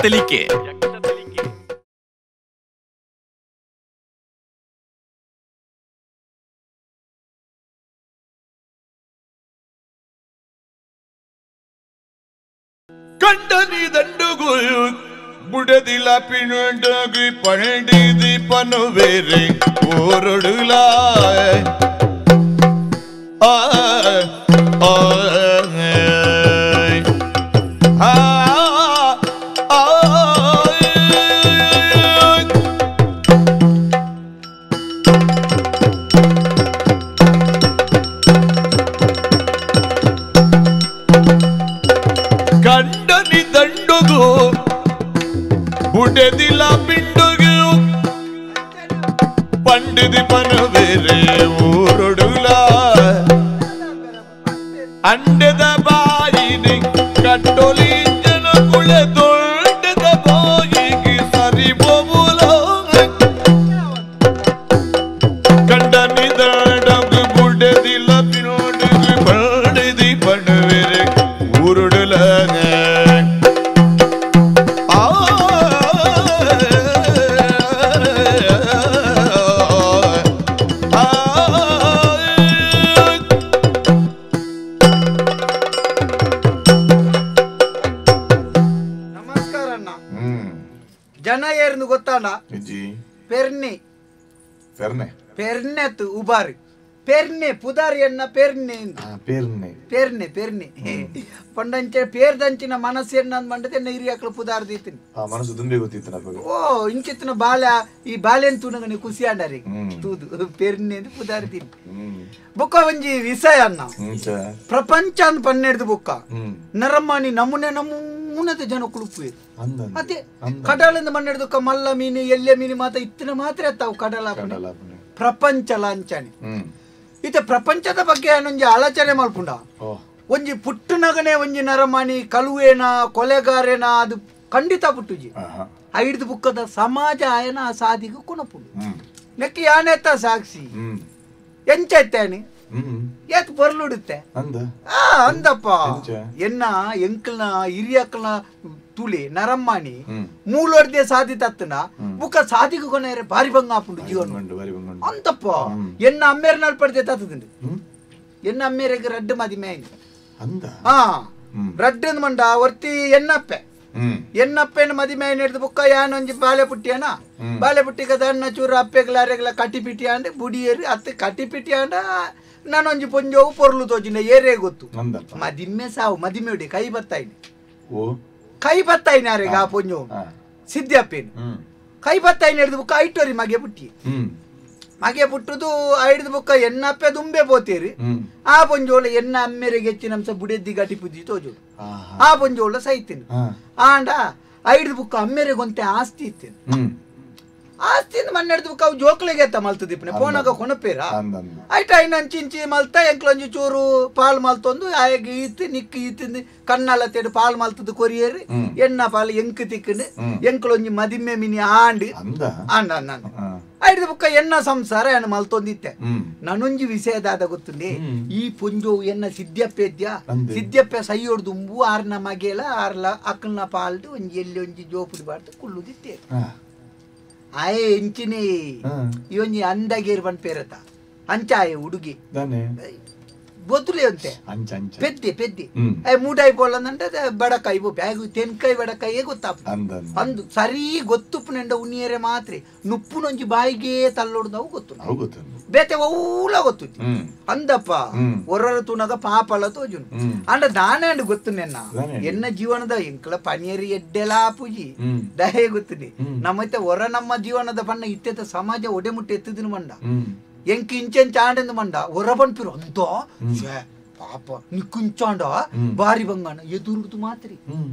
ತೆಲಿಕೆ. ಕಂಡನಿ ದಂಡುಗು ಬುಡದಿಲ ಪಿಣುಂಡಗು ಪಂಡಿದಿ ಪನುವೇರೆ ಓರಡುಲ ಆ ಆ ಆ ಕಂಡನಿ ದಂಡುಗು ಬುಡದಿಲ ಪಿಂಡುಗು ಪಂಡಿದಿ ಪನುವೇರೆ ಊರೊಡುಲ ಅಂಡದ ಬಾಯಿನಿ ಕಟ್ಟೊಲಿ ಜನಕುಳ ದೊಡ್ಡದ ಬಾಯಿಗೆ ಸರಿ ಬೋಬುಲ ಕಂಡನಿ ದಂಡುಗು ಬುಡದಿಲ ಪಿಂಡುಗು ಪಂಡಿದಿ ಪನುವೇರೆ ಊರೊಡುಲ. ಜನ ಏರ್ನು ಗೊತ್ತಾಂಡ ಪೆರ್ನೆ ಪೆರ್ನೆ ಉಬಾರಿ ಪೆರ್ನೆ ಪುದಾರಿ ಎನ್ನ ಪೆರ್ನೆ ಪೆರ್ನೆ ಪೆರ್ನೆ ಪೆರ್ನೆ ಪಂಡಂಚೆ ಪೇರ್ದಂಚಿನ ಮನಸ್ಸು ಎನ್ನ ಮಂಡತೆ ಹಿರಿಯಕ್ಲು ಪುದಾರ್ ದೀತೀನಿ. ಓ ಇಂಚಿತ್ತಿನ ಬಾಲ ಈ ಬಾಲೆನ್ ತೂನಗನೆ ಖುಷಿ ಆಂಡರಿ ತೂದು ಪೆರ್ನೆ ಪುದಾರ್ ದೀನಿ. ಬುಕ್ಕ ಒಂಜಿ ವಿಷಯ ಅನ್ನ ಪ್ರಪಂಚ ಅಂದ್ ಪನ್ನೆಡ್ದು ಬುಕ್ಕ ನರಮಾನಿ ನಮೂನೆ ನಮೂನದ ಜನ ಕುಳುಪು ಅದೇ ಕಡಲಿಂದ ಮಣ್ಣೆಡ್ದುಕ್ಕ ಮಲ್ಲ ಮೀನು ಎಲ್ಯ ಮೀನು ಮಾತ್ರ ಇತ್ತಿನ ಮಾತ್ರ ತಾವು ಕಡಲ ಪ್ರಪಂಚ ಲಾಂಛನೆ. ಇತ ಪ್ರಪಂಚದ ಬಗ್ಗೆ ಒಂಜಿ ಆಲೋಚನೆ ಮಲ್ಪುಂಡ ಒಂಜಿ ಪುಟ್ಟನಗನೆ ಒಂಜಿ ನರಮಾನಿ ಕಳುವೇನ ಕೊಲೆಗಾರೇನ ಅದು ಖಂಡಿತ ಪುಟ್ಟುಜಿ ಐಡ್ದು ಬುಕ್ಕದ ಸಮಾಜ ಆಯನ ಆ ಸಾದಿಗೆ ಕುಣಪುಂಡು ನೆಕ್ಕಿ ಯಾನೆತ್ತ ಸಾಕ್ಷಿ ಎಂಚೈತೇನೆ ಏತ್ ಪೊರ್ಲುಡುತ್ತೆ ಅಂದಪ್ಪ ಎನ್ನ ಎಂಕಲ್ನ ಹಿರಿಯಕ್ಕಲ್ನ ತುಳಿ ನರಮ್ಮಾಣಿ ಮೂಲೊಡ್ದೆ ಸಾಧಿ ತತ್ತನ ಬುಕ್ಕ ಸಾಧಿಗೆ ಕೊನೆಯರೆ ಬಾರಿ ಬಂಗ ಆಪುಂಡು ಜೀವನ ಅಂತಪ್ಪ ಎನ್ನ ಅಮ್ಮೇರ ನಲ್ಪಡ್ದೆ ತತ್ತದುಂಡು ಎನ್ನ ಅಮ್ಮೇರೆಗೆ ರಡ್ಡು ಮದಿಮೆ ಹಾ ರಡ್ಡು ಮಂಡ ಒರ್ತಿ ಎನ್ನಪ್ಪೆ ಎನ್ನಪ್ಪೆನ ಮದಿಮೆ ಹಿಡಿದು ಬುಕ್ಕ ಯಾನೊಂಜಿ ಬಾಳೆ ಪುಟ್ಟಿಯನ ಬಾಳೆ ಪುಟ್ಟಿಗ ದಣ್ಣ ಚೂರು ಅಪ್ಪೆಗ್ಲ ಅರೆಗ್ಲ ಕಟಿಪಿಟಿ ಅಂಡ್ ಬುಡಿಯೇರಿ ಅತ್ತೆ ಕಟಿಪಿಟಿ ಅಂಡ ನಾನೊಂಜಿ ಪೊಂಜೋವು ಪೊರ್ಲು ತೋಜಿನ ಏರೇ ಗೊತ್ತು ಮದಿಮೆ ಸಾವು ಮದಿಮೆ ಉಡಿ ಕೈ ಬತ್ತಾಯಿನಿ ಕೈ ಬತ್ತಾಯಿನ ಅರೆಗ ಆ ಪೊಂಜೋವು ಸಿದ್ಧಪ್ಪೇನು ಕೈ ಬತ್ತಾಯಿನ ಹಿಡಿದು ಬುಕ್ಕ ಐಟೋರಿ ಮಗೆ ಪುಟ್ಟಿ ಮಗೆ ಪುಟ್ಟುದು ಐಡ್ದು ಬುಕ್ಕ ಎನ್ನಪ್ಪೆ ದುಂಬೆ ಪೋತೇರಿ ಆ ಪೊಂಜೋಳ ಎನ್ನ ಅಮ್ಮೆರೆಗೆ ಹೆಚ್ಚಿನ ಬುಡೆದ್ದಿ ಗಟಿ ಪುದ್ದಿ ತೋಜೋಳು ಆ ಪೊಂಜೋಳ ಸೈತೀನಿ ಆಂಡ ಐಡ್ದು ಬುಕ್ಕ ಅಮ್ಮೆರೆಗೊಂತೆ ಆಸ್ತಿ ಇತ್ತೇನೆ ಆಸ್ತಿನ ಮಣ್ಣೆಡ್ದು ಬುಕ್ಕ ಅವು ಜೋಕ್ಲಿಗೆ ಎತ್ತ ಮಲ್ತದಿಪ್ಪನೆ ಪೋನಾಗ ಕೊನಪೇರ ಐಟ ಐನ ಅಂಚಿಂಚಿ ಮಲ್ತ ಎಂಕ್ಲೊಂಜಿ ಚೂರು ಪಾಲ್ ಮಲ್ತೊಂದು ಆಯಗ್ ಈತ್ ನಿಕ್ ಈತಿಂದು ಕಣ್ಣಲ್ಲ ತೇಡು ಪಾಲ್ ಮಲ್ತದ್ದು ಕೊರಿಯೇರಿ ಎಣ್ಣ ಪಾಲ್ ಎಂಕ್ ತಿಕ್ಕಂಡು ಎಂಕ್ಲೊಂಜಿ ಮದಿಮೆ ಮಿನಿ ಆಂಡ್ ಆಂಡ ಅಂದ ಐಡ್ದು ಬುಕ್ಕ ಎನ್ನ ಸಂಸಾರ ಎನ್ನ ಮಲ್ತೊಂದಿತ್ತೆ. ನನೊಂಜಿ ವಿಷಯದಾದ ಗೊತ್ತುಂಡೆ ಈ ಪೊಂಜೋವು ಎನ್ನ ಸಿದ್ಧಪ್ಪೆ ಇದ್ಯಾ ಸಿದ್ಧಪ್ಪೆ ಸೈಯೊಡ್ದು ಆರ್ನ ಮಗೆಲ ಆರ್ಲ ಅಕ್ಕನ ಪಾಲ್ಡು ಒಂಜಿ ಎಲ್ಲಿ ಒಂಜಿ ಜೋಪುಡಿ ಬಾರ್ದು ಕುಳ್ಳುದಿತ್ತೆ ಆಯೆ ಎಂಚಿನಿ ಈ ಒಂಜಿ ಅಂದಾಗೇರು ಪನ್ಪೇರತ ಅಂಚಾಯೆ ಹುಡುಗಿ ಬೊತ್ತುಲೆ ಅಂತೆ ಪೆದ್ದೆ ಪೆದ್ದೆ ಮೂಟಾಯಿ ಪೋಲಂದಂటే ಬಡಕಾಯಿ ಬೋಪೆ ಆಗ ತೆನ್ಕಾಯಿ ಬಡಕಾಯಿಯೇ ಗೊತ್ತಾಪ ಅಂದು ಸರಿ ಗೊತ್ತುಪ್ಪು ನೆಂಡ ಉಣ್ಣಿಯರೆ ಮಾತ್ರ ನುಪ್ಪುನೊಂಜಿ ಬಾಯಿಗೆ ತಲ್ಲೊಡ್ದವು ಗೊತ್ತು ಬೇತೆ ಓಲ ಗೊತ್ತು ಅಂದಪ್ಪ ಒರ್ರ ತೂನಗ ಪಾಪಲ ತೋಜುನು ಅಂಡ ದಾನೆ ಅಂಡ್ ಗೊತ್ತು ನೆನ್ನ ಎನ್ನ ಜೀವನದ ಎಂಕಲ ಪನಿಯರಿ ಎಡ್ಡೆಲಾ ಪೂಜಿ ದಹೆ ಗೊತ್ತಿನಿ ನಮ್ಮೈತೆ ಹೊರ ನಮ್ಮ ಜೀವನದ ಬಣ್ಣ ಇತ್ತೆತ ಸಮಾಜ ಒಡೆ ಮುಟ್ಟೆ ಎತ್ತಿದಿನ ಮಂಡ ಎಂಕ್ ಇಂಚೆಂಚ ಆಂಡೆಂದು ಮಂಡ ಹೊರ ಪನ್ಪಿರು ಅಂತ ಪಾಪ ನಿಕ್ಕುಂಚಾಂಡ ಬಾರಿ ಬಂಗಾಣ ಎದುರುದು ಮಾತ್ರಿ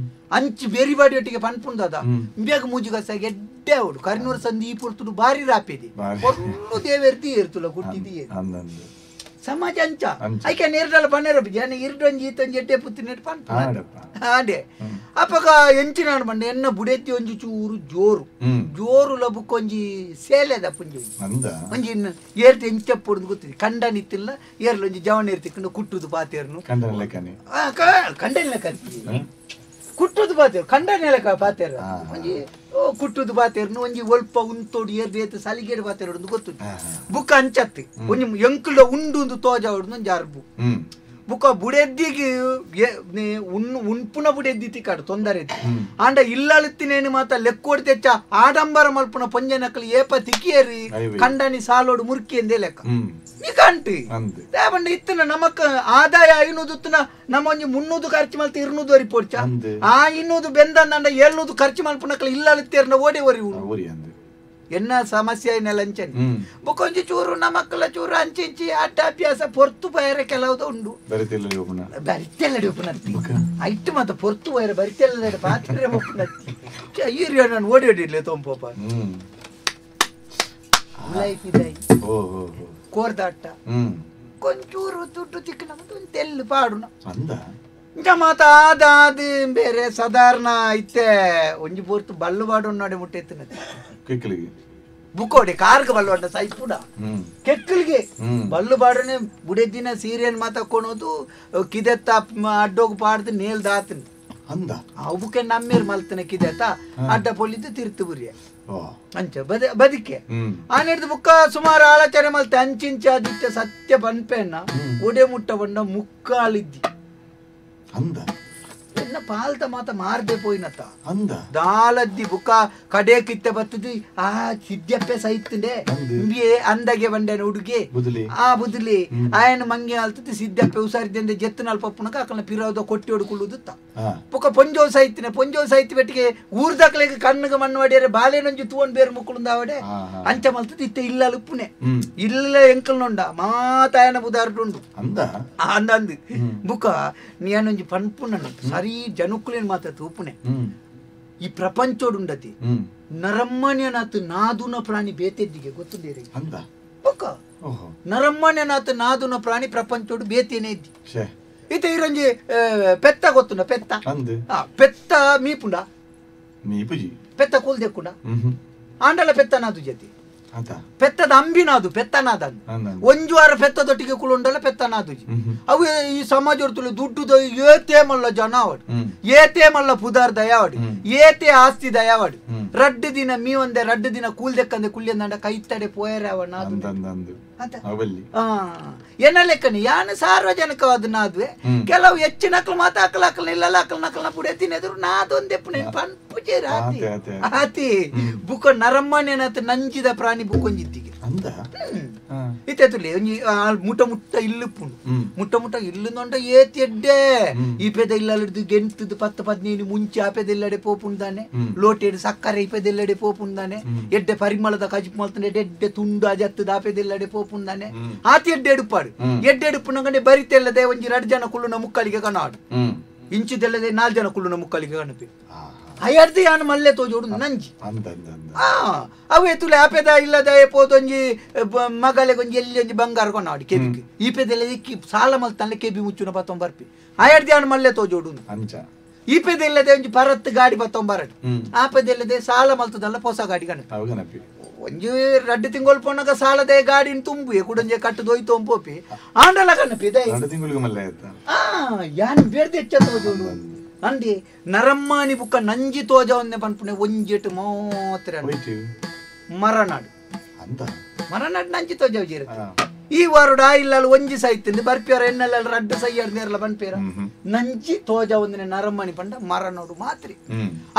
ಅಂಚಿ ಬೇರಿ ಬಾಡಿ ಒಟ್ಟಿಗೆ ಪನ್ಪುಂದದ ಬೇಗ ಮೂಜಿಗಸ ಎಡ್ಡೆ ಅವಡು ಕರಿನೂರು ಸಂಧಿ ಈ ಪುರ್ತುಡು ಬಾರಿ ರಾಪೇದಿ ಒಳ್ಳು ದೇವೇರ್ತಿ ಏರ್ತುಲ ಕುಟ್ಟಿದಿ ಸಮಾಜ ಅಂಚ ಐಕೆ ನೀರ್ಡಲ ಬನ್ನೇರ ಜನ ಇರ್ಡೊಂಜಿ ಈತೊಂಜಿ ಎಡ್ಡೆ ಪುತ್ತಿನೆಟ್ ಪನ್ಪ ಆಂಡೆ ಅಪ್ಪಗ ಎಂಚಿನ ಬಂಡೆ ಎನ್ನ ಬುಡೆತ್ತಿ ಒಂಜಿ ಚೂರು ಜೋರು ಜೋರು ಲಬುಕ್ಕೊಂಜಿ ಸೇಲೆದ ಪುಂಜಿ ಒಂಜಿ ಏರ್ತ ಎಂಚಪ್ಪುಡ್ದು ಗೊತ್ತಿದೆ ಕಂಡ ನಿತ್ತಿಲ್ಲ ಏರ್ಲೊಂಜಿ ಜವನ ಏರ್ತಿಕೊಂಡು ಕುಟ್ಟುದು ಪಾತೇರ್ನು ಕಂಡನ ಲೆಕ್ಕ. ಕುಟ್ಟುದು ಬಾತೇರು ಕಂಡನೆಲಕ ಪಾತೇರು ಒಂಜಿ ಕುಟ್ಟುದು ಬಾತೇರ್ನು ಒಂಜಿ ಒಲ್ಪ ಉಂತೋಡು ಏರ್ದು ಸಲಿಗೇಡು ಬಾತೇರು ಗೊತ್ತು ಬುಕ್ಕ ಅಂಚತ್ತಿ ಒಂಜಿ ಎಂಕುಲ ಉಂಡು ಒಂದು ತೋಜಾವಡು ಒಂಜಿ ಅರ್ಬು ಬುಕ್ಕ ಬುಡೆದ್ದಿಗೆ ಉಣ್ಪುನ ಬುಡೆದ್ದಿ ತಿಕ್ಕಾಡು ತೊಂದರೆ ಆಂಡ ಇಲ್ಲಳುತ್ತಿನೇನು ಮಾತ ಲೆಕ್ಕೋಡ್ ತೆಚ್ಚ ಆಡಂಬರ ಮಲ್ಪುನ ಪೊಂಜನಕಲು ಏಪ ತಿಕ್ಕಿಯರಿ ಕಂಡನಿ ಸಾಲೋಡು ಮುರ್ಕಿ ಎಂದೇ ಲೆಕ್ಕ ನಿಕಂಟಿ ದೇವಂಡ ಇತ್ತನ ನಮಕ್ ಆದಾಯ ಐನೂದು ನಮ್ಮ ಒಂಜಿ 300 ಖರ್ಚು ಮಲ್ತ 200 ವರಿ ಪೋಡ್ಚ ಆ 200 ಬೆಂದಂಡ 700 ಖರ್ಚು ಮಲ್ಪುನಕಲು ಇಲ್ಲಳುತ್ತೇರ್ನ ಓಡಿ ಒರಿ ಎನ್ನ ಸಮಸ್ಯೆ ಏನೆಲ್ಲ ಅಂಚನೆ ಬೊಕೊಂಜಿ ಚೂರು ನಮಕ್ಕಲ ಚೂರು ಅಂಚಿಂಚಿ ಅಡ್ಡ ಅಭ್ಯಾಸ ಪೊರ್ತು ಪಯರೆ ಕೆಲವುದು ಉಂಡು ಬರಿತೆಲ್ಲ ಉಪನತ್ತಿ ಐಟ್ ಮಾತ ಪೊರ್ತು ಪಯರೆ ಬರಿತೆಲ್ಲ ಪಾತ್ರೆ ಉಪನತ್ತಿ ಈರಿಯ ನಾನು ಓಡಿ ಓಡಿರ್ಲಿ ತೋಂಪೋಪ ಕೋರ್ದಾಟ ಕೊಂಚೂರು ದುಡ್ಡು ತಿಕ್ಕ ನಮ್ದು ಒಂದು ತೆಲ್ಲು ಪಾಡುನ ಇಂಚ ಮಾತ ಆದಾದ ಬೇರೆ ಸಾಧಾರಣ ಇತ್ತೆ ಒಂಜಿ ಪೊರ್ತು ಬಲ್ಲು ಪಾಡು ನೋಡಿ ಮುಟ್ಟೆತ್ತಿನ ಕೆಕ್ಕಲಿಗೆ ಬುಕ್ಕೋಡೆ ಕಾರ್ಗೆ ಬಲ್ಲು ಅಂಡ ಸೈಪುಡ ಕೆಕ್ಕಲಿಗೆ ಬಲ್ಲು ಬಾಡನೆ ಬುಡೆದಿನ ಸೀರೆಯನ್ನು ಮಾತಾಕೊಳೋದು ಕಿದೆತ್ತ ಅಡ್ಡೋಗ ಪಾಡ್ದು ನೇಲ್ ದಾತನ ಅಂದ ಅವುಕೆ ನಮ್ಮೇರ್ ಮಲ್ತನ ಕಿದೆತ್ತ ಅಡ್ಡ ಪೊಲಿದ್ದು ತಿರ್ತು ಬುರಿಯ ಅಂಚ ಬದಿಕೆ ಆನಿಡ್ದು ಬುಕ್ಕ ಸುಮಾರು ಆಲೋಚನೆ ಮಲ್ತೆ ಅಂಚಿಂಚ ಅದಿತ್ತೆ ಸತ್ಯ ಪನ್ಪೆನ್ನ ಒಡೆ ಮುಟ್ಟ ಬಂಡ ಮುಕ್ಕಾಲಿದ್ದಿ ಅಂದ ಎನ್ನ ಪಾಲ್ತ ಮಾತ ಮಾರ್ದೆ ಪೋಯಿನತ್ತ ಅಂದ ದಾಲದ್ದಿ ಬುಕ್ಕ ಕಡೆ ಕಿತ್ತೆ ಬತ್ತದು ಆ ಸಿದ್ಯಪ್ಪೆ ಸೈತಂಡೆ ಅಂದಾಗೆ ಬಂಡೆನ ಹುಡುಗಿ ಆ ಬುದ್ಲಿ ಆಯನ ಮಂಗೆ ಅಲ್ತದ್ದು ಸಿದ್ಯಪ್ಪೆ ಹುಷಾರಿದ್ದೆ ಜೆತ್ತನಾಲ್ ಪಪ್ಪುನಕ ಅಕಲ್ನ ಪಿರೋದ ಕೊಟ್ಟಿ ಹೊಡ್ಕೊಳ್ಳುದುತ್ತ ಪುಕ್ಕ ಪೊಂಜೋ ಸೈತಿನ ಪೊಂಜೋ ಸೈತಿ ಬೆಟ್ಟಿಗೆ ಊರ್ದಕ್ಲೆಗೆ ಕಣ್ಣಿಗೆ ಮಣ್ಣು ಹೊಡೆಯರೆ ಬಾಲೆನೊಂಜಿ ತೂವನ್ ಬೇರೆ ಮುಕ್ಕುಳುಂದಾವಡೆ ಅಂಚ ಮಲ್ತದ್ದು ಇತ್ತೆ ಇಲ್ಲ ಲುಪ್ಪುನೆ ಇಲ್ಲ ಎಂಕಲ್ನೊಂಡ ಮಾತಾಯನ ಬುದಾರ್ಡುಂಡು ಅಂದ ಅಂದ ಅಂದು ಬುಕ್ಕ ನೀನೊಂಜಿ ಪನ್ಪುನ ಸರಿ ಜನುಕುಲೇನ್ ಮಾತ ತೂಪುನೆ ಈ ಪ್ರಪಂಚೋಡುಂಡತಿ ನರಮ್ಮಣ್ಯನಾಥ ನಾದುನ ಪ್ರಾಣಿ ಬೇತೆದ್ದಿಗೆ ಗೊತ್ತುಂಡೇರಿ ಅಂದ ಬುಕ್ಕ ನರಮ್ಮಣ್ಯನಾಥ ನಾದುನ ಪ್ರಾಣಿ ಪ್ರಪಂಚೋಡು ಬೇತೇನೆ ಇದ್ದಿ ಇತ ಇರಂಜಿ ಪೆತ್ತ ಗೊತ್ತುಂಡ ಪೆತ್ತ ಪೆತ್ತ ಮೀಪುಂಡ ಮೀಪುಜಿ ಪೆತ್ತ ಕೂಲ್ದೆಕ್ಕುಂಡ ಆಂಡಲ ಪೆತ್ತ ನಾದು ಜತಿ ಪೆತ್ತದ ಅಂಬಿನಾದು ಪೆತ್ತನಾದ ಒಂಜು ವಾರ ಪೆತ್ತದೊಟ್ಟಿಗೆ ಕುಳುಂಡಲ್ಲ ಪೆತ್ತನಾದುಜಿ ಅವು ಈ ಸಮಾಜ ದುಡ್ಡು ಏತೇ ಮಲ್ಲ ಜನ ಅವಡು ಏತೇ ಮಲ್ಲ ಪುದಾರ್ ದಯಾವಡು ಏತೇ ಆಸ್ತಿ ದಯಾವಡು ರಡ್ಡು ದಿನ ಮೀ ಒಂದೆ ರಡ್ಡು ದಿನ ಕೂಲ್ದೆಕ್ಕಂದೆ ಕುಳ್ಳಿಯಂದ ಕೈತಡೆ ಪೋಯರೆ ಅವನ ಏನ ಲೆಕ್ಕನೆ ಯಾನು ಸಾರ್ವಜನಿಕವಾದ ನಾದ್ವೆ ಕೆಲವು ಹೆಚ್ಚಿನಕ್ಲು ಮಾತ ಅಕಲ ಅಕಲ್ ಇಲ್ಲ ಅಕಲ್ ನಕಲ್ನ ಪುಡೆ ತಿನ್ನೆದ್ರು ನಾದೊಂದೆಪ್ಪು ಪನ್ಪುಜೆ ರಾತಿ ಆತಿ ಬುಕ್ಕ ನರಮ್ಮನೇನತ ನಂಜಿದ ಪ್ರಾಣಿ ಬುಕ್ಕೊಂಜಿದ್ದಿಗೆ ಇತ್ತೆ ತುಲಿ ಒಂಜಿ ಮುಟ್ಟ ಮುಟ್ಟ ಇಲ್ಲುಪ್ಪುಂಡು ಮುಟ್ಟ ಮುಟ್ಟ ಇಲ್ಲುಂದೊಂಡ ಏತಿ ಎಡ್ಡೆ ಈ ಪೆದ ಇಲ್ಲಡಿದು ಗೆಂತದ್ದು 10 15 ಮುಂಚೆ ಆ ಪೆದ ಇಲ್ಲಡೆ ಪೋಪುಂದಾನೆ ಲೋಟೆಡು ಸಕ್ಕರೆ ಈ ಪೆದ ಇಲ್ಲಡೆ ಪೋಪುಂದಾನೆ ಎಡ್ಡೆ ಪರಿಮಳದ ಕಜಿಪು ಮಲ್ತಂಡೆ ಎಡ್ಡೆ ತುಂಡು ಅಜತ್ತದ ಆ ಪೆದ ಇಲ್ಲಡೆ ಪೋಪುಂದಾನೆ ಆತಿ ಎಡ್ಡೆ ಎಡುಪಾಡು ಎಡ್ಡೆ ಎಡುಪುನಗಂಡೆ ಬರಿತೆಲ್ಲದೆ ಒಂಜಿ 2 ಜನ ಕುಳ್ಳುನ ಮುಕ್ಕಳಿಗೆ ಕನಾಡು ಇಂಚಿದೆಲ್ಲದೆ 4 ಜನ ಕುಳ್ಳುನ ಮುಕ್ಕಳಿಗೆ ಕಣಪಿ ಅಯ್ಯರ್ದು ಯಾನು ಮಲ್ಲೆ ತೋಜೋಡು ನಂಜಿ ಅವೇ ತುಲೆ ಆಪೆದ ಇಲ್ಲದ ಪೋದೊಂಜಿ ಮಗಲೆಗೊಂಜಿ ಎಲ್ಲಿ ಒಂಜಿ ಬಂಗಾರ ಕೊನಾಡು ಕೆಬಿಗೆ ಈ ಪೆದೆಲ್ಲ ಇಕ್ಕಿ ಸಾಲ ಮಲ್ತನ್ಲೆ ಕೆಬಿ ಮುಚ್ಚುನ ಪತ್ತೊಂಬರ್ಪಿ ಅಯ್ಯರ್ದು ಯಾನು ಮಲ್ಲೆ ತೋಜೋಡು ಈ ಪೆದೆಲ್ಲದೆ ಒಂಜಿ ಪರತ್ತು ಗಾಡಿ ಪತ್ತೊಂಬರಡು ಆ ಪೆದೆಲ್ಲದೆ ಸಾಲ ಮಲ್ತದಲ್ಲ ಹೊಸ ಗಾಡಿ ಕಣಪಿ ಒಂಜಿ ರಡ್ಡು ತಿಂಗಳು ಪೋನಾಗ ಸಾಲದೆ ಗಾಡಿನ ತುಂಬು ಕುಡಂಜೆ ಕಟ್ಟು ದೊಯ್ತು ಒಂಪೋಪಿ ಆಂಡಲ ಕಣಪಿ ಯಾನು ಬೇಡ್ದು ಹೆಚ್ಚ ತೋಜೋಡು ಅಂದಿ ನರಮ್ಮಾನಿ ಬುಕ್ಕ ನಂಜಿ ತೋಜವನ್ನೇ ಪನ್ಪುನೆ ಒಂಜಿಟ್ಟು ಮಾತ್ರ ಮರನಾಡು ಮರನಾಡು ನಂಜಿ ತೋಜವ ಜೀರತ್ತೆ ಈ ವಾರುಡ ಇಲ್ಲ ಒಂಜಿ ಸೈತಿಂದು ಬರ್ಪಿಯರ ಎನ್ನೆಲ್ಲ ರಡ್ಡು ಸೈಯರ್ ನೇರ್ಲ ಪನ್ಪೇರ ನಂಜಿ ತೋಜವೊಂದಿನ ನರಮ್ಮನಿ ಪಂಡ ಮರನೋಡು ಮಾತ್ರಿ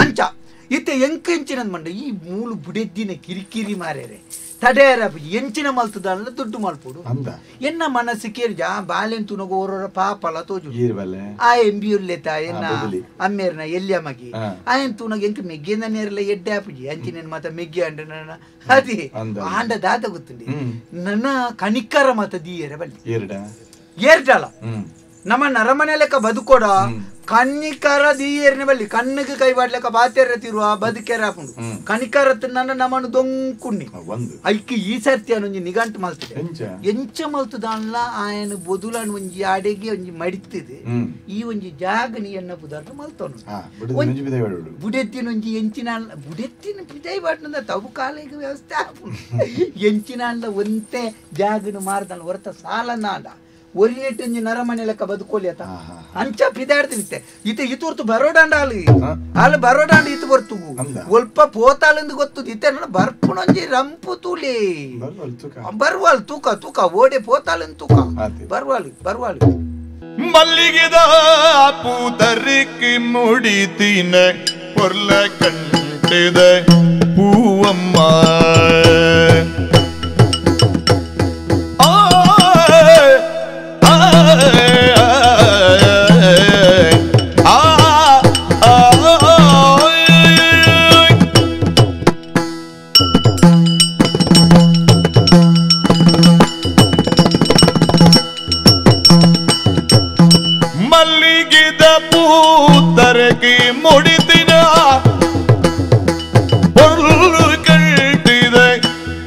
ಅಂಚ ಇತ್ತೆ ಎಂಕೆಂಚಿನ ಮಂಡ ಈ ಮೂಲು ಬುಡೆದ್ದಿನ ಕಿರಿಕಿರಿ ಮಾರ್ಯಾರೆ ತಡೆಯರ ಎಂಚಿನ ಮಲ್ತದಲ್ಲ ದುಡ್ಡು ಮಲ್ಪೋಡು ಎನ್ನ ಮನಸ್ಸು ಕೇಳಿ ಆ ಬಾಲೆನ್ ತುನಗ ಓರೋರ ಪಾಪಲ ತೋಜು ಆ ಎಂಬಿ ಉಲ್ಲೇತ ಎನ್ನ ಅಮ್ಮೇರ್ನ ಎಲ್ಲಿಯ ಮಗಿ ಆಯನ್ ತುನಗ ಎಂಕ ಮೆಗ್ಗಿಂದ ನೇರಲ್ಲ ಎಡ್ಡೆ ಆಪುಜಿ ಅಂಚಿನ ಮಾತ ಮೆಗ್ಗಿ ಅಂಡ ನನ್ನ ಅದೇ ಆಂಡ ದಾತ ಗೊತ್ತುಂಡಿ ನನ್ನ ಕಣಿಕರ ಮಾತ ದೀಯರ ಬಲ್ಲಿ ಏರ್ಡಲ ನಮ್ಮ ನರಮನೆ ಲೆಕ್ಕ ಬದುಕೋಡ ಕಣ್ಣಿಕರ ದೀಯರ್ನ ಬಲ್ಲಿ ಕಣ್ಣಿಗೆ ಕೈ ಬಾಡ್ಲೆಕ್ಕ ಬಾತೆರ ತಿರುವ ಬದುಕೆರ ಹಾಕೊಂಡು ಕಣಿಕರ ತಿನ್ನ ನಮ್ಮನ್ನು ದೊಂಕುಣ್ಣಿ ಐಕಿ ಈ ಸರ್ತಿ ಒಂಜಿ ನಿಗಂಟು ಮಲ್ತದೆ ಎಂಚ ಮಲ್ತದಲ್ಲ ಆಯನ ಬೊದುಲನ್ ಒಂಜಿ ಅಡೆಗೆ ಒಂಜಿ ಮಡಿತಿದೆ ಈ ಒಂಜಿ ಜಾಗನಿ ಎನ್ನ ಪುದಾರ್ಥ ಮಲ್ತವನು ಬುಡೆತ್ತಿನ ಒಂಜಿ ಎಂಚಿನ ಬುಡೆತ್ತಿನ ಪಿದೈ ಬಾಟ್ನದ ತವು ಕಾಲಿಗೆ ವ್ಯವಸ್ಥೆ ಆಪುಂಡು ಎಂಚಿನ ಒಂತೆ ಜಾಗನು ಮಾರ್ದಲ್ಲ ಹೊರತ ಸಾಲ ನಾಡ ಒರಿನೆಟ್ಟೊಂಜಿ ನರಮನೆ ಲೆಕ್ಕ ಬದುಕೋಲಿ ಆತ ಅಂಚ ಪಿದಾಡ್ತಿನಿತ್ತೆ ಇತ್ತೆ ಇತುರ್ತು ಬರೋಡಾಂಡ ಆಲು ಆಲು ಬರೋಡಾಂಡ ಇತ್ತು ಬರ್ತು ಒಲ್ಪ ಪೋತಾಲಂದು ಗೊತ್ತುದು ಇತ್ತೆ ನನ್ನ ಬರ್ಪುನೊಂಜಿ ರಂಪು ತೂಲಿ ಬರ್ವಾಲ್ ತೂಕ ತೂಕ ಓಡೆ ಪೋತಾಲಂದು ತೂಕ ಬರ್ವಾಲು ಬರ್ವಾಲು ಮಲ್ಲಿಗೆದ ಪೂತರಿಕಿ ಮುಡಿತೀನ ಪೊರ್ಲ ಕಂಟಿದ ಪೂವಮ್ಮ ಮಲ್ಲಿಗೆದ ಪೂತರಕಿ ಮುಡಿತಿನ ಪೊರ್ಲು ಕಂಟಿದ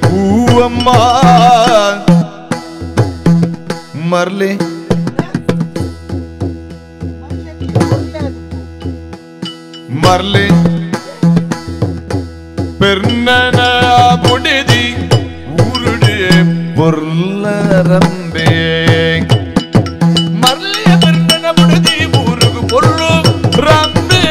ಹೂವಮ್ಮ ಮರ್ಲಿ ಮರ್ಲಿ ಪೆರ್ನನ ಬುಡಿದಿ ಊರುಡೆ ಪೊರ್ಲರಂಬೆ ಮರ್ಲಿ ಪೆರ್ನನ ಬುಡಿದಿ ಊರುಗು ಪೊರ್ಲು ರಂಬೆ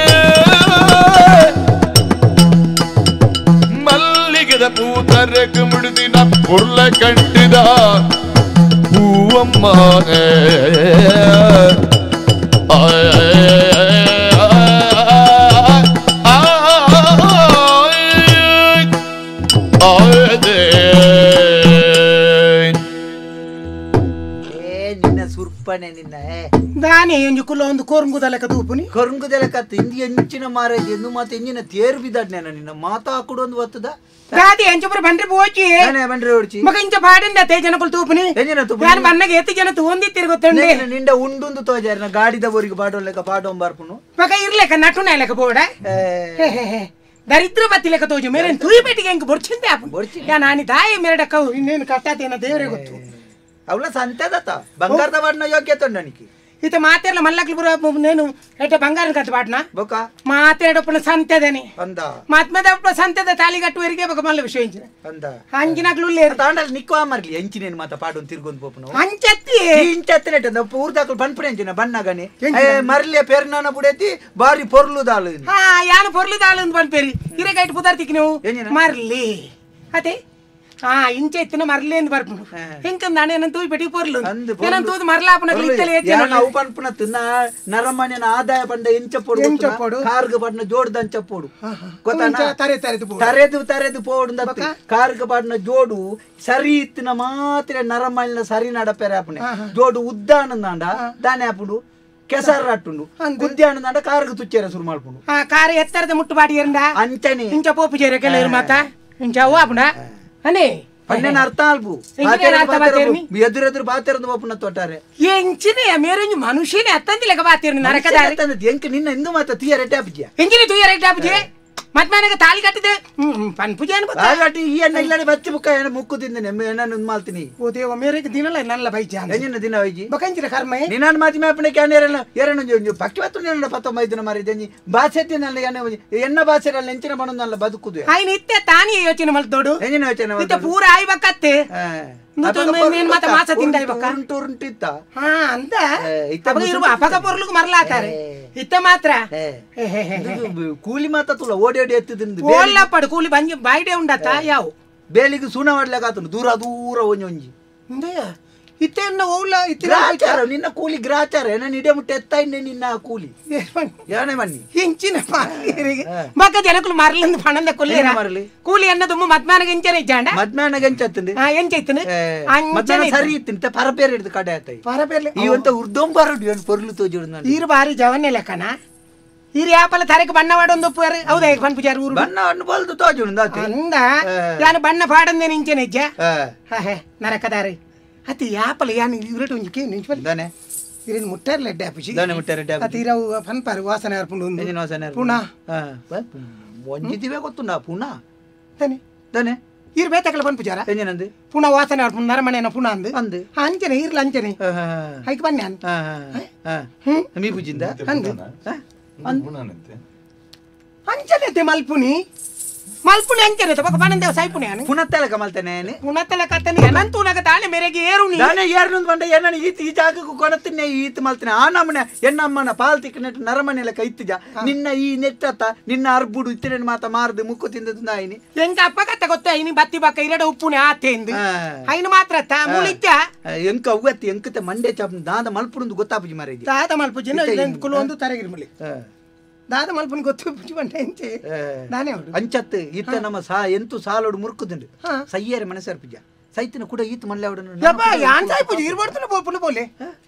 ಮಲ್ಲಿಗೆದ ಪೂತರಕು ಮುಡಿದಿನ ಪೊರ್ಲ ಕಂಟಿದ ಹೂವಮ್ಮ ದಾನೆ ಒಂಜಿ ಕುಲ್ಲ ಒಂದು ಕೊರಂಗುದಲೆಕ್ಕ ತೂಪುನಿ ಕೊರಂಗುದಲೆಕ್ಕ ಇಂದಿ ಎಂಚಿನ ಮಾರಾಜ್ ಎಂದು ಮಾತ ಎಂಜಿನ ತೇರು ಬಿದ್ದಾಡ್ನೇನ ನಿನ್ನ ಮಾತಾ ಕುಡೊಂದು ಒತ್ತದ ದಾದಿ ಎಂಚುಪುರ ಬಂಡ್ರಿ ಬೋಚಿ ಬಂಡ್ರಿ ಓಡ್ಚಿ ಮಗ ಇಂಚ ಪಾಡಿಂದ ತೇ ಜನಕುಲು ತೂಪುನಿ ಎಂಜಿನ ತೂಪುನಿ ನಾನು ಬನ್ನಗ ಏತಿ ಜನ ತೂಂದಿತ್ತಿರು ಗೊತ್ತುಂಡೆ ನಿಂಡ ಉಂಡುಂದು ತೋಜಾರಿನ ಗಾಡಿದ ಊರಿಗೆ ಪಾಡೋಲೆಕ್ಕ ಪಾಡೊಂಬಾರ್ಪುನು ಮಗ ಇರ್ಲೆಕ್ಕ ನಟುನ ಲೆಕ್ಕ ಬೋಡ ದರಿದ್ರ ಬತ್ತಿ ಲೆಕ್ಕ ತೋಜು ಮೇರೆ ತೂಯಿ ಪೇಟಿಗೆ ಎಂಕ್ ಬೊರ್ಚಿಂದೆ ಆಪು ಯಾ ನಾನಿ ದಾಯಿ ಮೇರಡ ಕವು ಇನ್ನೇನು ಕಟ್ಟಾತೇನ ದೇವರೇ ಗೊತ್ತು ಅವಳ ಸಂತೆದತ ಬಂಗಾರದ ಬಾಡ್ನ ಯೋಗ್ಯತೆ ಉಂಡನಿಗೆ ಇತ ಮಾತೆರ್ಲ ಮಲ್ಲಕ್ಲು ಪುರ ನೇನು ಎಟ್ಟ ಬಂಗಾರ ಕಟ್ಟು ಬಾಡ್ನ ಬೊಕ ಮಾತೆರಡೊಪ್ಪನ ಸಂತೆದನೆ ಅಂದ ಮಾತ್ಮದಪ್ಪ ಸಂತೆದ ತಾಲಿ ಕಟ್ಟುವರಿಗೆ ಬೊಕ ಮಲ್ಲ ವಿಷಯ ಇಂಚಿನ ಅಂದ ಅಂಚಿನಕ್ಲು ಉಲ್ಲೇರು ತಾಂಡಲ್ ನಿಕ್ಕೋ ಮರ್ಲಿ ಎಂಚಿನೇನು ಮಾತ ಪಾಡೊಂದು ತಿರ್ಗೊಂದು ಪೋಪುನು ಅಂಚತ್ತಿ ಇಂಚತ್ತಿನೆಟ್ ಪೂರ್ದಾಕಲು ಬನ್ಪುನೆ ಎಂಚಿನ ಬಣ್ಣಗನೆ ಮರ್ಲಿಯ ಪೆರ್ನಾನ ಬುಡೇತಿ ಬಾರಿ ಪೊರ್ಲು ದಾಲು ಹಾ ಯಾನು ಪೊರ್ಲು ದಾಲು ಅಂತ ಬನ್ಪೇರಿ ಹಿರೇಗೈಟ್ ಪುದಾರ್ತಿಕ್ ನೀವು ಮರ್ಲಿ ಅದೇ ಹಾ ಇಂಚೆ ಇತ್ತಿನ ಮರ್ಲಿ ಎಂದು ಬರ್ಪುನು ಹಿಂಕ ನಾನೇ ತೂಯಿ ಪೆಟ್ಟಿ ಪೊರ್ಲು ಏನಂತ ತೂದು ಮರ್ಲಾಪುನಕ್ಲು ಇತ್ತಲೆ ಅವು ಪನ್ಪುನ ನರಮನೆನ ಆದಾಯ ಪಂಡ ಎಂಚಪೊಡು ಎಂಚಪೊಡು ಕಾರ್ಗ್ ಪಡ್ನ ಜೋಡ್ದ ಅಂಚಪೊಡು ಗೊತ್ತಾ ತರೆ ತರೆದು ತರೆದು ತರೆದು ಪೋಡು ಕಾರ್ಗ್ ಪಡ್ನ ಜೋಡು ಸರಿ ಇತ್ತಿನ ಮಾತ್ರ ನರಮನಿನ ಸರಿ ನಡಪೆರೆ ಆಪುನೆ ಜೋಡು ಉದ್ದ ಆನಂದಾಂಡ ದಾನೆ ಆಪುಂಡು ಕೆಸರು ಅಟ್ಟುಂಡು ಗುದ್ದಿ ಆನಂದಾಂಡ ಕಾರ್ಗ್ ತುಚ್ಚೆರೆ ಶುರು ಮಾಡ್ಪುಂಡು ಕಾರ್ ಎತ್ತರದ ಮುಟ್ಟು ಬಾಡಿ ಎಂದ ಅಂಚನೆ ಇಂಚ ಪೋಪು ಜೇರೆ ಕೆಲವರು ಮಾತ ಇಂಚ ಅವು ಆಪುಂಡ ಅನೇ ಪನ್ನೆನ ಅರ್ಥ ಅಲ್ಪು ಎದುರೆದುರು ಬಾತೆರಂದು ಒಪ್ಪುನ ತೋಟಾರೆ ಎಂಚಿನ ಮೇರೆಂಜು ಮನುಷ್ಯನೇ ಅತ್ತಂದಿಲೆಕ ಬಾತೇರ್ನಿ ನರಕದಾರಿ ಎಂಕ್ ನಿನ್ನ ಇಂದು ಮಾತ ತುಯ್ಯ ರೆಡ್ಡಿ ಆಪುಜಿಯ ಎಂಚಿನ ತುಯ್ಯ ರೆಡ್ಡಿ ಆಪುಜಿ ಮತ್ ಮನೆಗೆ ತಾಲಿ ಕಟ್ಟಿದೆ ಪನ್ಪುಜಿ ಅನ್ಬ ತಾಲಿ ಈ ಅಣ್ಣ ಇಲ್ಲನೆ ಬಚ್ಚಿ ಬುಕ್ಕ ಏನ ಮುಕ್ಕು ತಿಂದನೆ ಏನನ್ನು ಮಾಲ್ತೀನಿ ಓ ದೇವ ಮೇರೆಗೆ ದಿನಲ ನಲ್ಲ ಬೈಜಿ ಎಂಜಿನ ದಿನ ಬೈಜಿ ಬಕಂಚಿನ ಕರ್ಮ ನಿನ್ನ ಮಾತಿ ಮೇಪನೆ can ಎರನ ಎರನ ಪಕ್ಕಿ ಬತ್ತು ನಿನ್ನ ಪತ್ತ ಮೈದಿನ ಮಾರಿದೆ ಬಾಸೆ ತಿನ್ನಲ್ಲ ಎನ್ನ ಎನ್ನ ಬಾಸೆ ಅಲ್ಲ ಎಂಚಿನ ಬಣ್ಣಲ್ಲ ಬದುಕುದು ಆಯ್ನ ಇತ್ತೆ ತಾನೇ ಯೋಚನೆ ಮಲ್ತೋಡು ಎಂಜಿನ ಯೋಚನೆ ಇತ್ತೆ ಪೂರ ಆಯ್ ಬಕ್ಕತ್ತೆ ಮಾತ ಮಾಸ ತಿಂದ ಇವಾಗ ಉಂಟು ಉಂಟಿತ್ತ ಹಾ ಅಂತ ಇರುವ ಅಪಕ ಪೊರ್ಲುಗು ಮರಲಾತಾರೆ ಇತ್ತ ಮಾತ್ರ ಕೂಲಿ ಮಾತ ತುಳ ಓಡಿ ಓಡಿ ಎತ್ತಿದಿಂದ ಓಲ್ಲಪ್ಪಡು ಕೂಲಿ ಬಂಜಿ ಬಾಯ್ಡೆ ಉಂಡತ್ತ ಯಾವ ಬೇಲಿಗೆ ಸುಣ ಮಾಡ್ಲಿಕ್ಕೆ ದೂರ ದೂರ ಒಂಜಿ ಒಂಜಿ ಇತ್ತೆನ್ನ ಓಲ ಗ್ರಾಚಾರ ನಿನ್ನ ಕೂಲಿ ಗ್ರಾಚಾರ ನನ್ನ ಇಡೆ ಮುಟ್ಟೆ ಎತ್ತ ಇನ್ನೆ ನಿನ್ನ ಕೂಲಿ ಯಾನೇ ಬನ್ನಿ ಇಂಚಿನ ಮಕ್ಕ ಜನಕುಲು ಮರಲಂದು ಪಣಂದ ಕೊಲ್ಲೇರ ಮರಲಿ ಕೂಲಿ ಅನ್ನದು ಮದ್ಮಾನಗ ಇಂಚನೆ ಇಜ್ಜಾಂಡ ಮದ್ಮಾನಗ ಎಂಚತ್ತಂದೆ ಹಾ ಎಂಚೈತನೆ ಮದ್ಮಾನ ಸರಿ ಇತ್ತಿನ ಪರಪೇರ್ ಹಿಡಿದು ಕಡೆ ಆತ ಪರಪೇರ್ಲೆ ಈ ಒಂತ ಉರ್ದೊಂಬಾರಡು ಏನು ಪೊರ್ಲು ತೋಜುಡು ನಾನು ಈರು ಬಾರಿ ಜವನ್ನೆ ಲೆಕ್ಕನ ಈರು ಯಾಪಲ ತರಕ್ಕೆ ಬಣ್ಣ ವಾಡೊಂದು ಒಪ್ಪುವಾರು ಹೌದಾ ಈಗ ಬಣ್ಣ ಪೂಜಾರಿ ಊರು ಬಣ್ಣ ಹಣ್ಣು ಬಲ್ದು ತೋಜುಡು ಅಂದ ಯಾನು ಬಣ್ಣ ಪಾಡಂದೇನು ಇಂಚನೆ ಇಜ್ಜ ಹೇ ನರಕದಾರಿ ಅತಿ ಯಾಪಲ ಯಾನು ಇವ್ರೇಟ್ ಒಂಜಿ ಕೇನು ಇಂಚು ದಾನೆ ಇರೇನು ಮುಟ್ಟಾರ ಲೆಡ್ಡೆ ಆಪುಜಿ ದಾನೆ ಮುಟ್ಟಾರ ಲೆಡ್ಡೆ ಅತಿ ಇರವು ಫನ್ಪಾರು ವಾಸನೆ ಅರ್ಪುಂಡು ಎಂಜಿನ ವಾಸನೆ ಪುನಃ ಒಂಜಿ ದಿವೆ ಗೊತ್ತುಂಡ ಪುನಃ ದಾನೆ ದಾನೆ ಇರ್ ಬೇತಕಲ ಬನ್ ಪೂಜಾರ ಎಂಜಿನಂದು ಪುನಃ ವಾಸನೆ ಅರ್ಪುಂಡು ನರಮಣೆನ ಪುನಃ ಅಂದು ಅಂದು ಅಂಚನೆ ಇರ್ಲ ಅಂಚನೆ ಐಕ್ ಬನ್ನಿ ಅನ್ ಮೀ ಪೂಜಿಂದ ಅಂದು ಅಂಚನೆ ಮಲ್ಪುನಿ ಮಲ್ಪುಣೆ ಅಂಚನೆ ಬೊಕ ಪನಂದೇವ ಸೈಪುಣೆ ಯಾನು ಪುನತ್ತಲಕ ಮಲ್ತನೆ ಪುನತ್ತಲಕ ಅತ್ತನೆ ಎನಂತೂನಗ ದಾನೆ ಮೇರೆಗೆ ಏರುನಿ ದಾನೆ ಏರುನು ಬಂಡ ಎನ್ನನ ಈತ ಈ ಜಾಗಕ್ಕೆ ಕೊನತಿನ್ನೆ ಈತ ಮಲ್ತನೆ ಆ ನಮನೆ ಎನ್ನಮ್ಮನ ಪಾಲ್ ತಿಕ್ಕನೆಟ್ ನರಮನೆಲ ಕೈತಿಜ ನಿನ್ನ ಈ ನೆಟ್ಟತ ನಿನ್ನ ಅರ್ಬುಡು ಇತ್ತನೆ ಮಾತ ಮಾರದು ಮುಕ್ಕು ತಿಂದದು ನಾಯಿನಿ ಎಂಕ ಅಪ್ಪಗತ್ತ ಗೊತ್ತ ಇನಿ ಬತ್ತಿ ಬಕ್ಕ ಇರಡ ಉಪ್ಪುನೆ ಆತೆಂದು ಐನ ಮಾತ್ರ ತ ಮುಳಿತ ಎಂಕ ಅವ್ವತ್ತಿ ಎಂಕತೆ ಮಂಡೆ ಚಾಪ್ ದಾದ ಮಲ್ಪುಂದು ಗೊತ್ತಾಪುಜಿ ಮಾರೇಜಿ ದಾದ ಮಲ್ಪುಜಿ ಕುಲೊಂದು ತರಗಿರಿ ಮುಳಿ ದಾದ ಮಲ್ಪುನ್ ಗೊತ್ತು ಪುಜಿ ಬಂಡ ಎಂಚೆ ನಾನೇ ಅವಡು ಅಂಚತ್ ಇತ್ತ ನಮ್ಮ ಸಾ ಎಂತು ಸಾಲೋಡು ಮುರ್ಕುದುಂಡು ಸಯ್ಯರೆ ಮನಸರ್ ಪೂಜ ಸೈತನ ಕೂಡ ಈತ ಮಲ್ಲೆ ಅವಡು ಯಪ್ಪ ಯಾನ್ ಸಾಯಿ ಪೂಜೆ ಇರ್ಬಾರ್ದು ಪೋಪುನ ಬೋಲೆ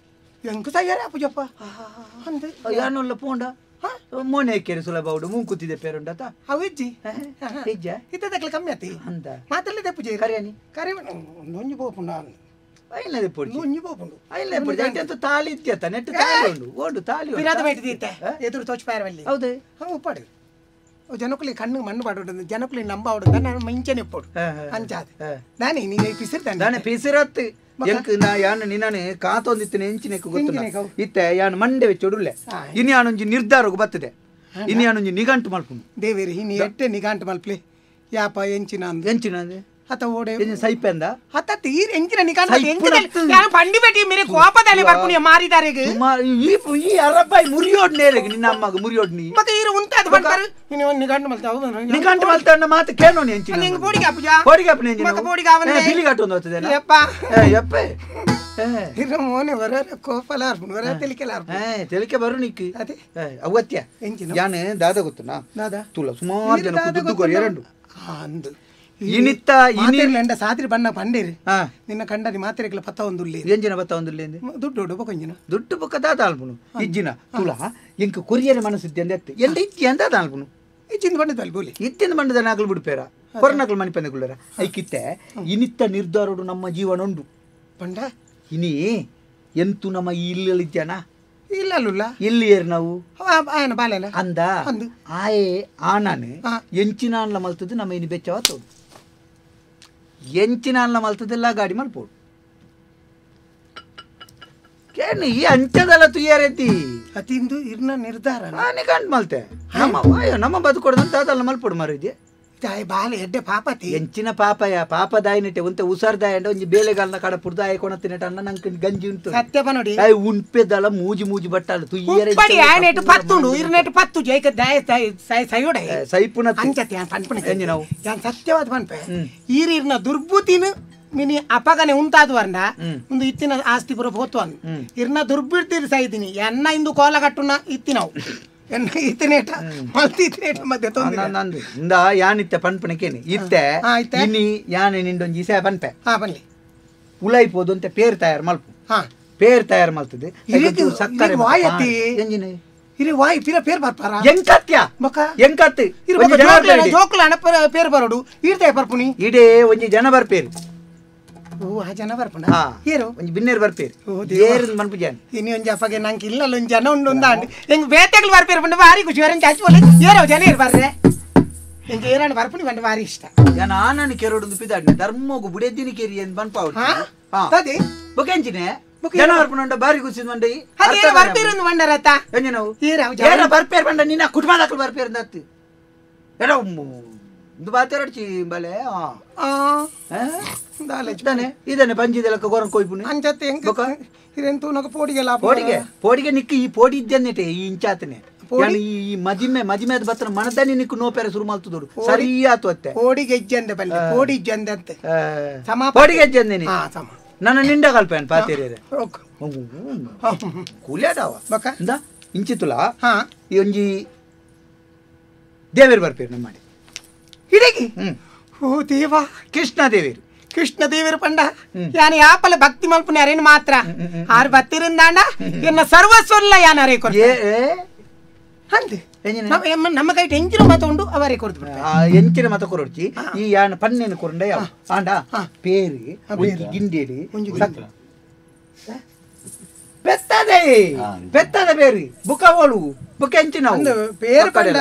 ಎಂಕು ಸಯ್ಯರೆ ಪೂಜಪ್ಪ ಅಂದೆ ಯಾನೊಲ್ಲ ಪೋಂಡ ಮೋನೆ ಕೆರೆ ಸುಲಭ ಅವಡು ಮೂಂಕುತ್ತಿದೆ ಪೇರುಂಡತ ಅವು ಇಜ್ಜಿ ಇಜ್ಜ ಇತ್ತ ತಕ್ಲ ಕಮ್ಮಿ ಆತಿ ಅಂದ ಮಾತಲ್ಲದೆ ಪೂಜೆ ಕರಿಯಾನಿ ಕರಿ ನೊಂಜಿ ಪೋಪುಂಡ ಐನದೆ ಪೊಡಿ ನೊಂಜಿ ಪೋಪುಂಡು ಐನದೆ ಪೊಡಿ ಅಂತ ತಾಳಿ ಇತ್ಯತ ನೆಟ್ ತಾಳಿ ಉಂಡು ಓಡು ತಾಳಿ ವಿರಾದ ಮೈಟ್ ದೀತೆ ಎದುರು ತೋಚ್ ಪಾರವಲ್ಲಿ ಹೌದು ಹಾ ಉಪ್ಪಾಡು ಜನಕುಲಿ ಕಣ್ಣು ಮಣ್ಣು ಪಾಡು ಜನಕುಲಿ ನಂಬ ಅವಡು ನಾನು ಮಂಚನೆ ಉಪ್ಪಡು ಅಂಚಾದ ನಾನೇ ನೀನು ಪಿಸಿರ್ತಾನೆ ನಾನೇ ಪಿಸಿರತ್ತು ಎಂಕ್ ನಾ ಯಾನು ನಿನ್ನನೆ ಕಾತೊಂದಿತ್ತನೆ ಎಂಚಿನೆಕ್ಕು ಗೊತ್ತು ಇತ್ತೆ ಯಾನು ಮಂಡೆ വെಚ್ಚೊಡುಲ್ಲೆ ಇನಿ ಯಾನೊಂಜಿ ನಿರ್ಧಾರಕ್ಕೆ ಬತ್ತದೆ ಇನಿ ಯಾನೊಂಜಿ ನಿಗಂಟು ಮಲ್ಪುನು ದೇವೇರಿ ಇನಿ ಎಟ್ಟೆ ನಿಗಂಟು ಮಲ್ಪ್ಲೆ ಯಾಪ ಎಂಚಿನ ಅಂದ್ ಎಂಚಿನ ಅಂದೆ ಅತ ಓಡೆ ಎಂಚಿನ ಸೈಪೆಂದ ಅತ ತೀರ್ ಎಂಚಿನ ನಿಗಂಟು ಎಂಚಿನ ಯಾನು ಪಂಡಿ ಬೆಟಿ ಮೇರೆ ಕೋಪದಲ್ಲಿ ಬರ್ಪುನಿ ಮಾರಿದಾರೆಗೆ ಈ ಈ ಅರಬ್ಬಾಯಿ ಮುರಿಯೋಡ್ ನೇರೆಗೆ ನಿನ್ನ ಅಮ್ಮಗ ಮುರಿಯೋಡ್ ನೀ ಮತ್ತೆ ಈರು ಉಂತಾದ ಬಂತಾರೆ ನೀನು ಒಂದು ನಿಗಂಟು ಮಲ್ತ ನಿಗಂಟು ಮಲ್ತಣ್ಣ ಮಾತು ಕೇನೋನಿ ಎಂಚಿನ ನಿಂಗೆ ಬೋಡಿಗೆ ಅಪ್ಪಜಾ ಬೋಡಿಗೆ ಅಪ್ಪನೆ ಎಂಚಿನ ಮಕ ಬೋಡಿಗೆ ಅವನೇ ಬಿಲಿಗಾಟು ಒಂದು ಹೊತ್ತದೆನ ಯಪ್ಪ ಯಪ್ಪ ಇರ ಮೋನೆ ವರ ಕೋಪಲ ಅರ್ಪುನು ವರ ತೆಲಿಕೆಲ ಅರ್ಪುನು ತೆಲಿಕೆ ಬರು ನಿಕ್ ಅದೇ ಅವತ್ಯ ಎಂಚಿನ ಯಾನು ದಾದ ಗೊತ್ತುನಾ ದಾದ ತುಲ ಸುಮಾರು ಜನ ದುಡ್ಡು ಕೊರಿಯರಂಡು ಅಂದು ಇನಿತ್ತ ಇನಿರ್ಲೆಂಡ ಸಾತ್ರಿ ಬಣ್ಣ ಪಂಡೇರಿ ನಿನ್ನ ಕಂಡನಿ ಮಾತ್ರೆಗಳ ಪತ್ತ ಒಂದುಲ್ಲೆ ಎಂಜಿನ ಪತ್ತ ಒಂದುಲ್ಲೆ ದುಡ್ಡು ಉಡು ಬೊಕೊಂಜಿನ ದುಡ್ಡು ಬೊಕ್ಕ ದಾದ ಅಲ್ಪುನು ಇಜ್ಜಿನ ತುಲ ಎಂಕ್ ಕೊರಿಯರೆ ಮನಸ್ಸಿದ್ದೆ ಅಂದೆ ಎಂಡ ಇಜ್ಜಿ ಅಂದ ಅಲ್ಪುನು ಇಜ್ಜಿಂದ ಬಂಡದ ಅಲ್ಲಿ ಬೋಲಿ ಇತ್ತಿಂದ ಬಂಡದ ನಾಕಲು ಬಿಡ್ಪೇರ ಕೊರನಕಲು ಮಣಿಪಂದೆ ಕುಳ್ಳರ ಐಕಿತ್ತೆ ಇನಿತ್ತ ನಿರ್ಧಾರೋಡು ನಮ್ಮ ಜೀವನ ಉಂಡು ಪಂಡ ಇನಿ ಎಂತು ನಮ್ಮ ಇಲ್ಲಲ್ಲಿದ್ಯಾನ ಇಲ್ಲ ಎಲ್ಲಿ ಏರ್ ನಾವು ಆಯನ ಬಾಲೆನ ಅಂದ ಆಯೆ ಆನಾನೆ ಎಂಚಿನ ಅನ್ಲ ಮಲ್ತದ್ದು ನಮ್ಮ ಇನಿ ಬೆಚ್ಚವ ಎಂಚಿನ ಅಲ್ಲ ಮಲ್ತದೆಲ್ಲ ಗಾಡಿ ಮಲ್ಪೋಡು ಕೇಳಿ ಈ ಅಂಚದಲ್ಲ ತುಯ್ಯಾರೆತ್ತಿ ಅತಿಂದು ಇರ್ನ ನಿರ್ಧಾರ ನಾನೇ ಕಂಡು ಮಲ್ತೆ ನಮ್ಮ ಅಯ್ಯೋ ನಮ್ಮ ಬದುಕೊಡದಂತ ಅದಲ್ಲ ಮಲ್ಪೋಡು ಮಾರಿದ್ದೆ ಬಾಲೆ ಎಡ್ಡೆ ಪಾಪತಿ ಎಂಚಿನ ಪಾಪಯ ಪಾಪದಾಯಿನಿಟ್ಟೆ ಒಂತೆ ಉಸಾರ್ದಾಯ ಅಂಡ ಒಂಜಿ ಬೇಲೆಗಾಲನ ಕಡ ಪುಡ್ದಾಯ ಕೊಣತಿನೆಟ ಅಣ್ಣ ನಂಗೆ ಗಂಜಿ ಉಂಟು ಸತ್ಯಪ ನೋಡಿ ಆಯ್ ಉಂಪೆದಲ್ಲ ಮೂಜಿ ಮೂಜಿ ಬಟ್ಟಾಲ ತುಯ್ಯರೆ ಉಪ್ಪಡಿ ಆಯನೆಟ್ ಪತ್ತುಂಡು ಇರ್ನೆಟ್ ಪತ್ತು ಜೈಕ ದಾಯ ಸೈ ಸೈಯೋಡೆ ಸೈಪುನ ಅಂಚತಿ ಯಾನ್ ಪನ್ಪುಣ ಎಂಜಿ ನಾವು ಯಾನ್ ಸತ್ಯವಾದ ಪನ್ಪೆ ಈರಿರ್ನ ದುರ್ಬುತಿನ ಮಿನಿ ಅಪಗನೆ ಉಂತಾದು ವರ್ಣ ಒಂದು ಇತ್ತಿನ ಆಸ್ತಿ ಪುರ ಪೋತು ಅನ್ ಇರ್ನ ದುರ್ಬಿಡ್ತಿರ್ ಸೈದಿನಿ ಎನ್ನ ಇಂದು ಕೋಲ ಕಟ್ಟುನ ಇತ್ತಿನವು ಎನ್ನ ಇತ್ತನೇಟ ಮಲ್ತಿ ಇತ್ತನೇಟ ಮಧ್ಯೆ ತೊಂದರೆ ನಂದು ಇಂದ ಯಾನಿತ್ತೆ ಪನ್ಪಣಕೇನಿ ಇತ್ತೆ ಇನಿ ಯಾನೆ ನಿಂಡೊಂಜಿ ಇಸೆ ಪನ್ಪೆ ಹಾ ಬನ್ನಿ ಉಲೈಪೋದು ಅಂತ ಪೇರ್ ತಯಾರು ಮಲ್ಪು ಹಾ ಪೇರ್ ತಯಾರು ಮಲ್ತದೆ ಸಕ್ಕರೆ ವಾಯತಿ ಎಂಜಿನ ಇರಿ ವಾಯ್ ಪಿರ ಪೇರ್ ಬರ್ಪಾರ ಎಂಕತ್ಯ ಬೊಕ ಎಂಕತ್ ಇರು ಜೋಕ್ಲ ಅಣ ಪೇರ್ ಬರೋಡು ಈರ್ತೆ ಬರ್ಪುನಿ ಇಡೇ ಒಂಜಿ ಜನ ಬರ್ಪೇರು ಓ ಆ ಜನ ಬರ್ಪುನ ಏರು ಒಂಜಿ ಬಿನ್ನೇರು ಬರ್ಪೇರು ಏರು ಮನ್ಪು ಜನ ಇನಿ ಒಂಜಿ ಅಪ್ಪಗೆ ನಂಗೆ ಇಲ್ಲ ಒಂಜಿ ಜನ ಉಂಡು ಉಂದಾಂಡ್ ಎಂಗ್ ಬೇತೆಗಳು ಬರ್ಪೇರು ಪಂಡ ಭಾರಿ ಖುಷಿ ವರೆಂಚ ಚಾಚಿ ಬೋಲೆ ಏರೋ ಜನ ಏರು ಬರ್ರೆ ಎಂಗ್ ಏರಾಣ ಬರ್ಪುನಿ ಪಂಡ ಭಾರಿ ಇಷ್ಟ ಜನ ಆನನ ಕೆರೋಡು ಪಿದಾಡ್ನೆ ಧರ್ಮಗು ಬುಡೆದಿನಿ ಕೇರಿ ಎಂದು ಬನ್ಪಾವು ಹಾ ತದೆ ಬೊಕೆಂಚಿನೆ ಜನ ಬರ್ಪುನ ಭಾರಿ ಖುಷಿ ಮಂಡ ಅದು ಏರು ಬರ್ಪೇರು ಒಂದು ಮಂಡರತ್ತ ಎಂಜಿನವು ಏರು ಏರ ಬರ್ಪೇರು ಬಂಡ ನಿನ್ನ ಕುಟುಂಬದಾಕಲು ಬರ್ಪೇರು ಅಂದತ್ತು ಎಡ ಒಂದು ಬಾತೆರಡ್ಚಿ ಬಲೆ ಇದ್ದಾನೆ ಇದನ್ನೇ ಪಂಜಿದೆಲಕ್ಕ ಗೊರಂ ಕೊಯ್ಪುನಿ ಅಂಚತ್ತೆ ಎಂಕ ಇರೆಂತೂ ನಕ ಪೋಡಿಗೆಲ್ಲ ಪೋಡಿಗೆ ಪೋಡಿಗೆ ನಿಕ್ಕು ಈ ಪೋಡಿ ಇದ್ದನ್ನೆಟೆ ಈ ಇಂಚಾತನೆ ಈ ಮದಿಮೆ ಮದಿಮೆದ ಬತ್ತನ ಮನದಾನಿ ನಿಕ್ಕು ನೋಪೆರೆ ಶುರು ಮಲ್ತದೋಡು ಸರಿ ಆತು ಅತ್ತೆ ಪೋಡಿಗೆ ಇಜ್ಜಂದೆ ಬನ್ನಿ ಪೋಡಿ ಇಜ್ಜಂದೆ ಅಂತೆ ಸಮ ಪೋಡಿಗೆ ಇಜ್ಜಂದೇನಿ ಹಾ ಸಮ ನನ್ನ ನಿಂಡ ಕಲ್ಪೇನು ಪಾತೇರಿಯರೆ ಕೂಲಿಯಾಡವ ಬಕ ಇಂದ ಇಂಚಿತುಲ ಹಾ ಈ ಒಂಜಿ ದೇವೇರು ಬರ್ಪೇರು ನಮ್ಮಡಿ ಹಿಡಗಿ ಓ ದೇವಾ ಕೃಷ್ಣ ದೇವೇರು ಕೃಷ್ಣ ದೇವರು ಪಂಡ ಯಾನ ಯಾಪಲ ಭಕ್ತಿ ಮಲ್ಪುನ ಅರೇನು ಮಾತ್ರ ಆರು ಬತ್ತಿರಿಂದಾಂಡ ಎನ್ನ ಸರ್ವಸ್ವಲ್ಲ ಯಾನ ಅರೇ ಕೊರ್ತೆ ಅಂದೆ ನಮ್ಮ ಕೈಟ್ ಎಂಚಿನ ಮತ ಉಂಡು ಅವರೇ ಕೊರ್ದು ಎಂಚಿನ ಮತ ಕೊರೊಡ್ಚಿ ಈ ಯಾನ ಪನ್ನೇನು ಕೊರಂಡ ಯಾವ ಆಂಡ ಪೇರಿ ಒಂಜಿ ಗಿಂಡೇಡಿ ಪೆತ್ತದೆ ಪೆತ್ತದ ಬೇರಿ ಬುಕ್ಕ ಓಳು ಬೊಕ್ಕ ಎಂಚಿನ ಪೇರು ಪಂಡ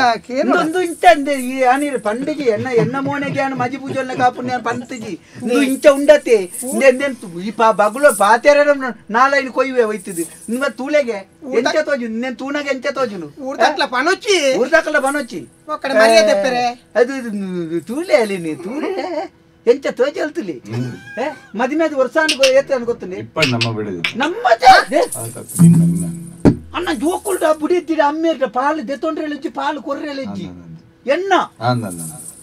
ಒಂದು ಇಂಚ ಅಂದೆ ಈ ಆನಿರು ಪಂಡಿಗೆ ಎನ್ನ ಎನ್ನ ಮೋನೆಗೆ ಆನು ಮಜಿ ಪೂಜೆಲ್ಲ ಕಾಪುಣ್ಯ ಪಂತಜಿ ಇಂದು ಇಂಚ ಉಂಡತೆ ಈ ಬಗುಲ ಪಾತೆರ ನಾಲೈನ್ ಕೊಯ್ಯುವೆ ಒಯ್ತದೆ ನಿಮ್ಮ ತೂಲೆಗೆ ಎಂಚ ತೋಜು ನಿನ್ನ ತೂನಾಗ ಎಂಚ ತೋಜುನು ಊರ್ದಕ್ಲ ಪನೊಚ್ಚಿ ಊರ್ದಕ್ಲ ಪನೊಚ್ಚಿ ಒಕ್ಕಡೆ ಮರ್ಯಾದೆ ಪೆರೆ ಅದು ತೂಲೆ ಅಲ್ಲಿ ನೀ ತೂಲೆ ಎಂಚ ತೋಜಲ್ತುಲಿ ಮದಿಮೆದ ವರ್ಷ ಏತ ಅನ್ಕೊತೀನಿ ನಮ್ಮ ಬಿಡದು ನಮ್ಮ ಅಣ್ಣ ಜೋಕುಲ್ಡ ಬುಡಿತೀರ ಅಮ್ಮೇರ್ಡ ಪಾಲು ದೆತ್ತೊಂಡ್ರೆಲಜ್ಜಿ ಪಾಲು ಕೊರ್ರೆಲಜ್ಜಿ ಎಣ್ಣ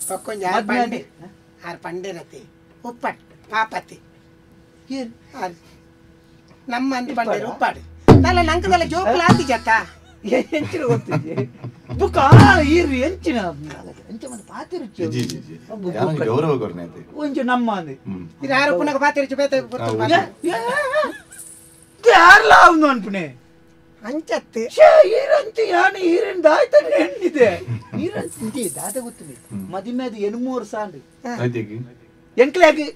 ಪಕ್ಕೊಂಜ ಆರ್ ಪಂಡೆ ಆರ್ ಪಂಡೆರತಿ ಉಪ್ಪಟ್ ಪಾಪತಿ ನಮ್ಮ ಅಂತ ಪಂಡೇರು ಉಪ್ಪಾಡು ನಲ್ಲ ನಂಕದಲ್ಲ ಜೋಕುಲ ಆತಿ ಜತ್ತ ಎಂಚಿನ ಗೊತ್ತಿದೆ ಬುಕ್ಕ ಈರು ಎಂಚಿನ ಎಂಚ ಮಂದಿ ಪಾತಿರುಚಿ ಗೌರವ ಕೊರ್ನೆ ಒಂಚು ನಮ್ಮ ಅಂದೆ ಇದು ಯಾರು ಪುನಃ ಪಾತಿರುಚಿ ಬೇತ ಯಾರ್ಲ ಅವನು ಅನ್ಪುಣೆ ಅಂಚತ್ತೆ ಈರಂಚ ಯಾನು ಈರನ್ ದಾಯ್ತಾನೆ ಎಣ್ಣಿದೆ ಈರಂಚ ದಾದ ಗೊತ್ತಿದೆ ಮದಿಮೆದು ಎನ್ಮೂರು ಸಾಂಡ್ರಿ ಎಂಕ್ಲಾಗಿ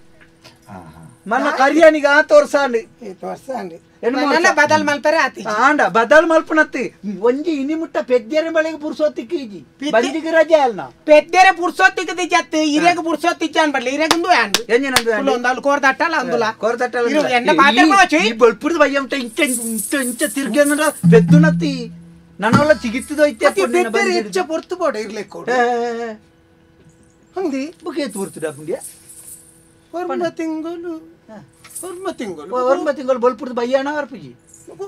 ಮನ್ನ ಕರಿಯಾನಿಗೆ ಆ ತೋರ್ಸಾಂಡಿ ತೋರ್ಸಾಂಡಿ ನನ್ನ ಬದಲ್ ಮಲ್ಪರೆ ಆತಿ ಆಂಡ ಬದಲ್ ಮಲ್ಪನತ್ತಿ ಒಂಜಿ ಇನಿ ಮುಟ್ಟ ಪೆದ್ದೆರೆ ಬಳಿಗೆ ಪುರ್ಸೊತ್ತಿಕ್ಕೆ ಇಜಿ ಬಂಜಿಗೆ ರಜೆ ಅಲ್ಲ ಪೆದ್ದೆರೆ ಪುರ್ಸೊತ್ತಿಗೆ ಜತ್ತು ಇರೆಗ್ ಪುರ್ಸೊತ್ತಿಚ್ಚ ಅನ್ಬಡ್ಲಿ ಇರೆಗಂದು ಆಂಡ್ ಎಂಜಿನಂದು ಒಂದು ಕೋರ್ದಟ್ಟಲ್ಲ ಅಂದುಲ ಕೋರ್ದಟ್ಟಲ್ಲ ಎನ್ನ ಪಾತ್ರೆ ಮೋಚಿ ಈ ಬಲ್ಪುರದ ಬಯ್ಯಂಟ ಇಂಚ ಇಂಚ ಇಂಚ ತಿರ್ಗಂದ್ರ ಪೆದ್ದುನತ್ತಿ ನನ್ನವಲ್ಲ ಚಿಗಿತ್ತಿದೋಯ್ತೆ ಪೆದ್ದೆರೆ ಹೆಚ್ಚ ಪೊರ್ತು ಬೋಡ ಇರ್ಲಿಕ್ಕೆ ಹಂದಿ ಬುಕೆ ತೋರ್ತುಡ ಪುಂಡ್ಯ ಒರ್ಮ ತಿಂಗಳು ಒರ್ಮ ತಿಂಗಳು ಒರ್ಮ ತಿಂಗಳು ಬಲ್ಪುರದ ಬಯ್ಯಾಣ ಅರ್ಪುಜಿ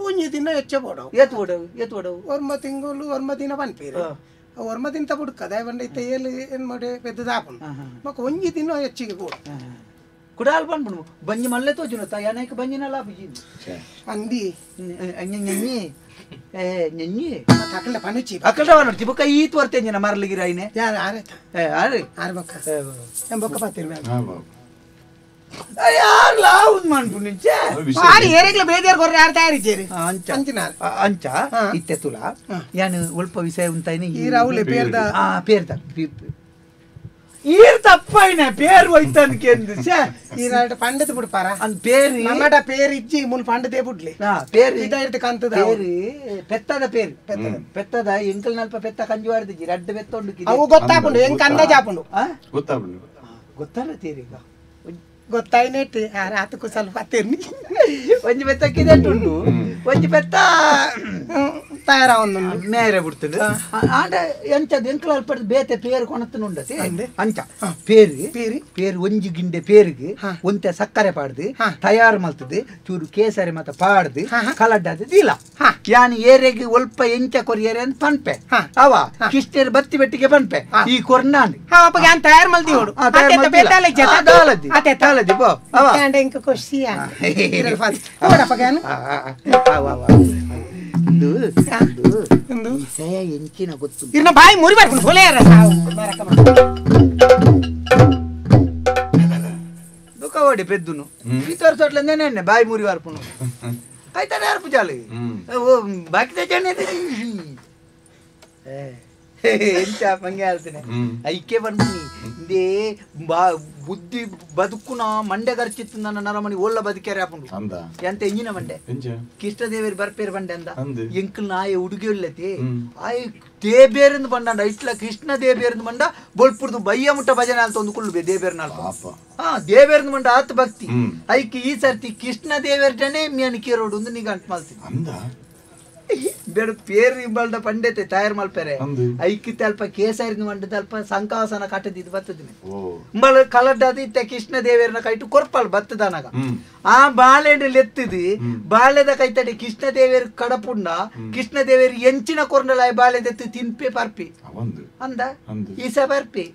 ಒಂಜಿ ದಿನ ಹೆಚ್ಚ ಬೋಡವು ಏತ್ ಬೋಡವು ಏತ್ ಬೋಡವು ಒರ್ಮ ತಿಂಗಳು ಒರ್ಮ ದಿನ ಪನ್ಪೇರು ಒರ್ಮ ದಿನ ಬುಡ್ಕ ದಯವಂಡ ಇತ್ತ ಏಳು ಏನು ಮಾಡಿ ಪೆದ್ದದಾಪುಂಡು ಮಕ್ಕ ಒಂಜಿ ದಿನ ಹೆಚ್ಚಿಗೆ ಬೋಡು ಕುಡಾಲ್ ಪನ್ಪುಂಡು ಬಂಜಿ ಮಲ್ಲೆ ತೋಜುನ ಯಾನೈಕ್ ಬಂಜಿನ ಲಾಪುಜಿ ಅಂದಿ ನೆನ್ನಿ ನೆನ್ನಿ ಅಕಲ್ಡ ಪನುಚಿ ಅಕಲ್ಡ ಪನುಚಿ ಬೊಕ್ಕ ಈ ತೋರ್ತೇಂಜಿನ ಮರಲಿಗಿರಾಯಿನೆ ಯಾರು ಆರೇತ ಆರೆ ಆರು ಬೊಕ್ಕ ಏನ್ ಬೊಕ್ಕ ಪಾತಿರ್ವೆ ಅಂಚ ಇತ್ತೆ ತುಲ ಯಾನು ಒಲ್ಪ ವಿಷಯ ಉಂತಾಯಿನಿ ಪೇರ್ದ ಈರ್ ತಪ್ಪಾಯಿನ ಪೇರ್ ಹೋಯ್ತಾನ ಈರಾಟ ಪಂಡದ ಬಿಡ್ಪಾರ ಅಂದ್ ಪೇರು ನಮ್ಮಡ ಪೇರ್ ಇಜ್ಜಿ ಮುಲ್ ಪಂಡದೇ ಬಿಡ್ಲಿ ಪೇರು ಇದಾಯ್ತು ಕಂತದ ಪೇರು ಪೆತ್ತದ ಪೇರು ಪೆತ್ತದ ಎಂಕಲ್ ನಲ್ಪ ಪೆತ್ತ ಕಂಜುವಾಡ್ದಿಜ್ಜಿ ರಡ್ಡು ಪೆತ್ತ ಉಂಡು ಅವು ಗೊತ್ತಾಪುಂಡು ಎಂಕ್ ಅಂದಾಜಾಪುಂಡು ಗೊತ್ತಾಪುಂಡು ಗೊತ್ತಲ್ಲ ತೇರಿಗ ಗೊತ್ತಾಯ್ನೇಟ್ ಆತಕ್ಕೂ ಸ್ವಲ್ಪ ತಿರ್ನಿ ಒಂಜಿ ಪೆತ್ತ ಕಿದೆಟ್ ಉಂಡು ಒಂಜಿ ಪೆತ್ತ ತಯಾರ ಮೇರೆ ಬಿಡ್ತದೆ ಆಂಡ ಎಂಚದ ಎಂಕಲ ಅಲ್ಪಡ್ದು ಬೇತೆ ಪೇರು ಕೊಣತನ ಉಂಡತೆ ಅಂಚ ಪೇರು ಪೇರು ಪೇರು ಒಂಜಿ ಗಿಂಡೆ ಪೇರಿಗೆ ಒಂತೆ ಸಕ್ಕರೆ ಪಾಡ್ದು ತಯಾರು ಮಲ್ತದೆ ಚೂರು ಕೇಸರಿ ಮತ್ತ ಪಾಡ್ದು ಕಲಡ್ಡಾದ ದೀಲ ಯಾನ್ ಏರೆಗೆ ಒಲ್ಪ ಎಂಚ ಕೊರಿಯರೆ ಅಂತ ಪನ್ಪೆ ಅವ ಕಿಷ್ಟೇರು ಬತ್ತಿ ಬೆಟ್ಟಿಗೆ ಪನ್ಪೆ ಈ ಕೊರ್ನಾಂಡ್ ತಯಾರು ಮಲ್ದಿ ಖುಷಿ ಎಂಚಿನ ಗೊತ್ತು ಇರ್ನ ಬಾಯಿ ಮುರಿ ಬರ್ಕೊಂಡು ಹೊಲೆಯಾರ ಸಾವು ದುಃಖವಾಡಿ ಪೆದ್ದುನು ಈ ತೋರ್ಸೋಟ್ಲ ನೆನೆ ಬಾಯಿ ಮುರಿ ವಾರ್ಪುನು ಆಯ್ತಾನೆ ಯಾರು ಪೂಜಾಲಿ ಓ ಬಾಕಿ ಜನ ಎಂಚ ಮಂಗೆ ಹೇಳ್ತೇನೆ ಐಕೆ ಬಂದ್ನಿ ಇಂದೇ ಬಾ ಬುದ್ಧಿ ಬದುಕುನ ಮಂಡೆ ಖರ್ಚಿತ್ತು ನನ್ನ ನರಮಣಿ ಒಳ್ಳ ಬದುಕ್ಯಾರ ಹಾಪುಂಡು ಎಂತ ಎಂಜಿನ ಮಂಡೆ ಕೃಷ್ಣದೇವರು ಬರ್ಪೇರು ಬಂಡೆ ಅಂದ ಎಂಕಲ್ ನಾಯ ಉಡುಗೆ ಇಲ್ಲತಿ ಆಯ್ ದೇಬೇರಿಂದ ಬಂಡ ಇಟ್ಲ ಕೃಷ್ಣ ದೇಬೇರಿಂದ ಬಂಡ ಬೊಲ್ಪುರ್ದು ಬಯ್ಯ ಮುಟ್ಟ ಭಜನೆ ಅಂತ ಒಂದು ಕುಳ್ಳು ದೇಬೇರ್ ನಾಲ್ಕು ಹಾ ದೇವೇರ್ನ ಮಂಡ ಆತ ಭಕ್ತಿ ಐಕಿ ಈ ಸರ್ತಿ ಕೃಷ್ಣ ದೇವೇರ್ಟನೆ ಮೇನ್ ಕೇರೋಡು ಒಂದು ನಿಗಂಟ್ ಮಾಡ್ತೀನಿ ಬೇಡ ಪೇರು ಇಂಬಲ್ದ ಪಂಡೆತೆ ತಯಾರು ಮಲ್ಪೆರೆ ಐಕಿ ತಲ್ಪ ಕೇಸರಿನ ಮಂಡ ತಲ್ಪ ಸಂಕಾಸನ ಕಟ್ಟದಿದ್ದು ಬತ್ತದಿನ ಇಂಬಳ ಕಲಡ್ಡಾದ ಇತ್ತ ಕೃಷ್ಣ ದೇವೇರ್ನ ಕೈಟು ಕೊರ್ಪಲ್ ಬತ್ತದನಗ ಆ ಬಾಳೆಹಣ್ಣು ಎತ್ತಿದು ಬಾಳೆದ ಕೈತಡಿ ಕೃಷ್ಣ ದೇವೇರ್ ಕಡಪುಂಡ ಕೃಷ್ಣ ದೇವೇರ್ ಎಂಚಿನ ಕೊರ್ನಲಾಯ ಬಾಳೆದೆತ್ತು ತಿನ್ಪೆ ಪರ್ಪಿ ಅಂದ ಈಸ ಬರ್ಪಿ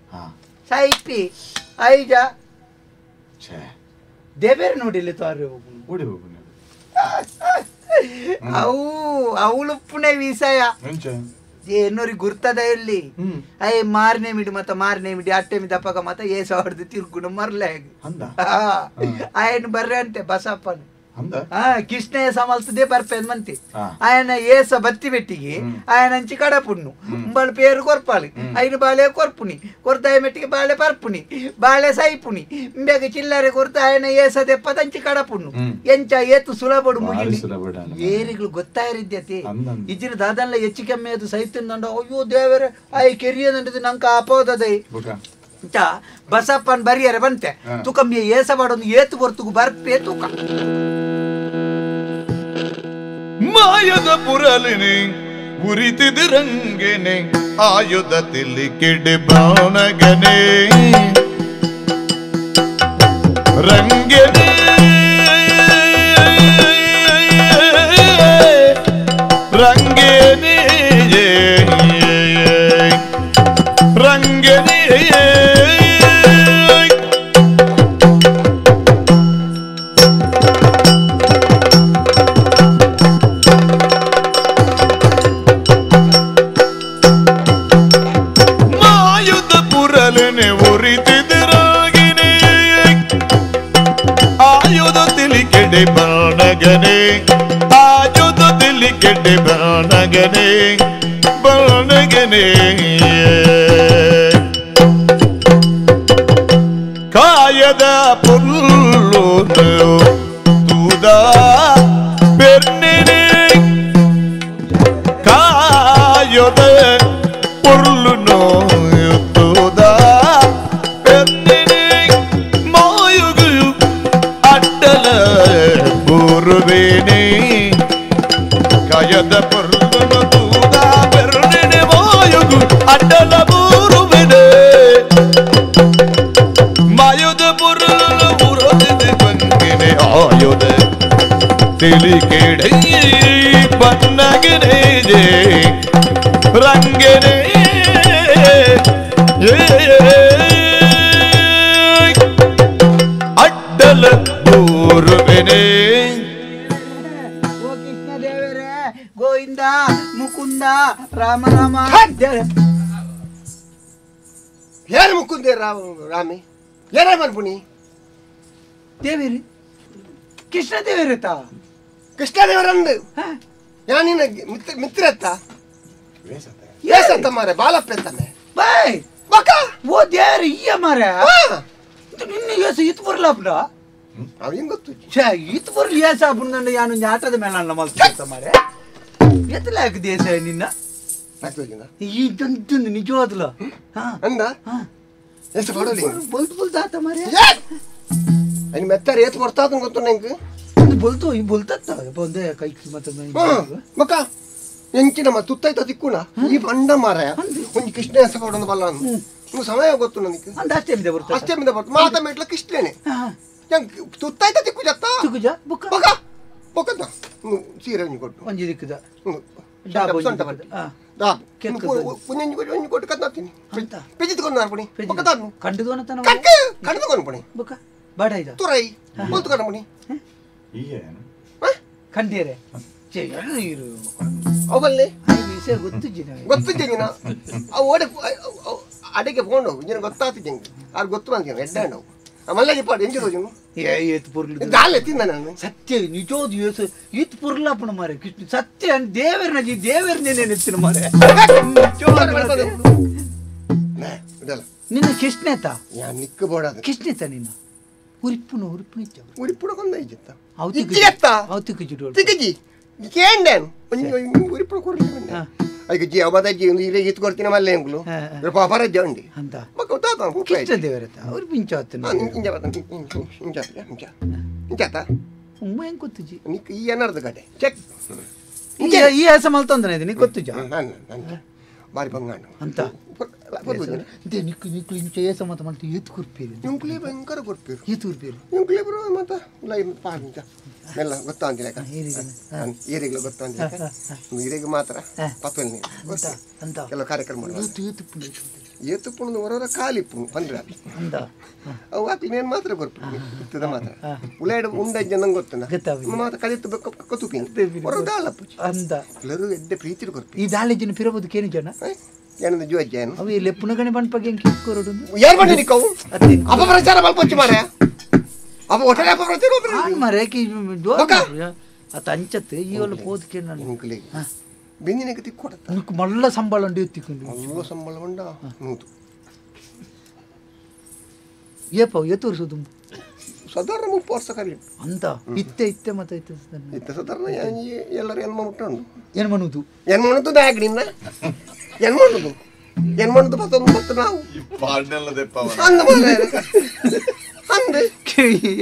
ಸೈಪಿ ಐಜ ದೇವೇರ್ ನೋಡಿಲ್ಲ ತೋರಿ ಹೋಗು ಅವು ಅವಳುಪ್ಪುನೆ ವಿಷಯ ಎನ್ನೋರಿ ಗುರ್ತದ ಎಲ್ಲಿ ಅಯ್ಯ ಮಾರನೇ ಮಿಡಿ ಮತ್ತ ಮಾರನೇ ಮಿಡಿ ಅಟ್ಟೆ ಮಿಡಿ ಅಪ್ಪಗ ಮತ್ತ ಏ ಸಾವಿರದ ತಿರ್ಗುಣ ಮರ್ಲೆ ಆಯನ್ ಬರ್ರೆ ಅಂತೆ ಬಸಪ್ಪನ ಕೃಷ್ಣೆಯ ಸಮಲ್ತದೆ ಬರ್ಪೆನ್ ಮಂತಿ ಆಯನ ಏಸ ಬತ್ತಿ ಬೆಟ್ಟಿಗೆ ಆಯನ ಅಂಚಿ ಕಡಪುಣ್ಣು ಉಂಬಳ ಪೇರು ಕೊರ್ಪಾಲಿ ಐನು ಬಾಳೆ ಕೊರ್ಪುಣಿ ಕೊರ್ತಾಯ ಮೆಟ್ಟಿಗೆ ಬಾಳೆ ಪರ್ಪುಣಿ ಬಾಳೆ ಸೈಪುಣಿ ಇಂಬೆಗೆ ಚಿಲ್ಲರೆ ಕೊರ್ತ ಆಯನ ಏಸ ದೆಪ್ಪದಂಚಿ ಕಡಪುಣ್ಣು ಎಂಚ ಏತು ಸುಲಭಡು ಮುಗಿ ಏರಿಗಳು ಗೊತ್ತಾಯಿರಿದ್ಯತೆ ಇಜ್ಜಿನ ದಾದಲ್ಲ ಹೆಚ್ಚು ಕಮ್ಮಿ ಅದು ಸೈತಿಂದಂಡ ಅಯ್ಯೋ ದೇವರೇ ಆಯ್ ಕೆರಿಯದಂಡದು ನಂಗೆ ಆಪೋದದೈ ಇಂಚ ಬಸಪ್ಪನ್ ಬರಿಯರೆ ಬಂತೆ ತುಕಮ್ಮಿಯ ಏಸ ಬಾಡೊಂದು ಏತು ಬರ್ತುಗು ಬರ್ಪೆ ತುಕ ಮಾಯದ ಪುರಲಿನಿ ಉರಿತಿದಿರಂಗೆನೆ ಆಯುಧ ತಿಲಿಕಿಡಿ ಬಾಣಗನೆ ರಂಗೆನೆ ರಂಗೆನೆ ರಂಗೆನೆ ಬಾಣಗನೆ ಆಯುಧ ತಿಲಿಕೆಡೆ ಬಾಣಗನೆ ಬಾಣಗನೆ ಕಾಯದ ಪುಲ್ಲು ತೂದ ಪೆರ್ನೆನೆ ಕಾಯದ ಪುಲ್ಲು ತೂದ ಪೆರ್ನೆನೆ ಮಾಯುಗು ಅಡ್ಡಲ ಗುರುವೇನೆ ಕಾಯದ ಪೊರ್ಲುನು ತೂದ ಪೆರ್ನೆನೆ ಮಾಯುಗು ಅಡ್ಡಲ ಬೂರುವೆನೆ ಮಾಯುದ ಪೊರ್ಲುನು ಉರದಿದೆ ಬಂಗೆನೆ ಆಯುಧ ತಿಳಿಕೆಡೆ ಬನ್ನಗನೆ ರಂಗೆನೆ ಅಡ್ಡಲ ಬೂರುವೆನೆ ಗೋವಿಂದ ಮುಕುಂದ ರಾಮ ರಾಮ ಯಾರು ಮುಕುಂದ ರಾಮ ರಾಮಿ ಯಾರ ಮನ್ಪುಣಿ ದೇವೇರಿ ಕೃಷ್ಣ ದೇವೇರತ ಕೃಷ್ಣ ದೇವರಂದು ಯಾನಿನ ಮಿತ್ರ ಮಿತ್ರತ್ತ ಏಸತ್ತ ಮಾರೆ ಬಾಲಪ್ಪ ಅಂತಾನೆ ಬಾಯ್ ಬಕ ಓ ದೇವರ ಈಯ ಮಾರೆ ನಿನ್ನ ಏಸ ಇತ್ತು ಬರ್ಲಾಪ್ನ ಅವ್ ಹೆಂಗ್ ಗೊತ್ತು ಛೇ ಇತ್ತು ಬರ್ಲಿ ಏಸ ಬುಂದಂಡ ಯಾನು ಆಟದ ಮೇಲೆ ಅಲ್ಲ ಮಲ್ತ ಮಾರೆ ಎತ್ತಲಾಕ ದೇಶ ನಿನ್ನ ಈ ದೊಡ್ಡ ನಿಜವಾದ್ಲ ಅಂದ ಎಷ್ಟು ಕೊಡಲಿ ಬಲ್ತು ಬಲ್ತು ಆತ ಮಾರೆ ಅಯ್ಯ ಮೆತ್ತರ ಏತ್ ಕೊಡ್ತಾದ ಗೊತ್ತು ನಂಗೆ ಒಂದು ಬಲ್ತು ಈ ಬಲ್ತತ್ತ ಬಂದೆ ಕೈ ಮತ್ತೆ ಮಕ್ಕ ಎಂಚಿನ ಮ ತುತ್ತೈತ ತಿಕ್ಕುಣ ಈ ಬಂಡ ಮಾರಾಯ ಒಂಜಿ ಕೃಷ್ಣ ಹೆಸ ಕೊಡೊಂದು ಬಲ್ಲ ನೀವು ಸಮಯ ಗೊತ್ತು ನನಗೆ ಅಂದ ಅಷ್ಟೇ ಬರ್ತದೆ ಅಷ್ಟೇ ಬರ್ತದೆ ಮಾತ ಮೇಟ್ಲ ಕೃಷ್ಣನೇ ತುತ್ತೈತ ತಿಕ್ಕು ಜತ್ತ ತಿಕ್ಕುಜ ಬುಕ್ಕ ಬೊಕ್ಕ ಬೊಕ್ಕದ ಸೀರೆ ಒಂಜಿ ಕೊಟ್ಟು ಒಂಜಿ ದಿಕ್ಕುದ ಸೊಂಟ ಬಟ್ಟಿ ದಾಬು ಒಂಜಿ ಕೊಟ್ಟು ಒಂಜಿ ಕೊಟ್ಟು ಕತ್ನಾತೀನಿ ಪೆಜಿತ್ಕೊಂಡು ಪುಣಿ ಬೊಕ್ಕ ತಾನು ಕಂಡುದೋನ ತನ ಕಂಡುದೋನ ಪುಣಿ ಬೊಕ್ಕ ಬಾಡ ಇದ ತುರೈ ಬೊಲ್ತು ಕಂಡ ಪುಣಿ ಕಂಡೇರೆ ಅವಲ್ಲಿ ವಿಷಯ ಗೊತ್ತಿಜ್ಜಿನ ಗೊತ್ತಿಜ್ಜಿನ ಅವು ಓಡೆ ಅಡಿಗೆ ಫೋನ್ ಹೋಗು ನಿನಗೆ ಗೊತ್ತಾಗ್ತಿದ್ದೆ ಅದು ಗೊತ್ತು ಬಂದಿನ ಎಡ್ಡ ಅವು ಮಲ್ಲಾಗಿ ಪಾಡು ಎಂಜಿ ರೋಜು ಏತ್ ಪುರ್ಲು ದಾಲೆ ತಿಂದ ನಾನು ಸತ್ಯ ನಿಜೋದು ಏಸು ಈತ್ ಪುರ್ಲಾಪಣ ಮಾರೆ ಕೃಷ್ಣ ಸತ್ಯ ದೇವರನ ಜಿ ದೇವರನ್ನೇ ನೆತ್ತಿನ ಮಾರೆ ನಿನ್ನ ಕೃಷ್ಣೇತ ಯಾ ನಿಕ್ಕ ಬೋಡಾದ ಕೃಷ್ಣೇತ ನಿನ್ನ ಉರಿಪ್ಪುನು ಉರಿಪ್ಪುನು ಇಚ್ಚ ಉರಿಪ್ಪುನು ಕೊಂದ ಇಜ್ಜತ್ತ ಅವು ತಿಕ್ಕಜಿ ತಿಕ್ಕಜಿ ಕೇಂಡೇನು ಒಂಜಿ ಉರಿಪ್ಪುನು ಕೊರ್ಲಿ ಬಂದೆ ಐಕ ಜಿ ಅವದ ಜಿ ಒಂದು ಇರೆ ಇತ್ತು ಕೊಡ್ತೀನಿ ಮಲ್ಲೆ ಎಂಗುಲು ಪಾಪರ ಜಂಡಿ ಅಂತ ಮಕ್ಕ ತಾತ ಕೃಷ್ಣ ದೇವರತ ಅವ್ರು ಪಿಂಚಾತನ ಇಂಜ ಇಂಜ ಇಂಜ ಇಂಜಾತ ಉಮ್ಮ ಹೆಂಗ್ ಗೊತ್ತುಜಿ ನಿಕ್ ಈ ಏನಾರ್ದ ಗಡೆ ಚೆಕ್ ಈ ಹೆಸ ಮಲ್ತಂದನೆ ಇದು ನಿಕ್ ಗೊತ್ತುಜ ಬಾರಿ ಬಂಗಾಣ ಅಂತ ನಿಕ್ಕು ನಿಕ್ಕು ಇಂಚ ಏಸ ಮತ ಮಲ್ತು ಏತು ಕುರ್ಪೀರಿ ನಿಂಕುಲೇ ಭಯಂಕರ ಕೊರ್ಪೀರು ಏತು ಕುರ್ಪೀರು ನಿಂಕುಲೇ ಬರೋ ಮತ ಲೈ ಪಾಂಚ ಮೆಲ್ಲ ಗೊತ್ತಾಂದಿಲ್ಲ ಏರಿಗಳು ಗೊತ್ತಾಂದಿಲ್ಲ ಹಿರಿಯರಿಗೆ ಮಾತ್ರ ಪತ್ತಲ್ ನೀರು ಅಂತ ಕೆಲವು ಕಾರ್ಯಕ್ರಮ ಏತು ಪುಣದ ಹೊರವರ ಖಾಲಿ ಪುಣ್ ಪಂದ್ರ ಅಂತ ಅವು ಹಾಕಿ ಮಾತ್ರ ಕೊರ್ಪು ಇತ್ತದ ಮಾತ್ರ ಉಳ್ಳಾಡ ಉಂಡಜ್ಜ ನಂಗೆ ಗೊತ್ತನ ಮಾತ್ರ ಕಲಿತು ಕೊತ್ತುಪಿ ಹೊರ ದಾಳಪ್ಪು ಅಂತ ಎಲ್ಲರೂ ಎದ್ದೆ ಪ್ರೀತಿ ಕೊರ್ಪಿ ಈ ದಾಳಿಜಿನ ಪಿರಬಹುದು ಕೇನು ಜನ ಏನಂದ್ರೆ ಜೋಜ್ಜ ಏನು ಅವು ಇಲ್ಲಿ ಪುನಗಣೆ ಬಣ್ಪಗೆ ಹೆಂಗೆ ಕಿತ್ಕೊರಡು ಯಾರು ಬಣ್ಣ ನಿಕ್ಕವು ಅಪಪ್ರಚಾರ ಮಲ್ಪೊಚ್ಚು ಮಾರ್ರೆ ಅಪ್ಪ ಒಟ್ಟರೆ ಅಪ್ಪ ಬರ್ತೀರೋ ಆನ್ ಮಾರೆ ಕಿ ಜೋರ್ ಅತ ಅಂಚತ್ತೆ ಈ ಒಲ್ಲ ಪೋದಕ್ಕೆ ನಾನು ಇಂಕ್ಲೆ ಬೆಂದಿನಕ್ಕೆ ತಿಕ್ಕೊಡತ್ತ ನಿಕ್ ಮಲ್ಲ ಸಂಬಳ ಉಂಡು ಎತ್ತಿಕೊಂಡು ಮಲ್ಲ ಸಂಬಳ ಉಂಡ ನೂತು ಏಪ ಎತ್ತುರ್ಸುದು ಸಾಧಾರಣ 30 ವರ್ಷ ಕರಿ ಅಂತ ಇತ್ತೆ ಇತ್ತೆ ಮತ್ತೆ ಇತ್ತೆ ಇತ್ತೆ ಸಾಧಾರಣ ಎಲ್ಲರೂ ಎನ್ಮ ಮುಟ್ಟುಂಡು ಎನ್ಮನುದು ಎನ್ಮನುದು ದಾಗ್ಡಿನ ಎನ್ಮನುದು ಎನ್ಮನುದು ಪತ್ತೊಂದು ಪತ್ತು ನಾವು ಪಾರ್ನೆಲ್ಲ ದೆಪ್ಪ ಅಂದ ಮಾರ್ರೆ ಅಂದೆ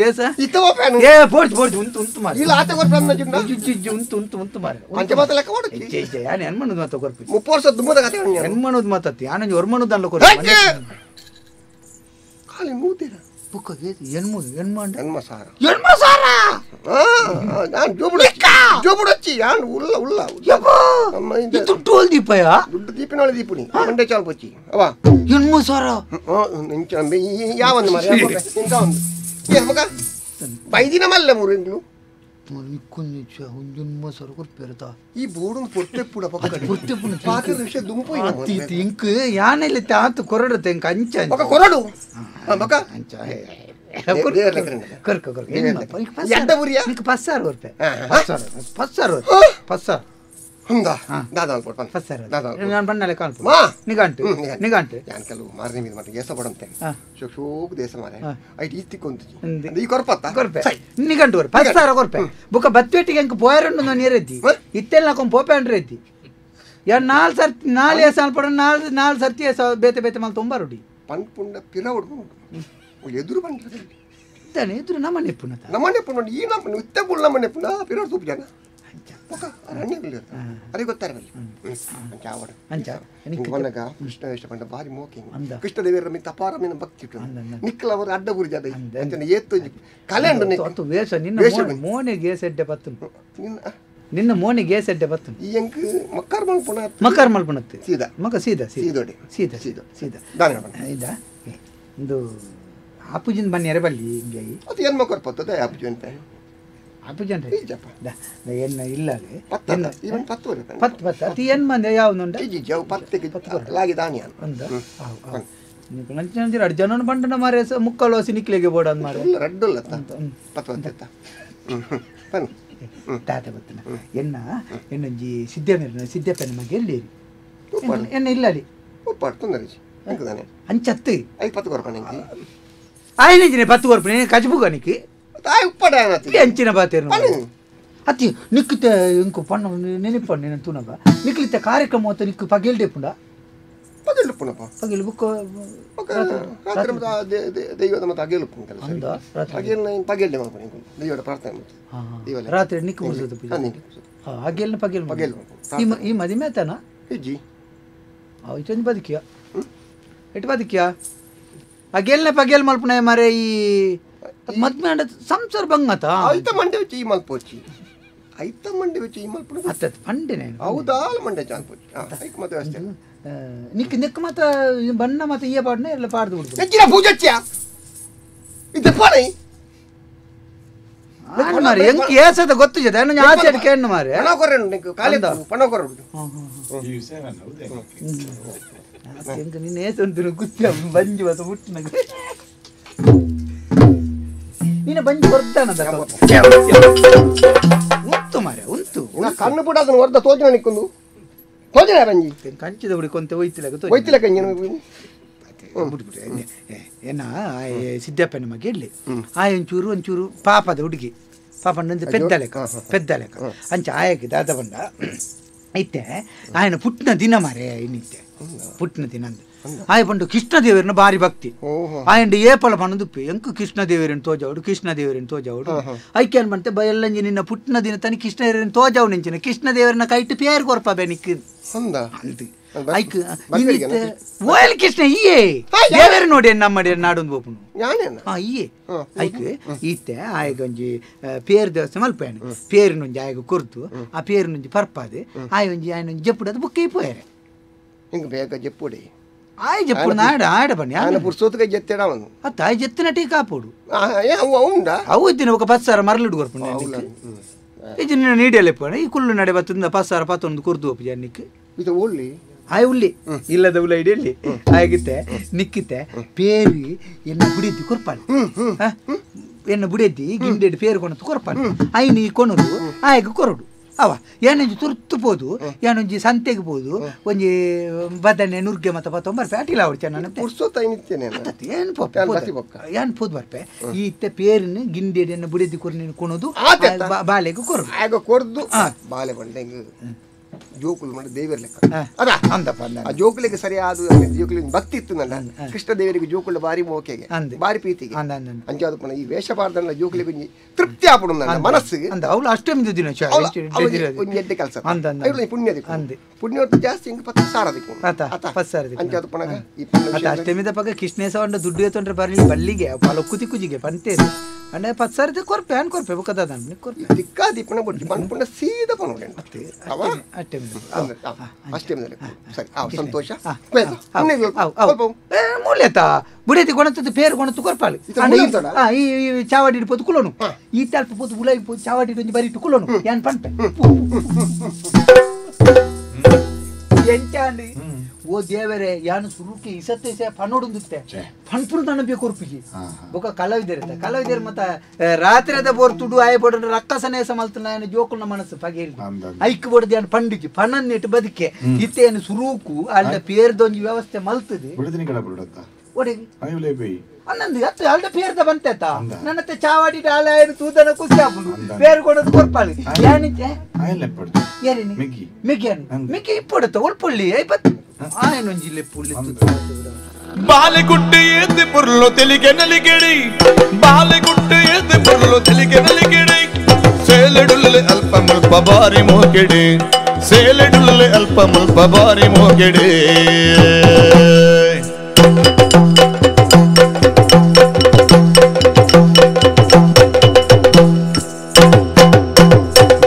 ಏಸ ಇತ್ತವ ಪ್ಯಾನು ಏ ಬೋರ್ಡ್ ಬೋರ್ಡ್ ಉಂಟು ಉಂಟು ಮಾರೆ ಇಲ್ಲ ಆತ ಕೊರ್ಪನ್ನ ಜಿಂದ ಜಿ ಉಂಟು ಉಂಟು ಉಂಟು ಮಾರೆ ಅಂಚೆ ಮಾತ ಲೆಕ್ಕ ಕೊಡಕ್ಕೆ ಇಜ್ಜೆ ಇಜ್ಜೆ ಯಾನ್ ಎನ್ಮನುದು ಮಾತ ಕೊರ್ಪಿ 30 ವರ್ಷ ದುಮ್ಮದ ಕತೆ ಉಂಡು ಎನ್ಮನುದು ಮಾತತ್ತಿ ಯಾನಂಜಿ ಒರ್ಮನುದು ಅಲ್ಲ ಕೊರ್ಪಿ ಖಾಲಿ ನೂತೇರ ಬುಕ್ಕ ಎನ್ಮುದು ಎನ್ಮಾಂಡ ಎನ್ಮ ಸಾರ ಎನ್ಮ ಸಾರ ನಾನು ಜೋಬುಡ ಜೋಬುಡಚ್ಚಿ ಯಾನ್ ಉಲ್ಲ ಉಲ್ಲ ಯಪ್ಪ ಇದು ಟೋಲ್ ದೀಪಯ ದುಡ್ಡು ದೀಪಿನೊಳ ದೀಪುನಿ ಮಂಡೆ ಚಾಲ್ ಪೊಚ್ಚಿ ಅವ ಎನ್ಮ ಸಾರ ನಿಂಚ ಯಾವಂದು ಮಾರೆ ಇಂತ ಒಂದು ಏ ಮಗ ಬೈದಿನ ಮಲ್ಲ ಮೂರಿಂಗ್ಲು ನಿಕ್ಕೊಂದು ಒಂಜೊನ್ಮ ಸಾರ ಕೊರ್ಪೇರತ ಈ ಬೋರ್ಡು ಪೊಟ್ಟೆಪ್ಪುಡ ಪಕ್ಕ ಪೊಟ್ಟೆಪ್ಪುನ ಪಾತ್ರ ವಿಷಯ ದುಂಪು ಅತಿ ಇಂಕ್ ಯಾನೆಲ್ಲ ತಾತು ಕೊರಡುತ್ತೆ ಇಂಕ್ ಅಂಚ ಮಗ ಕೊರಡು ಮಗ ಅಂಚ ಕರ್ಕ ಕರ್ಕ ಎಡ್ಡ ಬುರಿಯ ನಿಕ್ ಪಸ್ಸಾರ ಕೊರ್ಪೆ ಪಸ್ಸಾರ ಪಸ್ಸಾರ ಪಸ್ಸಾರ ಹಂದ ದಾದಾ ಅನ್ಪೋಟ್ ಪಸ್ಸಾರ ದಾದಾ ನಾನು ಬಣ್ಣಲೆ ಕಾಣ್ಪು ಮಾ ನಿಗಂಟು ನಿಗಂಟು ಯಾನ್ ಕೆಲವು ಮಾರನೇ ಮೀದ ಮಾತ್ರ ಏಸ ಬಡಂತೆ ಶೋಕ್ ಶೋಕ್ ದೇಶ ಮಾರೆ ಐಟ್ ಈತಿಕೊಂತು ಈ ಕೊರ್ಪತ್ತ ಕೊರ್ಪೆ ನಿಗಂಟು ಕೊರ್ಪೆ ಪಸ್ಸಾರ ಕೊರ್ಪೆ ಬುಕ್ಕ ಬತ್ವೆಟ್ಟಿಗೆ ಅಂಕ ಪೋಯರಂಡು ನಾನು ಏರೆದ್ದಿ ಇತ್ತೆಲ್ಲ ನಾಕೊಂದು ಪೋಪೆ ಅಂಡ್ರೆದ್ದಿ ಯಾರು ನಾಲ್ ಸರ್ತಿ ನಾಲ್ ಏಸ ಅನ್ಪಡ ನಾಲ್ ನಾಲ್ ಸರ್ತಿ ಏಸ ಬೇತೆ ಬೇತೆ ಮಾಲ್ ತೊಂಬಾರುಡಿ ಪಂಪುಂಡ ಪಿರ ಉಡ್ಕೊಂಡು ಎದುರು ಬಂದ್ರೆ ಇದ್ದಾನೆ ಎದುರು ನಮ್ಮ ನೆಪ್ಪುನ ನಮ್ಮ ನೆಪ್ಪುನ ಈ ನಮ್ಮ ಇತ್ತೆ ಪುಳ್ಳ ನಮ್ಮ ನೆಪ್ಪುನ ಪಿರ ತೂಪು ಜನ ಅದೇ ಗೊತ್ತಾರಲ್ಲ ಅಂಚ ಅಂಚ ಕೃಷ್ಣ ವೇಷ ಪಂಡ ಭಾರಿ ಮೋಕೆ ಕೃಷ್ಣ ದೇವರ ಮಿತ್ತ ಅಪಾರ ಮೀನ ಭಕ್ತಿ ಇಟ್ಟು ನಿಕ್ಕಲ ಅವರು ಅಡ್ಡ ಗುರಿ ಜಾದ ಅಂಚನೆ ಏತ್ತು ಕಲೆ ಉಂಡು ವೇಷ ನಿನ್ನ ಮೋನೆಗೆ ಏಸೆಡ್ಡೆ ಬತ್ತು ನಿನ್ನ ಮೋನೆಗೆ ಏಸೆಡ್ಡೆ ಬತ್ತು ಈ ಅಂಕ್ ಮಕ್ಕರ್ ಮಲ್ಪುಣ ಮಕ್ಕರ್ ಮಲ್ಪುಣತ್ತೆ ಸೀದಾ ಮಕ್ಕ ಸೀದಾ ಸೀದೋಡೆ ಸೀದಾ ಸೀದಾ ಸೀದಾ ಇದಾ ಒಂದು ಆಪುಜಿನ ಬನ್ನಿ ಬಲ್ಲಿ ಹಿಂಗೆ ಅದು ಏನು ಮಕ್ಕರ್ ಪತ್ತದ ಆಪುಜಿ ಅಂತ ಆಪುಜನ್ ಎನ್ನ ಇಲ್ಲ ಪತ್ತು ಪತ್ತು ಪತ್ತು ಅತಿ ಏನು ಮಂದಿ ಯಾವ್ದು ಒಂದು ಎರಡು ಜನ ಬಂಡನ ಮಾರೆ ಮುಕ್ಕಲು ಹಸಿ ನಿಕ್ಲೆಗೆ ಬೋಡ ಅಂದ್ ಮಾರೆ ರಡ್ಡುಲ್ಲ ಪತ್ತು ತಾತ ಬತ್ತನ ಎನ್ನ ಎನ್ನೊಂಜಿ ಸಿದ್ಧ ಸಿದ್ದಪ್ಪನ ಮಗೆ ಎಲ್ಲಿ ಎನ್ನ ಇಲ್ಲ ಅಲ್ಲಿ ಅಂಚತ್ತು ಆಯ್ನಿಂಚಿನ 10 ಕೊರ್ಪುನೆ ಕಜ್ಬುಗನಿಕ್ ಅಂಚಿನ ಬಾತೇರು ಅತಿ ನಿಕ್ಕುತ್ತೆ ಇಂಕು ಪಣ್ಣ ನೆನಪಣ್ಣ ನೆನ ತೂನಗ ನಿಕ್ಲಿತ್ತ ಕಾರ್ಯಕ್ರಮ ಹೊತ್ತು ನಿಕ್ಕು ಪಗೆಲ್ ಡೆಪ್ಪುಂಡ ಪಗೆಲ್ ಪಗೆಲ್ ಬುಕ್ಕ ರಾತ್ರಿ ದೈವದ ಮತ್ತೆ ಅಗೇಲು ಅಂದ ಅಗೇಲ್ ಪಗೆಲ್ ದೈವದ ಪ್ರಾರ್ಥನೆ ರಾತ್ರಿ ನಿಕ್ಕು ಮುಗಿಸೋದು ಅಗೇಲ್ನ ಪಗೆಲ್ ಪಗೆಲ್ ಈ ಮದಿಮೆ ಆತನ ಇಜ್ಜಿ ಇಟ್ಟೊಂದು ಬದುಕಿಯ ಇಟ್ಟು ಬದುಕಿಯ ಅಗೇಲ್ನ ಪಗೆಲ್ ಮಲ್ಪುನ ಮಾರೆ ಈ ಮದ್ಮೆ ಅಂಡ ಸಂಸಾರ ಬಂಗತ ಐತ ಮಂಡೆ വെച്ച് ಈ ಮಲ್ಪೋಚಿ ಐತ ಮಂಡೆ വെച്ച് ಈ ಮಲ್ಪುನ ಅತ್ತ ಪಂಡೆನೆ ಹೌದಾಲ ಮಂಡೆ ಚಾಲ್ಪೋಚಿ ಐಕ್ ಮತ್ತೆ ಅಷ್ಟೇ ನಿಕ್ ನಿಕ್ ಮತ ಬಣ್ಣ ಮತ ಈ ಪಾಡ್ನೆ ಎಲ್ಲ ಪಾಡ್ದು ಬಿಡ್ತು ನೆಚ್ಚಿನ ಪೂಜಚ್ಚಿಯ ಇದು ಪಾಣೈ ಆನ್ ಮಾರೆ ಎಂಕ್ ಏಸದ ಗೊತ್ತು ಜದ ನಾನು ಆಚೆ ಕೇಣ್ಣು ಮಾರೆ ಪಣ ಕೊರೆನು ನಿಕ್ ಕಾಲಿ ಪಣ ಕೊರಡು ಈ ವಿಷಯ ನಾನು ಹೌದೇ ಎಂಕ್ ನಿನ್ನ ಏಸ ಉಂಟು ಗುತ್ತಿ ಬಂಜಿ ಮತ ಮುಟ್ಟಿನ ನೀನು ಬಂಜಿ ಬರ್ತಾನ ಉಂಟು ಮಾರೆ ಉಂಟು ಕಣ್ಣು ಪುಟ ಅದನ್ನು ಹೊರ್ದ ತೋಜನ ನಿಕ್ಕೊಂದು ತೋಜನ ಬಂಜಿ ಕಂಚಿದ ಹುಡಿ ಕೊಂತೆ ಒಯ್ತಿಲ್ಲ ಒಯ್ತಿಲ್ಲ ಕಂಜಿ ಬಿಟ್ಬಿಟ್ಟು ಏನ ಸಿದ್ದಪ್ಪನ ಮಗೆ ಇರಲಿ ಆ ಒಂಚೂರು ಒಂಚೂರು ಪಾಪದ ಹುಡುಗಿ ಪಾಪ ನಂದು ಪೆದ್ದಲೆಕ್ಕ ಪೆದ್ದಲೆಕ್ಕ ಅಂಚ ಆಯಕ್ಕೆ ದಾದ ಬಂಡ ಐತೆ ಆಯನ ಪುಟ್ಟಿನ ದಿನ ಮಾರೆ ಇನ್ನಿತ್ತೆ ಪುಟ್ಟಿನ ದಿನ ಅಂದ ಆಯ ಪಂಡು ಕೃಷ್ಣದೇವರನ್ನ ಭಾರಿ ಭಕ್ತಿ ಆಯಂಡು ಏಪಲ ಪಣದುಪ್ಪಿ ಎಂಕು ಕೃಷ್ಣದೇವರನ್ನು ತೋಜಾవుಡು ಕೃಷ್ಣದೇವರನ್ನು ತೋಜಾವುಡು ಐಕ್ಯನ್ ಬಂತೆ ಬಯಲ್ಲಂಜಿ ನಿನ್ನ ಪುಟ್ಟಿನ ದಿನ ತನಿ ಕೃಷ್ಣದೇವರನ್ನು ತೋಜಾವು ನಿಂಚಿನ ಕೃಷ್ಣದೇವರನ್ನ ಕೈಟು ಪೇರು ಕೊರ್ಪ ಬೆನಿಕ್ ಅಂದ ಐಕ್ ಓಯಲ್ ಕೃಷ್ಣ ಈಯೇ ದೇವರು ನೋಡಿ ನಮ್ಮ ನಾಡೊಂದು ಬೋಪುನು ಹಾ ಈಯೇ ಐಕ್ ಈತೆ ಆಯಗ ಒಂಜಿ ಪೇರು ದೇವಸ್ಥಾನ ಮಲ್ಪೇನು ಪೇರಿನೊಂಜಿ ಆಯಗ ಕೊರ್ತು ಆ ಪೇರಿನೊಂಜಿ ಪರ್ಪಾದೆ ಆಯ ಒಂಜಿ ಆಯನೊಂಜಿ ಜಪ್ಪುಡು ಅದು ಬುಕ್ಕೇ ಪೋಯರೆ ಹಿಂಗೆ ಬೇಗ ಜಪ್ಪುಡಿ ಆಯ್ ಜಪ್ಪುಡು ನಾಡ ಆಡ ಬನ್ನಿ ಆಯನ ಪುರ್ಸೋತ್ಗೆ ಜೆತ್ತೇಡ ಅವನು ಅತ್ತ ಆಯ್ ಜೆತ್ತಿನ ಟೀ ಕಾಪೋಡು ಅವು ಉಂಡ ಅವು ಇದ್ದಿನ ఒక ಪಸ್ಸಾರ ಮರಳಿಡು ಕೊರ್ಪುಂಡು ಇದು ನಿನ್ನ ನೀಡಿಯಲ್ಲ ಪೋಣ ಈ ಕುಲ್ಲು ನಡೆ ಬತ್ತಂದ ಪಸ್ಸಾರ ಪತ್ತೊಂದು ಕುರ್ದು ಒಪ್ಪು ಜನ್ನಿಕ್ ಇದು ಒಳ್ಳಿ ಆಯ್ ಉಳ್ಳಿ ಇಲ್ಲದ ಉಲ್ಲ ಇಡಲಿ ಆಯಗಿತ್ತೆ ನಿಕ್ಕಿತ್ತೆ ಪೇರಿ ಎನ್ನ ಗುಡಿದ್ದು ಕೊರ್ಪಾಳೆ ಎನ್ನ ಬುಡೆದ್ದಿ ಗಿಂಡೆಡ್ ಪೇರು ಕೊಣತು ಕೊರಪಾನು ಐನಿ ಕೊನದು ಆಯಗ ಕೊರಡು ಅವ ಏನೊಂಜಿ ತುರ್ತು ಪೋದು ಏನೊಂಜಿ ಸಂತೆಗೆ ಪೋದು ಒಂಜಿ ಬದನೆ ನುರ್ಗೆ ಮತ್ತ ಪತ್ತೊಂಬರ್ಪೆ ಅಟಿಲ ಅವ್ರು ಚೆನ್ನ ಏನು ಏನು ಪೋದು ಬರ್ಪೆ ಈ ಇತ್ತೆ ಪೇರಿನ ಗಿಂಡೆಡ್ ಎನ್ನ ಬುಡೆದ್ದಿ ಕೊರ್ ನೀನು ಕೊನದು ಬಾಲೆಗೆ ಕೊರಡು ಆಗ ಕೊರ್ದು ಬಾಲೆ ಬಂಡೆ ಜೋಕುಲು ಮಾಡಿ ದೇವರ ಲೆಕ್ಕ ಅದ ಅಂದಪ್ಪ ಆ ಜೋಕುಲಿಗೆ ಸರಿಯಾದ ಜೋಕುಲಿಗೆ ಭಕ್ತಿ ಇತ್ತು ನನ್ನ ಕೃಷ್ಣ ದೇವರಿಗೆ ಜೋಕುಲ ಬಾರಿ ಮೋಕೆಗೆ ಬಾರಿ ಪ್ರೀತಿಗೆ ಅಂಚಾದ ಪುನಃ ಈ ವೇಷ ಪಾಡ್ದಲ್ಲ ಜೋಕುಲಿಗೆ ಒಂಜಿ ತೃಪ್ತಿ ಆಪುಡು ನನ್ನ ಮನಸ್ಸಿಗೆ ಅಂದ ಅವಳು ಅಷ್ಟೇ ದಿನ ಒಂಜಿ ಎಡ್ಡೆ ಕೆಲಸ ಪುಣ್ಯ ಪುಣ್ಯ ಜಾಸ್ತಿ ಹಿಂಗೆ 10,000 ದಿಕ್ಕು 10,000 ಅಂಚಾದ ಪುನಃ ಈ ಅಷ್ಟಮಿದ ಪಕ್ಕ ಕೃಷ್ಣೇಶ ದುಡ್ಡು ಎತ್ತೊಂಡ್ರೆ ಬರಲಿ ಬಲ್ಲಿಗೆ ಪಲಕ್ಕು ತಿಕ್ಕುಜಿಗೆ ಪಂತೇರು ಅಂದ್ರೆ 10,000 ಕೊರ್ಪೆ ಅನ್ ಕೊರ್ಪೆ ಬೊಕ್ಕದ ಕೊರ್ಪೆ ತಿಕ್ಕಾ ದೀಪನ ಬೊಡ್ಡಿ ಪನ್ಪುಂಡ ಸೀದ ಪನೋಡೆ ಅಷ್ಟೇ ಅಷ್ಟೇ ಸರಿ ಸಂತೋಷ ಮೂಲ್ಯತ ಬುಡೇತಿ ಕೊಣತದ್ದು ಪೇರು ಕೊಣತು ಕೊರ್ಪಾಲು ಈ ಚಾವಾಡಿ ಪೋದು ಕುಲೋನು ಈ ತಲ್ಪ ಪೋದು ಉಲಾಯಿ ಪೋದು ಚಾವಾಡಿ ಒಂಜಿ ಬರಿಟ್ಟು ಕುಲೋನು ಯಾನ್ ಪನ್ಪೆ ಎಂಚಾಂಡಿ ಓ ದೇವರೇ ಯಾನು ಸುರುಕಿ ಇಸತ್ತೆ ಪನ್ನೋಡುಂದುತ್ತೆ ಪನ್ಪುರು ತನ್ನ ಬೇಕು ಕೊರ್ಪಿಜಿ ಬೊಕ ಕಲಾವಿದರ ಕಲಾವಿದರ ಮತ್ತ ರಾತ್ರಿದ ಬೋರ್ ತುಡು ಆಯ ಬೋಡ ರಕ್ಕಸನೇ ಸಮಲ್ತನ ಜೋಕುಲ್ನ ಮನಸ್ಸು ಪಗೆ ಐಕ್ ಬೋಡದ ಯಾನು ಪಂಡಿಜಿ ಪನ್ನನ್ನೆಟ್ಟು ಬದುಕೆ ಇತ್ತೇನು ಸುರುಕು ಅಲ್ಲ ಪೇರ್ದೊಂಜಿ ವ್ಯವಸ್ಥೆ ಮಲ್ತದೆ ಅನ್ನಂದು ಅತ್ತ ಅಲ್ದ ಪೇರ್ದ ಬಂತೇತ ನನ್ನತ್ತೆ ಚಾವಾಡಿ ಡಾಲ ತೂದನ ಖುಷಿ ಆಪುಂಡು ಪೇರು ಕೊಡೋದು ಕೊರ್ಪಾಳು ಯಾನಿಂಚೆ ಏರಿನಿ ಮಿಗ್ಗಿ ಮಿಕ್ಕಿ ಇಪ್ಪೊಡುತ್ತ ಒಳ್ಪೊಳ್ಳಿ ಐಪತ್ತು ಆಯನೊಂಜಿ ಲೆಪ್ಪುಳ್ಳಿ ಬಾಲೆಗುಡ್ಡೆ ಎದ್ದು ಪುರ್ಲು ತೆಲಿಗೆ ನಲಿಗೆಡಿ ಬಾಲೆಗುಡ್ಡೆ ಎದ್ದು ಪುರ್ಲು ತೆಲಿಗೆ ನಲಿಗೆಡಿ ಸೇಲೆಡುಲ್ಲೆ ಅಲ್ಪ ಮುಲ್ಪ ಬಾರಿ ಮೋಗೆಡಿ ಸೇಲೆಡುಲ್ಲೆ ಅಲ್ಪ ಮುಲ್ಪ ಬಾರಿ ಮೋಗೆಡಿ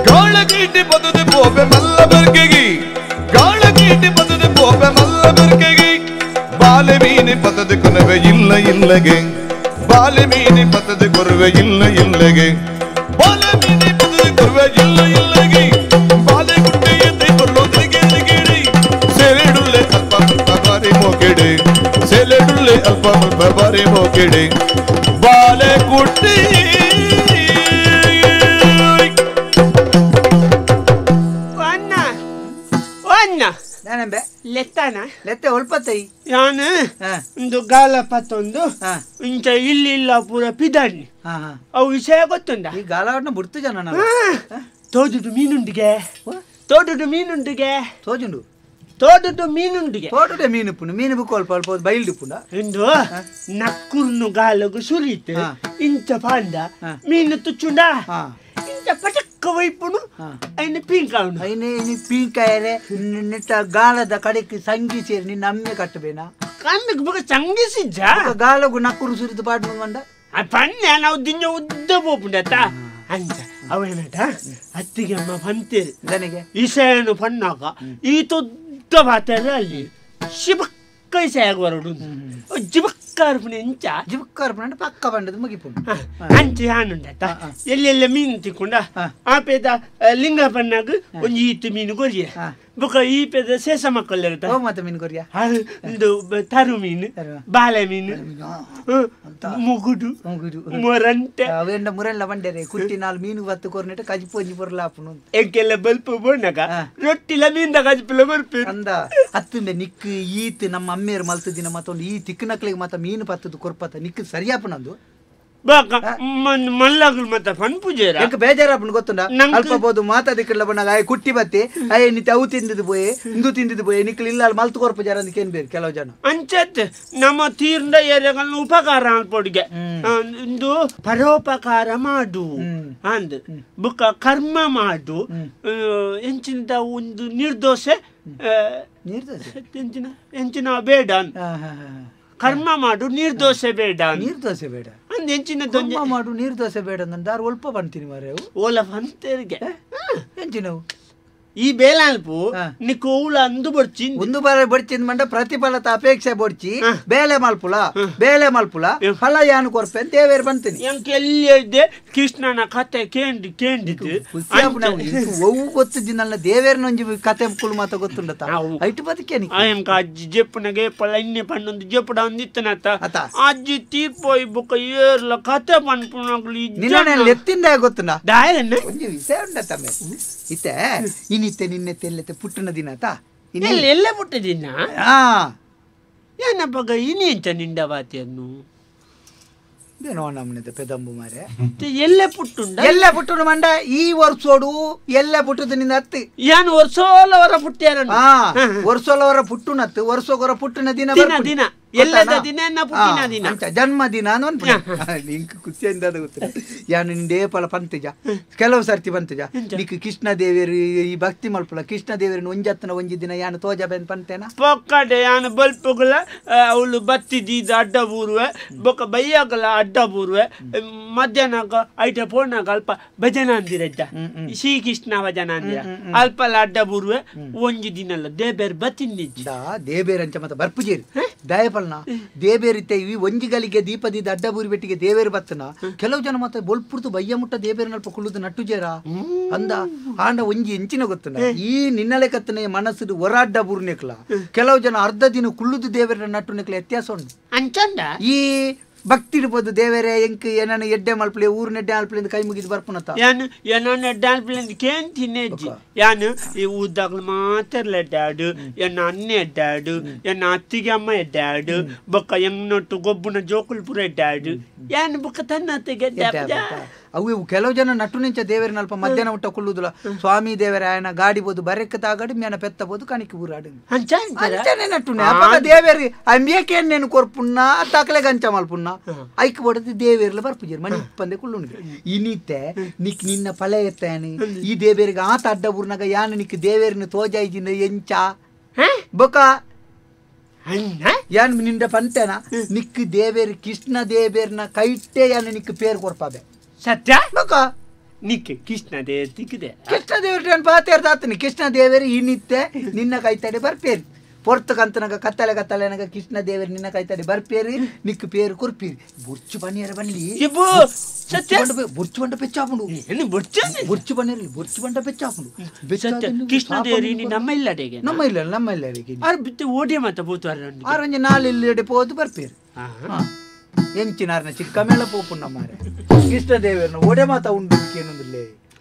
ಗಾಳಗೀಟಿ ಬದದೆ ಪೋಪೆ ಮಲ್ಲ ಬರ್ಗೆಗಿ ಗಾಳಗೀಟಿ ಬದದೆ ಪೋಪೆ ಮಲ್ಲ ಬರ್ಗೆಗಿ ಬಾಲೆ ಮೀನಿ ಪತದ ಕೊನವೆ ಇಲ್ಲ ಇಲ್ಲಗೆ ಬಾಲೆ ಮೀನಿ ಪತದ ಕೊರುವೆ ಇಲ್ಲ ಇಲ್ಲಗೆ ಬಾಲೆ ಮೀನಿ ಪತದ ಕೊರುವೆ ಇಲ್ಲ ಇಲ್ಲಗೆ ಬಾಲೆ ಗುಡ್ಡೆ ಎದ್ದೆ ಕೊರ್ಲು ತಿರುಗಿ ತಿರುಗಿಡಿ ಸೇಲೆಡುಲ್ಲೆ ಅಲ್ಪ ಮುಲ್ಪ ಬಾರಿ ಮೋಕೆಡೆ ಸೇಲೆಡುಲ್ಲೆ ಅಲ್ಪ ಮುಲ್ಪ ಬಾರಿ ಮೋಕೆಡೆ ಬಾಲೆ ಗುಡ್ಡೆ ಲೆತ್ತಾನ ಲೆತ್ತೆ ಒಲ್ಪತ್ತೈ ಯಾನು ಒಂದು ಗಾಲ ಪತ್ತೊಂದು ಇಂಚ ಇಲ್ಲಿ ಇಲ್ಲ ಪೂರ ಪಿದಾಡ್ನಿ ಅವು ವಿಷಯ ಗೊತ್ತುಂಡ ಈ ಗಾಲವನ್ನ ಬಿಡ್ತು ಜನ ತೋಜುಡು ಮೀನುಂಡಿಗೆ ತೋಟುಡು ಮೀನುಂಡಿಗೆ ತೋಜುಂಡು ತೋಟುಡು ಮೀನುಂಡಿಗೆ ತೋಟುಡೆ ಮೀನು ಪುಂಡು ಮೀನು ಬುಕ್ ಅಲ್ಪ ಅಲ್ಪ ಬೈಲ್ಡು ಪುಂಡ ಇಂದು ನಕ್ಕುರ್ನು ಗಾಲಗು ಸುರಿತು ಇಂಚ ಪಾಂಡ ಮೀನು ತುಚ್ಚುಂಡ ಇಂಚ ಪಟಕ್ಕ ವೈಪುನು ಐನ ಪೀಂಕಾವನು ಐನೆ ಪೀಂಕಾಯರೆ ನಿಟ್ಟ ಗಾಲದ ಕಡೆಗೆ ಸಂಗಿ ಸೇರಿ ನಿನ್ನ ಅಮ್ಮೆ ಕಟ್ಟಬೇನಾ ಕಣ್ಣಿಗೆ ಬೊಕ ಸಂಗಿಸಿಜ್ಜ ಗಾಲಗು ನಕ್ಕುರು ಸುರಿದು ಪಾಡ್ನು ಮಂಡ ಆ ಪನ್ನೆ ನಾವು ದಿನ ಉದ್ದ ಪೋಪುಂಡತ್ತ ಅಂಚ ಅವೇನಟ ಅತ್ತಿಗೆ ಅಮ್ಮ ಪಂತೇರಿ ನನಗೆ ಇಸೆಯನ್ನು ಪನ್ನಾಗ ಈ ತೊದ್ದ ಪಾತಾರೆ ಅಲ್ಲಿ ಶಿಬಕ್ಕ ಇಸೆಯಾಗ ಬರೋಡು ಜಿಬಕ್ಕ ಇಂಚ ಜಿಬಕ್ಕ ಅರ್ಪಣೆ ಪಕ್ಕ ಬಂಡದ ಮುಗಿಪುಂಡು ಅಂಚೆ ಹಾನುಂಡತ್ತ ಎಲ್ಲೆಲ್ಲ ಮೀನು ತಿಕ್ಕೊಂಡ ಆ ಪೇದ ಲಿಂಗ ಪನ್ನಾಗ ಒಂಜಿ ಈತು ಮೀನು ಕೊರಿಯ ಬೊಕ ಈ ಪೇದ ಶೇಷ ಮಕ್ಕಳು ಇರುತ್ತ ಮತ್ತೆ ಮೀನು ಕೊರಿಯ ಒಂದು ತರು ಮೀನು ಬಾಳೆ ಮೀನು ಮುಗುಡು ಮೊರಂಟೆ ಅವೇಂಡ ಮುರೆಲ್ಲ ಬಂಡೇರೆ ಕುಟ್ಟಿ ನಾಲ್ ಮೀನು ಬತ್ತು ಕೊರ್ನೆಟ ಕಜಿಪು ಒಂಜಿ ಪೊರ್ಲ ಆಪುನು ಎಂಕೆಲ್ಲ ಬಲ್ಪು ಬೋಣಗ ರೊಟ್ಟಿಲ ಮೀನ್ದ ಕಜಿಪುಲ ಬರ್ಪೆ ಅಂದ ಅತ್ತುಂಡೆ ನಿಕ್ ಈತ್ ನಮ್ಮ ಅಮ್ಮೇರು ಮಲ್ತು ದಿನ ಮತ್ತೊಂದು ಈ ತಿಕ್ಕನಕ್ಳಿಗೆ ಮತ್ತ ಮೀನು ಪತ್ತದು ಕೊರ್ಪತ್ತ ನಿಕ್ ಸರಿಯಾಪನಂದು ಬಾಕ ಮಲ್ಲಾಗಲು ಮತ್ತೆ ಪನ್ಪುಜೇರ ಎಂಕ ಬೇಜಾರಪ್ಪನ ಗೊತ್ತುಂಡ ಅಲ್ಪ ಬೋದು ಮಾತಾದಿಕ್ಕಲ್ಲ ಬಣ್ಣಾಗ ಆಯ್ ಕುಟ್ಟಿ ಬತ್ತಿ ಅಯ್ಯ ನಿತ್ತೆ ಅವು ತಿಂದಿದ್ದು ಪೋಯೆ ಇಂದು ತಿಂದಿದ್ದು ಪೋಯೆ ನಿಕ್ಲು ಇಲ್ಲ ಅಲ್ಲಿ ಮಲ್ತು ಕೊರ್ಪು ಜರ ಅಂದಕ್ಕೆ ಬೇರೆ ಕೆಲವು ಜನ ಅಂಚತ್ ನಮ್ಮ ತೀರ್ದ ಏರಿಯಾಗಳನ್ನ ಉಪಕಾರ ಅನ್ಪೊಡಿಗೆ ಇಂದು ಪರೋಪಕಾರ ಮಾಡು ಅಂದ್ ಬುಕ್ಕ ಕರ್ಮ ಮಾಡು ಎಂಚಿನ ಒಂದು ನಿರ್ದೋಷೆ ನಿರ್ದೋಷೆ ಎಂಚಿನ ಎಂಚಿನ ಬೇಡ ಕರ್ಮ ಮಾಡು ನೀರ್ದೋಸೆ ಬೇಡ ನೀರ್ದೋಸೆ ಬೇಡ ಅಂದ್ ಎಂಚಿನ ಕರ್ಮ ಮಾಡು ನೀರ್ದೋಸೆ ಬೇಡ ಅಂದ್ ದಾರು ಒಲ್ಪ ಬಂತೀನಿ ಮಾರೆ ಓಲ ಬಂತೇರಿಗೆ ಎಂಚಿನವು ಈ ಬೇಲಾಲ್ಪು ನಿಕ್ಕು ಊಲ ಅಂದು ಬಡ್ಚಿ ಒಂದು ಬಾರ ಬಡ್ಚಿಂದ ಮಂಡ ಪ್ರತಿಫಲತ ಅಪೇಕ್ಷೆ ಬಡ್ಚಿ ಬೇಲೆ ಮಲ್ಪುಲ ಬೇಲೆ ಮಲ್ಪುಲ ಫಲ ಯಾನು ಕೊರ್ಪೆ ಅಂತ ದೇವೇರು ಬಂತೀನಿ ಎಂಕೆಲ್ಲಿ ಕೃಷ್ಣನ ಕತೆ ಕೇಂಡಿ ಕೇಂಡಿದ್ದು ಒವ್ವು ಗೊತ್ತಿದ್ದಿ ನನ್ನ ದೇವೇರ್ನೊಂಜಿ ಕತೆ ಕುಳು ಮಾತ ಗೊತ್ತುಂಡತ ಐಟು ಬದುಕೇನಿ ಎಂಕ ಅಜ್ಜಿ ಜೆಪ್ಪುನಗೆ ಪಲ ಇನ್ನೆ ಪಣ್ಣೊಂದು ಜೆಪ್ಪುಡ ಒಂದಿತ್ತನತ ಅಜ್ಜಿ ತೀರ್ಪೋಯ್ ಬುಕ್ಕ ಏರ್ಲ ಕತೆ ಪನ್ಪುನಗ್ಲು ನಿನ್ನ ಎತ್ತಿಂದ ಗೊತ್ತುಂಡ ದಾಯರನ್ನ ಒಂಜಿ ವಿಷಯ ಉಂಡತ ಇತ್ತೆ ಇನ್ನಿತ್ತೆ ನಿನ್ನೆ ತೆಲ್ಲೆತ್ತೆ ಪುಟ್ಟನ ದಿನ ತಾ ಎಲ್ಲ ಪುಟ್ಟ ದಿನ ಏನಪ್ಪಗ ಇನಿ ಎಂಚ ನಿಂಡವಾತಿಯನ್ನು ಇದೇನೋ ನಮ್ಮನೆದ ಪೆದಂಬು ಮಾರೆ ಎಲ್ಲೆ ಪುಟ್ಟುಂಡ ಎಲ್ಲೆ ಪುಟ್ಟುಂಡು ಮಂಡ ಈ ವರ್ಷೋಡು ಎಲ್ಲೆ ಪುಟ್ಟದ ನಿಂದ ಅತ್ತಿ ಏನು ವರ್ಷೋಲವರ ಪುಟ್ಟ್ಯಾರ ವರ್ಷೋಲವರ ಪುಟ್ಟುನತ್ತು ವರ್ಷೋಗರ ಪುಟ್ಟನ ದಿನ ದಿನ ಎಲ್ಲದ ದಿನ ಪುಟ್ಟಿನ ದಿನ ಜನ್ಮದಿನ ಅಂತ ನಿಂಕ್ ಖುಷಿಯಿಂದ ಗೊತ್ತಿಲ್ಲ ಯಾನು ನಿಂದೇ ಪಲ ಪಂತಜ ಕೆಲವು ಸರ್ತಿ ಪಂತಜ ನಿಕ್ ಕೃಷ್ಣ ದೇವರು ಈ ಭಕ್ತಿ ಮಲ್ಪುಲ ಕೃಷ್ಣ ದೇವರನ್ನ ಒಂಜತ್ತನ ಒಂಜಿ ದಿನ ಯಾನು ತೋಜ ಬೆನ್ ಪಂತೇನ ಪೊಕ್ಕಡೆ ಯಾನು ಬಲ್ಪುಗಳ ಅವಳು ಬತ್ತಿ ದೀದ ಅಡ್ಡ ಬೂರುವೆ ಬೊಕ್ಕ ಬೈಯಾಗಲ ಅಡ್ಡ ಬೂರುವೆ ಮಧ್ಯಾಹ್ನ ಐಟ ಪೋನಾಗ ಅಲ್ಪ ಭಜನ ಅಂದಿರಜ್ಜ ಶ್ರೀ ಕೃಷ್ಣ ಭಜನ ಅಂದಿರ ಅಲ್ಪಲ ಅಡ್ಡ ಬೂರುವೆ ಒಂಜಿ ದಿನ ಅಲ್ಲ ದೇಬೇರ್ ಬತ್ತಿಂದಿಜ್ಜ ದೇಬೇರ್ ಅಂಚ ಮತ್ತೆ ಬರ್ಪುಜೇರಿ ದಯಪಲ್ನ ದೇಬೇರಿತ್ತೆ ಈ ಒಂಜಿಗಳಿಗೆ ದೀಪದಿದ್ದ ಅಡ್ಡಬೂರಿ ಬೆಟ್ಟಿಗೆ ದೇವೇರು ಬತ್ತನ ಕೆಲವು ಜನ ಮತ್ತೆ ಬೊಲ್ಪುರ್ದು ಬಯ್ಯ ಮುಟ್ಟ ದೇಬೇರನಲ್ಪ ಕುಳ್ಳುದು ನಟ್ಟುಜೇರ ಅಂದ ಆಂಡ ಒಂಜಿ ಎಂಚಿನ ಗೊತ್ತನ ಈ ನಿನ್ನಲೆ ಕತ್ತನೆ ಮನಸ್ಸು ಹೊರ ಅಡ್ಡ ಬೂರ್ನೆಕ್ಲ ಕೆಲವು ಜನ ಅರ್ಧ ದಿನ ಕುಳ್ಳುದು ದೇವೇರ ನಟ್ಟು ನೆಕ್ಲ ವ್ಯತ್ಯಾಸ ಉಂಟು ಅಂಚಂಡ ಈ ಭಕ್ತಿ ಇರ್ಬೋದು ದೇವರೇ ಎಂಕ್ ಏನನ್ನ ಎಡ್ಡೆ ಮಲ್ಪಲೆ ಊರ್ನ ಎಡ್ಡೆ ಮಲ್ಪಲೆ ಅಂತ ಕೈ ಮುಗಿದು ಬರ್ಪುನತ ಯಾನು ಏನನ್ನ ಎಡ್ಡೆ ಮಲ್ಪಲೆ ಅಂತ ಕೇನ್ ತಿನ್ನೆಜ್ಜಿ ಯಾನು ಈ ಊದ್ದಾಗ್ಲು ಮಾತ್ರ ಎಡ್ಡಾಡು ಎನ್ನ ಅನ್ನ ಎಡ್ಡಾಡು ಎನ್ನ ಅತ್ತಿಗೆ ಅಮ್ಮ ಎಡ್ಡಾಡು ಬೊಕ್ಕ ಎಂಗ್ನೊಟ್ಟು ಗೊಬ್ಬುನ ಜೋಕುಲ್ಪುರ ಎಡ್ಡಾಡು ಯಾನು ಬೊಕ್ಕ ತನ್ನ ಅತ್ತಿಗೆ ಎಡ್ಡ ಅವು ಇವು ಕೆಲವು ಜನ ನಟ್ಟು ನಿಂಚ ದೇವರನಲ್ಪ ಮಧ್ಯಾಹ್ನ ಊಟ ಕುಳ್ಳುದಿಲ್ಲ ಸ್ವಾಮಿ ದೇವರ ಆಯನ ಗಾಡಿ ಬೋದು ಬರೆಕ್ಕ ತಾಗಾಡಿ ಮೇನ ಪೆತ್ತಬೋದು ಕಣಿಕೆ ಊರಾಡು ಅಂಚನೆ ನಟ್ಟುನೆ ಅಪ್ಪಗ ದೇವೇರಿ ಅಂಬಿಯಕೇನೇನು ಕೊರ್ಪುಣ್ಣ ತಕಲೆ ಗಂಚ ಮಲ್ಪುಣ್ಣ ಐಕ್ ಬಡದು ದೇವೇರ್ಲ ಬರ್ಪುಜೇರು ಮನಿ ಪಂದೆ ಕುಳ್ಳುಣಿಗೆ ಇನಿತೆ ನಿಕ್ ನಿನ್ನ ಫಲ ಎತ್ತಾನೆ ಈ ದೇವೇರಿಗೆ ಆತ ಅಡ್ಡ ಊರ್ನಾಗ ಯಾನು ನಿಕ್ ದೇವೇರಿನ ತೋಜಾಯಿಜಿನ ಎಂಚ ಬೊಕ ಯಾನ್ ನಿಂಡ ಪಂತೆನ ನಿಕ್ ದೇವೇರಿ ಕೃಷ್ಣ ದೇವೇರ್ನ ಕೈಟೆ ಯಾನು ನಿಕ್ ಪೇರು ಕೊರ್ಪಾಬೆ ಸತ್ಯ ಬೊಕ ನಿಕ್ಕೆ ಕೃಷ್ಣ ದೇವರು ತಿಕ್ಕಿದೆ ಕೃಷ್ಣ ದೇವರು ನಾನು ಪಾತೇರ್ದಾತನಿ ಕೃಷ್ಣ ದೇವರು ಈ ನಿತ್ಯ ನಿನ್ನ ಕೈತಡೆ ಬರ್ಪೇರಿ ಪೊರ್ತಕಂತನಗ ಕತ್ತಲೆ ಕತ್ತಲೆನಗ ಕೃಷ್ಣ ದೇವರು ನಿನ್ನ ಕೈತಡೆ ಬರ್ಪೇರಿ ನಿಕ್ ಪೇರು ಕೊರ್ಪೇರಿ ಬುರ್ಚು ಬನ್ನಿಯರ ಬನ್ನಿ ಸತ್ಯ ಬುರ್ಚು ಬಂಡ ಪೆಚ್ಚಾಪುಂಡು ಬುರ್ಚು ಬನ್ನಿರಲಿ ಬುರ್ಚು ಬಂಡ ಪೆಚ್ಚಾಪುಂಡು ಕೃಷ್ಣ ದೇವರು ನಮ್ಮ ಇಲ್ಲಡೆಗೆ ನಮ್ಮ ಇಲ್ಲ ನಮ್ಮ ಇಲ್ಲಡೆಗೆ ಆರು ಬಿತ್ತು ಓಡಿ ಮಾತ ಪೋತು ಆರೊಂಜಿ ನಾಲ್ ಇಲ್ಲಡೆ ಪೋದು ಬರ್ಪೇರಿ ಎಂಚಿನಾರನ ಚಿಕ್ಕ ಮೇಳ ಪೋಪುಣ್ಣ ಮಾರೆ ಕೃಷ್ಣ ದೇವರನ್ನ ಒಡೆ ಮಾತ ಉಂಡು ಏನೊಂದಿಲ್ಲ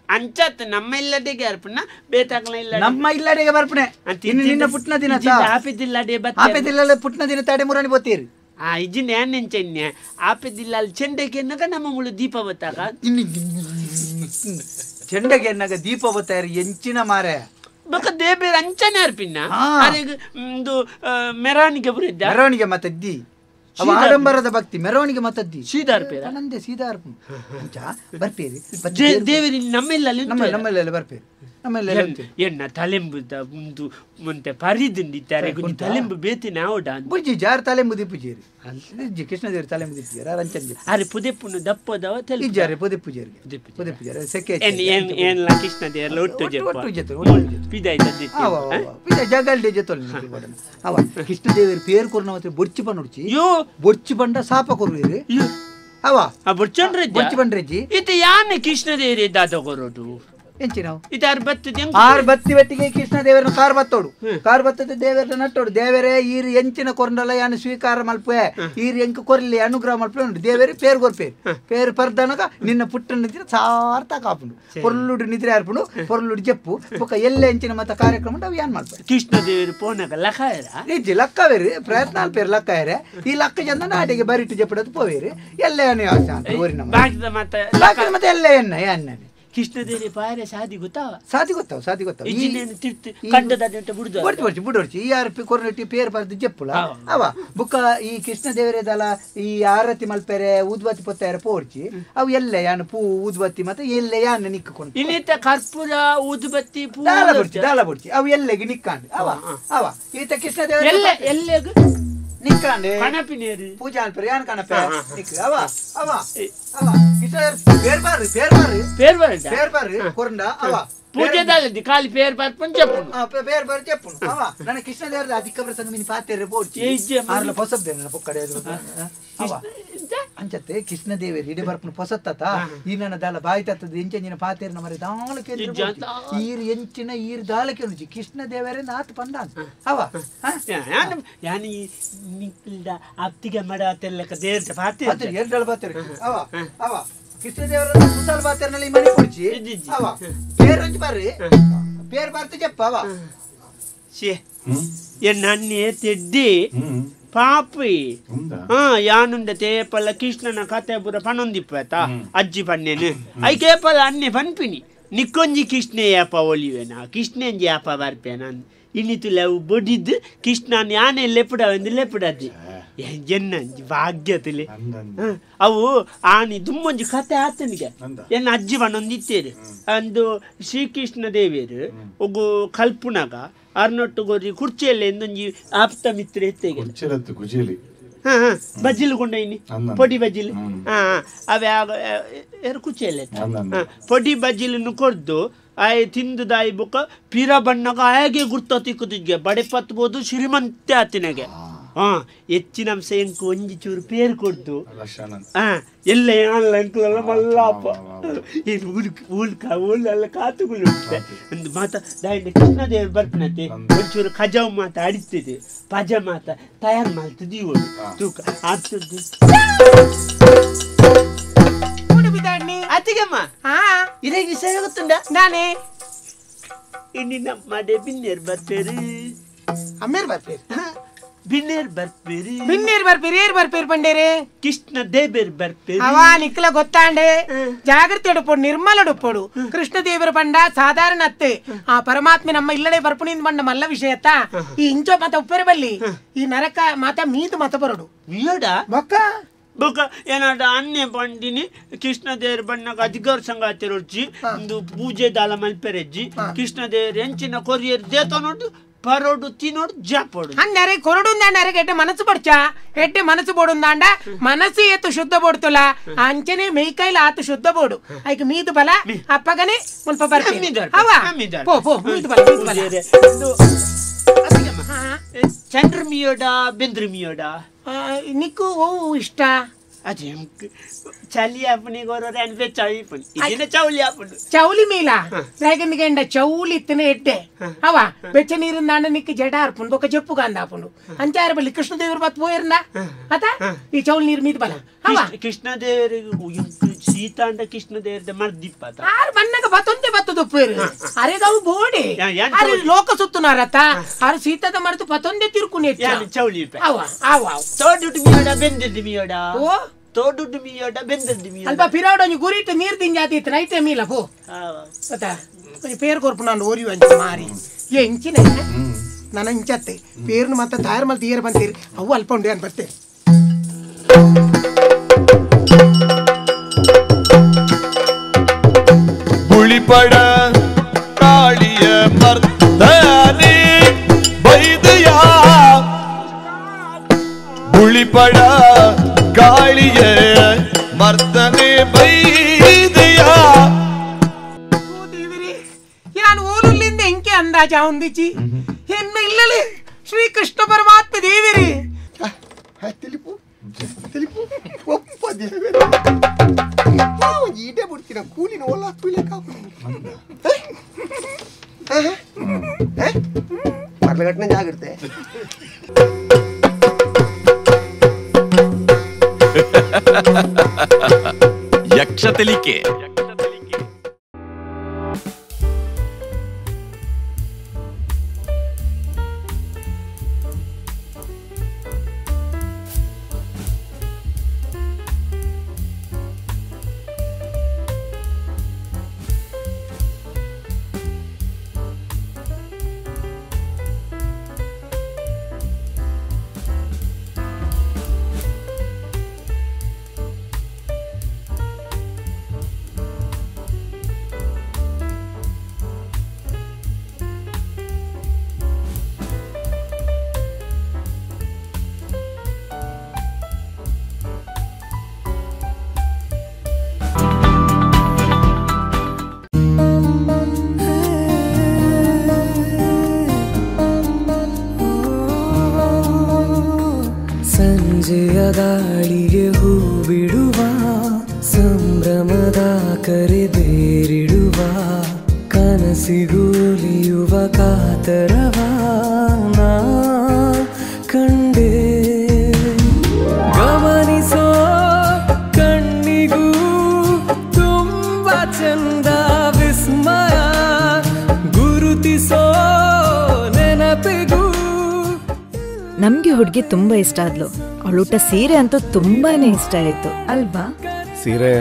ಅಂಚತ್ ನಮ್ಮ ಇಲ್ಲಡೆಗೆ ಅರ್ಪಣ ಬೇತಾಗ್ಲ ಇಲ್ಲ ನಮ್ಮ ಇಲ್ಲಡೆಗೆ ಬರ್ಪಣೆ ಇನ್ನು ನಿನ್ನ ಪುಟ್ಟನ ದಿನ ಆಪಿದಿಲ್ಲಡೆ ಆಪಿದಿಲ್ಲ ಪುಟ್ಟನ ದಿನ ತಡೆ ಮುರಾಣಿ ಬೋತೀರಿ ಆ ಇಜಿನ ಏನ್ ನೆಂಚನ್ಯ ಆಪಿದಿಲ್ಲ ಅಲ್ಲಿ ಚೆಂಡೆಗೆ ಎನ್ನಗ ನಮ್ಮ ಮುಳು ದೀಪ ಬತ್ತಾಗ ಚೆಂಡೆಗೆ ಎನ್ನಗ ದೀಪ ಬತ್ತಾರ ಎಂಚಿನ ಮಾರೆ ಬೊಕ ದೇಬೇರ್ ಅಂಚನೆ ಅರ್ಪಿನ ಮೆರವಣಿಗೆ ಬರಿದ್ದ ಮೆರವಣಿಗೆ ಮತ್ತದ್ದಿ ಆಡಂಬರದ ಭಕ್ತಿ ಮೆರವಣಿಗೆ ಮತ್ತದ್ದಿ ಸೀದಾರ್ಪೇರ ನಂದೆ ಸೀದಾರ್ಪು ಅಂಚ ಬರ್ಪೇರಿ ದೇವರಿ ನಮ್ಮ ನಮ್ಮೆಲ್ಲ ಬರ್ಪೇರಿ ನಮ್ಮೆಲ್ಲ ಎಣ್ಣ ತಲೆಂಬುದ ಒಂದು ಮುಂತೆ ಪರಿದಿಂಡಿದ್ದಾರೆ ತಲೆಂಬು ಬೇತಿ ನಾವು ಬುಜ್ಜಿ ಜಾರ್ ತಲೆಂಬು ದಿಪ್ಪುಜೇರಿ ಕೃಷ್ಣ ದೇವರು ತಲೆಂಬು ದಿಪ್ಪುಜೇರಿ ಅರಂಚಂಜಿ ಅರೆ ಪುದೆಪ್ಪುನು ದಪ್ಪದವ ಇಜ್ಜಾರೆ ಪುದೆಪ್ಪುಜೇರಿ ಪುದೆಪ್ಪುಜೇರಿ ಸೆಕೆ ಏನ್ಲ ಕೃಷ್ಣ ದೇವರ ಒಟ್ಟು ಒಟ್ಟು ಜೊತೆ ಪಿದಾಯ್ತ ಜಗಲ್ಡೆ ಜೊತೆ ಅವ ಕೃಷ್ಣ ದೇವರು ಪೇರು ಕೊರ್ನ ಮಾತ್ರ ಬೊರ್ಚಿ ಪಣ್ಣುಡ್ಚಿ ಬೊರ್ಚಿ ಬಂಡ ಸಾಪ ಕೊರ್ರಿ ಅವ ಬೊರ್ಚಂಡ್ರೆ ಬೊರ್ಚಿ ಬಂಡ್ರೆಜ್ಜಿ ಇದು ಯಾನೆ ಕೃಷ್ಣ ದೇವರೇ ದಾದ ಕೊರೋಡು ಆರು ಬತ್ತಿ ಬತ್ತಿಗೆ ಕೃಷ್ಣ ದೇವರನ್ನ ಕಾರ್ ಬತ್ತೋಡು ಕಾರ್ ಬತ್ತದ ದೇವರನ್ನ ನಟ್ಟೋಡು ದೇವರೇ ಈರು ಎಂಚಿನ ಕೊರಂಡಲ ಯಾನು ಸ್ವೀಕಾರ ಮಲ್ಪೆ ಈರು ಎಂಕ ಕೊರ್ಲಿ ಅನುಗ್ರಹ ಮಲ್ಪೆ ಉಂಟು ದೇವರೇ ಪೇರು ಕೊರ್ಪೇರು ಪೇರು ಪರ್ದನಗ ನಿನ್ನ ಪುಟ್ಟ ನಿದ್ರೆ ಸಾರ್ಥ ಕಾಪುಂಡು ಪೊರ್ಲುಡು ನಿದ್ರೆ ಆರ್ಪುಂಡು ಪೊರ್ಲುಡು ಜಪ್ಪು ಬೊಕ್ಕ ಎಲ್ಲ ಎಂಚಿನ ಮತ್ತ ಕಾರ್ಯಕ್ರಮ ಉಂಟು ಅವು ಯಾನ್ ಮಲ್ಪೆ ಕೃಷ್ಣ ದೇವರು ಪೋನಗ ಲಕ್ಕಾಯರ ಇಜ್ಜಿ ಲಕ್ಕವೇರಿ ಪ್ರಯತ್ನ ಅಲ್ಪೇರು ಲಕ್ಕಾಯರೆ ಈ ಲಕ್ಕ ಜನ ಆಟಿಗೆ ಬರಿಟು ಜಪ್ಪಡದು ಪೋವೇರಿ ಎಲ್ಲ ಏನು ಮತ್ತೆ ಎಲ್ಲ ಎನ್ನ ಎನ್ನ ಕೃಷ್ಣ ದೇವರೇ ಪಾಯರೆ ಸಾದಿ ಗೊತ್ತಾವ ಸಾದಿ ಗೊತ್ತಾವ ಸಾದಿ ಗೊತ್ತಾವ ಕಂಡದ ಬುಡ್ದು ಬಡ್ದು ಬುಡೋರ್ಚಿ ಈ ಆರ್ ಕೊರ್ನೆಟ್ಟಿ ಪೇರ್ ಬರ್ದು ಜಪ್ಪುಲ ಅವ ಬುಕ್ಕ ಈ ಕೃಷ್ಣ ದೇವರೇದಲ್ಲ ಈ ಆರತಿ ಮಲ್ಪೆರೆ ಊದ್ಬತ್ತಿ ಪೊತ್ತಾರ ಪೋರ್ಚಿ ಅವು ಎಲ್ಲ ಯಾನು ಪೂ ಊದ್ಬತ್ತಿ ಮತ್ತೆ ಎಲ್ಲ ಯಾನು ನಿಕ್ಕಕೊಂಡು ಇನ್ನಿತ ಕರ್ಪೂರ ಊದುಬತ್ತಿ ಪೂ ದಾಲ ಬುಡ್ಚಿ ದಾಲ ಬುಡ್ಚಿ ಅವು ಎಲ್ಲೆಗೆ ನಿಕ್ಕಾಂಡ್ ಅವ ಅವ ಈತ ಕೃಷ್ಣ ದೇವರ ಎಲ್ಲ ಎಲ್ಲೆಗೆ ನಿಕ್ಕಾಂಡೆ ಕಣಪಿನೇರು ಪೂಜಾ ಅನ್ಪೇರು ಯಾನ್ ಕಣಪೆ ನಿಕ್ ಅವ ಅವ ಅವ ಕೃಷ್ಣ ದೇವ್ರ ಪೇರ್ ಬಾರ್ರಿ ಪೇರ್ ಬಾರ್ರಿ ಪೇರ್ ಬಾರ್ರಿ ಪೇರ್ ಬಾರ್ರಿ ಕೊರಂಡ ಅವ ಪೂಜೆ ದಾಲದಿ ಖಾಲಿ ಪೇರ್ ಬರ್ಪುನ್ ಚೆಪ್ಪುನು ಪೇರ್ ಬರ್ ಚೆಪ್ಪುನು ಅವ ನನ್ನ ಕೃಷ್ಣ ದೇವರದ ಅಧಿಕ ಪ್ರಸಂಗ ಮಿನಿ ಪಾತೆರೆ ಬೋಡ್ಚಿ ಆರ್ಲ ಪೊಸಬ್ದೆ ನನ್ನ ಪೊಕ್ಕಡೆ ಅವ ಅಂಚತ್ತೆ ಕೃಷ್ಣ ದೇವರು ಇಡೆ ಬರ್ಪುನು ಪೊಸತ್ತತ ಈ ನನ್ನ ದಾಲ ಬಾಯಿ ತತ್ತದ ಎಂಚಂಜಿನ ಪಾತೆರ್ನ ಮರೆ ದಾಲ ಕೇಂದ್ರ ಈರ್ ಎಂಚಿನ ಈರ್ ದಾಲ ಕೇಳುಜಿ ಕೃಷ್ಣ ದೇವರೇ ನಾತ್ ಪಂಡ ಅವ ಯಾನಿ ನಿಕ್ಕಿಲ್ದ ಅತ್ತಿಗೆ ಮಡಾತೆಲ್ಲಕ ದೇರ್ದ ಪಾತೆ ಅದು ಎರಡಳ ಪಾತೆರ್ ಅವ ಅವ ಕೃಷ್ಣ ದೇವರ ಕುಸಾಲ್ ಪಾತೆರ್ನಲ್ಲಿ ಮನೆ ಕೊಡ್ಚಿ ಅವ ಪೇರ್ ಒಂಜಿ ಬರ್ರಿ ಪೇರ್ ಬರ್ತು ಚೆಪ್ಪ ಅವ ಶೇ ಎನ್ನನ್ನೇ ತೆಡ್ಡಿ ಪಾಪಿ ಯಾನುಂಡ ತೇಪಲ್ಲ ಕೃಷ್ಣನ ಕತೆ ಪೂರ ಪನೊಂದಿಪ್ಪ ಅಜ್ಜಿ ಪನ್ನೇನು I ಕೇಪಲ ಅನ್ನೆ ಪನ್ಪಿನಿ ನಿಕ್ಕೊಂಜಿ ಕೃಷ್ಣೆ ಯಾಪ ಒಲಿವೆನಾ ಕೃಷ್ಣಂಜಿ ಯಾಪ ಬರ್ಪೇನ ಇನ್ನಿತುಲ ಬೊಡಿದ್ದು ಕೃಷ್ಣನ್ ಯಾನೆ ಲೆಪುಡ ಒಂದು ಲೆಪುಡದ್ದಿ ಎನ್ನಂಜಿ ಭಾಗ್ಯತಲೆ ಅವು ಆನಿ ದುಮ್ಮೊಂಜಿ ಕತೆ ಆತನಿಗೆ ಎನ್ನ ಅಜ್ಜಿ ಪನೊಂದಿತ್ತೇರು ಅಂದು ಶ್ರೀಕೃಷ್ಣ ದೇವಿಯರು ಒಗ್ಗು ಕಲ್ಪುನಗ ಅರ್ನೊಟ್ಟು ಗೋರಿ ಕುರ್ಚಿಯಲ್ಲಿ ಎಂದೊಂಜಿ ಆಪ್ತ ಮಿತ್ರ ಎತ್ತೆಗೆ ಬಜ್ಜಿಲು ಕೊಂಡೈನಿ ಪೊಡಿ ಬಜ್ಜಿಲು ಅವೇ ಆಗ ಕುಚಿಯಲ್ಲಿ ಪೊಡಿ ಬಜ್ಜಿಲನ್ನು ಕೊಡ್ದು ಆಯ್ ತಿಂದು ದಾಯಿ ಬುಕ್ಕ ಪಿರ ಬಣ್ಣಗ ಹಾಗೆ ಗುರ್ತ ತಿಕ್ಕುದಿಗೆ ಬಡೆ ಪತ್ಬೋದು ಶ್ರೀಮಂತೆ ಆತಿನಗೆ ಹೆಚ್ಚಿನ ಅಂಶ ಎಂಕು ಒಂಜಿ ಚೂರು ಪೇರು ಕೊಡ್ದು ಎಲ್ಲ ಅಂಕಲೆಲ್ಲ ಮಲ್ಲಪ್ಪ ಉಳ್ಕ ಉಳ್ಳೆಲ್ಲ ಕಾತುಗಳು ಒಂದು ಮಾತ ದಾಯಿನ ಕೃಷ್ಣದೇವರು ಬರ್ಪನತೆ ಒಂಚೂರು ಖಜಾವ್ ಮಾತ ಅಡಿತಿದೆ ಪಜ ಮಾತ ತಯಾರು ಮಾಡ್ತದೆ ಇವಳು ತೂಕ ಆಗ್ತದೆ ಅತ್ತಿಗೆಮ್ಮ ಇದೇ ವಿಷಯ ಗೊತ್ತುಂಡ ನಾನೇ ಇನ್ನು ನಮ್ಮ ಬಿನ್ನೇರು ಬರ್ಪೇರು ಅಮ್ಮೇರು ಬರ್ಪೇರು ಬಿನ್ನೇರ್ ಬರ್ಪೇರಿ ಬಿನ್ನೇರ್ ಬರ್ಪೇರಿ ಏರ್ ಬರ್ಪೇರು ಪಂಡೇರಿ ಕೃಷ್ಣ ದೇವೇರ್ ಬರ್ಪೇರಿ ಅವ ನಿಕ್ಲ ಗೊತ್ತಾಂಡೆ ಜಾಗೃತಿ ಉಡುಪೋಡು ನಿರ್ಮಲ ಉಡುಪೋಡು ಕೃಷ್ಣ ದೇವರ ಪಂಡ ಸಾಧಾರಣ ಅತ್ತೆ ಆ ಪರಮಾತ್ಮೆ ನಮ್ಮ ಇಲ್ಲಡೆ ಬರ್ಪುಣಿಂದ ಬಂಡ ಮಲ್ಲ ವಿಷಯತ್ತ ಈ ಇಂಚೋ ಮಾತ ಉಪ್ಪೇರೆ ಬಲ್ಲಿ ಈ ನರಕ ಮಾತ ಮೀದು ಮತ ಬರೋಡು ಮೀಯೋಡ ಬೊಕ್ಕ ಬೊಕ್ಕ ಏನಾಡ ಅನ್ನೆ ಬಂಡಿನಿ ಕೃಷ್ಣ ದೇವರ ಬಣ್ಣಗ ಅಧಿಕಾರ ಸಂಗಾತಿರೊಡ್ಜಿ ಒಂದು ಪೂಜೆ ದಾಲ ಮಲ್ಪೆರೆಜ್ಜಿ ಕೃಷ್ಣ ದೇವರ ಎಂಚಿನ ಕೊರಿಯರ್ ದೇತನೊಡ್ಡು ಪರೋಡು ತಿನ್ನೋಡು ಜಾಪೋಡು ಅಂದರೆ ಕೊರಡುಂದಾಂಡ ಎಡ್ಡೆ ಮನಸ್ಸು ಪಡ್ಚಾ ಎಡ್ಡೆ ಮನಸ್ಸು ಬೋಡುಂದಾಂಡ ಮನಸ್ಸು ಏತು ಶುದ್ಧ ಬೋಡ್ತುಲ ಅಂಚನೆ ಮೇಯ್ಕೈಲ ಆತು ಶುದ್ಧ ಬೋಡು ಐಕ್ ಮೀದು ಬಲ ಅಪ್ಪಗನೆ ಮುಲ್ಪ ಬರ್ತೀನಿ ಅವ ಪೋ ಪೋ ಮೀದು ಬಲ ಮೀದು ಬಲ ಚಂದ್ರ ಮಿಯೋಡ ಬೆಂದ್ರ ಮಿಯೋಡ ನಿಕ್ಕು ಓ ಇಷ್ಟ ಅದೇ ಚಳಿ ಆಪುನಿ ಗೊರ ಚಳಿ ಇದನ್ನ ಚೌಲಿ ಆಪುಂಡು ಚೌಲಿ ಮೀಲ ರೇಗಂದಿಗೆಂಡ ಚೌಲಿ ಇತ್ತನೆ ಎಡ್ಡೆ ಅವ ಬೆಚ್ಚ ನೀರಿಂದಾಂಡ ನಿಕ್ಕು ಜಡ ಆರ್ಪುಂಡು ಬೊಕ್ಕ ಜಪ್ಪು ಗಾಂದ ಆಪುಂಡು ಅಂಚಾರ ಬಲ್ಲಿ ಕೃಷ್ಣದೇವರು ಬತ್ ಪೋಯಿರ್ನ ಅತ ಈ ಚೌಲಿ ನೀರು ಮೀದ್ ಬಲ ಅವ ಕೃಷ್ಣದೇವರಿಗೆ ಸೀತಾಂಡ ಕೃಷ್ಣದೇವರದ ಮರ್ದಿಪ್ಪ ಆರು ಬಣ್ಣಗ ಬತ್ತೊಂದೆ ಬತ್ತದ ಉಪ್ಪೇರು ಅರೆಗವು ಬೋಡಿ ಅರೆ ಲೋಕ ಸುತ್ತುನಾರತ ಆರು ಸೀತಾದ ಮರದು ಪತ್ತೊಂದೆ ತಿರುಕುನಿ ಚೌಲಿ ಅವ ಅವ ತೋಡುಟ್ಟು ಮಿಯೋಡ ಬೆಂದಿದ್ದು ಮಿಯೋಡ ಓ ತೋಡುಟ್ಟು ಮಿಯೋಡ ಬೆಂದದ್ದು ಮಿಯೋಡ ಅಲ್ಪ ಪಿರಾವಡ ಒಂಜಿ ಗುರಿಟ್ಟು ನೀರು ದಿಂಜಾತಿ ಇತ್ತು ನೈತೆ ಮೀಲ ಪೋ ಗೊತ್ತಾ ಒಂಜಿ ಪೇರು ಕೊರ್ಪು ನಾನು ಓರಿ ಅಂಚ ಮಾರಿ ಎಂಚಿನ ನಾನು ಇಂಚತ್ತೆ ಪೇರ್ನು ಮತ್ತೆ ತಯಾರು ಮಲ್ತು ಏರು ಬಂತೀರಿ ಅವು ಅಲ್ಪ ಉಂಡೆ ಅನ್ ಬರ್ತೇನೆ ಬುಳಿಪಡ ಕಾಳಿಯ ಮರ್ದನೆ ಬೈದೆಯ ಬುಳಿಪಡ ಕಾಳಿಯ ಮರ್ದನೆ ಬೈದೆಯ ಯಾನು ಓಲುಲ್ಲಿಂದ ಎಂಕೆ ಅಂದಾಜ ಹೊಂದಿಚಿ ಎನ್ನ ಇಲ್ಲಲೇ ಶ್ರೀಕೃಷ್ಣ ಪರಮಾತ್ಮ ದೇವಿರಿ ತಿಳಿಪು ತಿಳಿಪು ಒಪ್ಪ ದೇವರೇ ಈಟೆ ಬಿಡ್ತೀನ ಕೂಲಿನ ಓಲ ಕೂಲೆ ಕಾಪು ಮರಳಗಟ್ಟನೆ ಜಾಗಿರ್ತೆ ಯಕ್ಷ ತೆಲಿಕೆ. ಸಂಜೆಯ ಗಾಳಿಗೆ ಹೂ ಬಿಡುವ, ಸಂಭ್ರಮದ ಕರೆ ಬೇರಿಡುವ, ಕನಸಿಗೂಲಿಯುವ ಕಾತರವ ನಾ ಕಂಡೆ. ಗಮನಿಸೋ ಕಣ್ಣಿಗೂ ತುಂಬ ಚಂದ ವಿಸ್ಮಯ, ಗುರುತಿಸೋ ನೆನಪಿಗೂ. ನಮ್ಗೆ ಹುಡುಗಿ ತುಂಬಾ ಇಷ್ಟ ಆದ್ಲು. ಅವಳೂಟ ಸೀರೆ ಅಂತೂ ತುಂಬಾನೇ ಇಷ್ಟ ಆಯ್ತು ಅಲ್ವಾ? ಸೀರೆ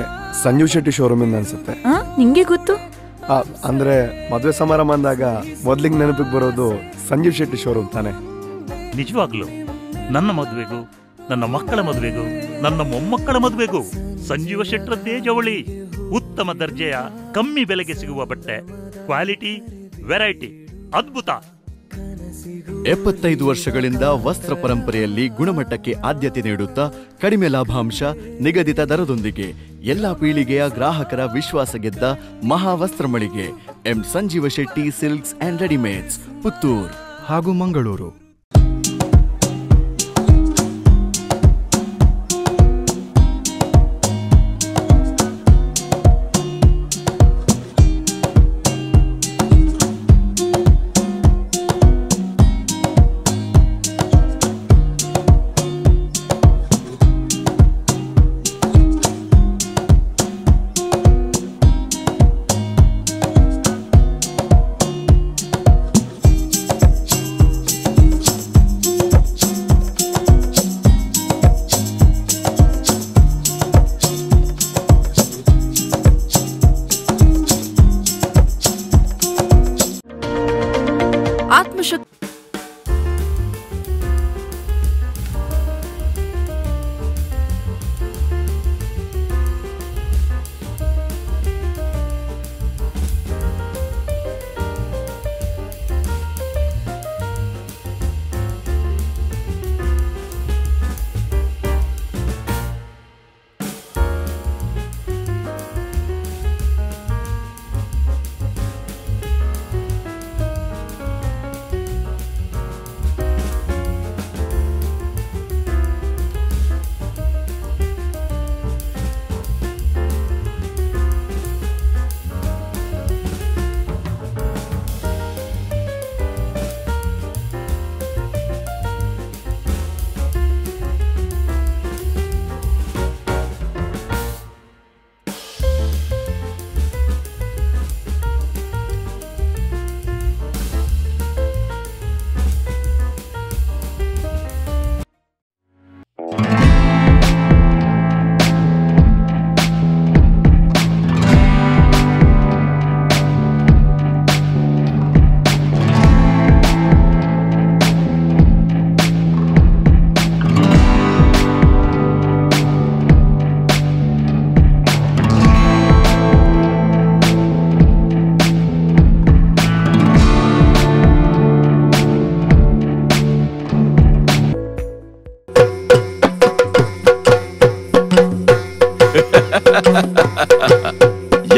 ಸಂಜೀವ್ ಶೆಟ್ಟಿ ಶೋರೂಮ್ ಇಂದ ಅನ್ಸುತ್ತೆ. ನಿಂಗೆ ಗೊತ್ತು? ಅಂದ್ರೆ ಮದುವೆ ಸಮಾರಂಭ ಅಂದಾಗ ಮೊದ್ಲಿಗೆ ನೆನಪಿಗೆ ಬರೋದು ಸಂಜೀವ್ ಶೆಟ್ಟಿ ಶೋರೂಮ್ ತಾನೆ. ನಿಜವಾಗ್ಲು ನನ್ನ ಮದುವೆಗೂ, ನನ್ನ ಮಕ್ಕಳ ಮದುವೆಗೂ, ನನ್ನ ಮೊಮ್ಮಕ್ಕಳ ಮದುವೆಗೂ ಸಂಜೀವ ಶೆಟ್ಟರದ್ದೇ ಜವಳಿ. ಉತ್ತಮ ದರ್ಜೆಯ ಕಮ್ಮಿ ಬೆಲೆಗೆ ಸಿಗುವ ಬಟ್ಟೆ, ಕ್ವಾಲಿಟಿ, ವೆರೈಟಿ ಅದ್ಭುತ. 75 ವರ್ಷಗಳಿಂದ ವಸ್ತ್ರ ಪರಂಪರೆಯಲ್ಲಿ ಗುಣಮಟ್ಟಕ್ಕೆ ಆದ್ಯತೆ ನೀಡುತ್ತಾ ಕಡಿಮೆ ಲಾಭಾಂಶ, ನಿಗದಿತ ದರದೊಂದಿಗೆ ಎಲ್ಲ ಪೀಳಿಗೆಯ ಗ್ರಾಹಕರ ವಿಶ್ವಾಸ ಗೆದ್ದ ಮಹಾವಸ್ತ್ರ ಮಳಿಗೆ M Sanjeeva Shetty silks and readymades, Puttur ಹಾಗೂ ಮಂಗಳೂರು.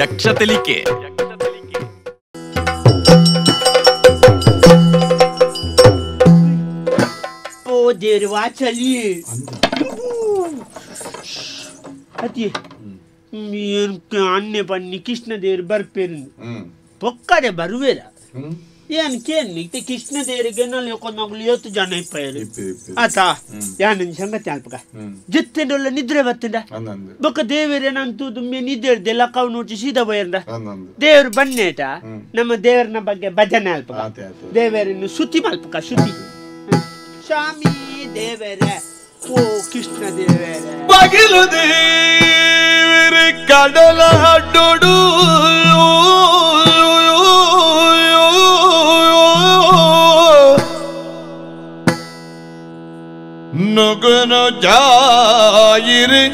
ಯಕ್ಷತೆಲಿಕೆ. ಓ ದೇವರು ವಾಚಲಿ ಅತಿ ಅನ್ಯ ಪನ್ನಿ ಕೃಷ್ಣ ದೇವರು ಬರ್ಪೇರು ಪೊಕ್ಕಡೆ ಬರುವೇರ ಏನು ಕೇನ್ ಇತ್ತೆ ಕೃಷ್ಣ ದೇವರಿಗೆ ನಲ್ಲಿ ಏತು ಜನ ಇಪ್ಪೇರು ಆತ ಯಾನ ಸಂಗತಿ ಅಲ್ಪಕ ಜಿತ್ತೆಂಡೊಲ್ಲ ನಿದ್ರೆ ಬತ್ತಂಡ ಬೊಕ್ಕ ದೇವರೇ ನಂತು ದುಮ್ಮೆ ನಿದ್ರೆ ಲಕ್ಕವ್ ನೋಡ್ಚಿ ಸೀದಾ ಬಯರ್ದ ದೇವರು ಬನ್ನೇಟ ನಮ್ಮ ದೇವರನ ಬಗ್ಗೆ ಭಜನೆ ಅಲ್ಪಕ ದೇವರನ್ನು ಶ್ರುತಿ ಮಲ್ಪಕ ಶ್ರುತಿ ಸ್ವಾಮಿ ದೇವರೇ ಓ ಕೃಷ್ಣ ದೇವರೇ ಬಗಿಲು ದೇವರೇ ಕಡಲ ಅಡ್ಡೊಡು ನುಗುನು ಜಾಯಿರಿ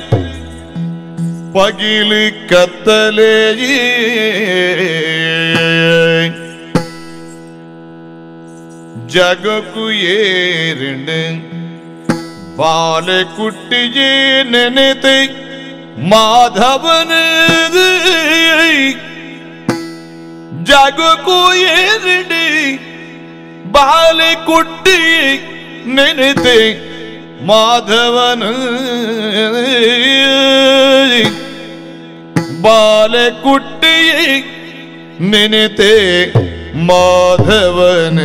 ಪಗಿಲಿ ಕತ್ತಲೆಯೇ ಜಗಕು ಏರಿಂಡು ಬಾಲೆ ಕುಟ್ಟಿಯೇ ನೆನೆತೆ ಮಾಧವನದು ಜಗಕು ಏರಿಂಡು ಬಾಲೆ ಕುಟ್ಟಿ ನೆನೆತೆ ಮಾಧವನ ಬಾಲೆ ಕುಟ್ಟಿ ನೆನೆತೆ ಮಾಧವನ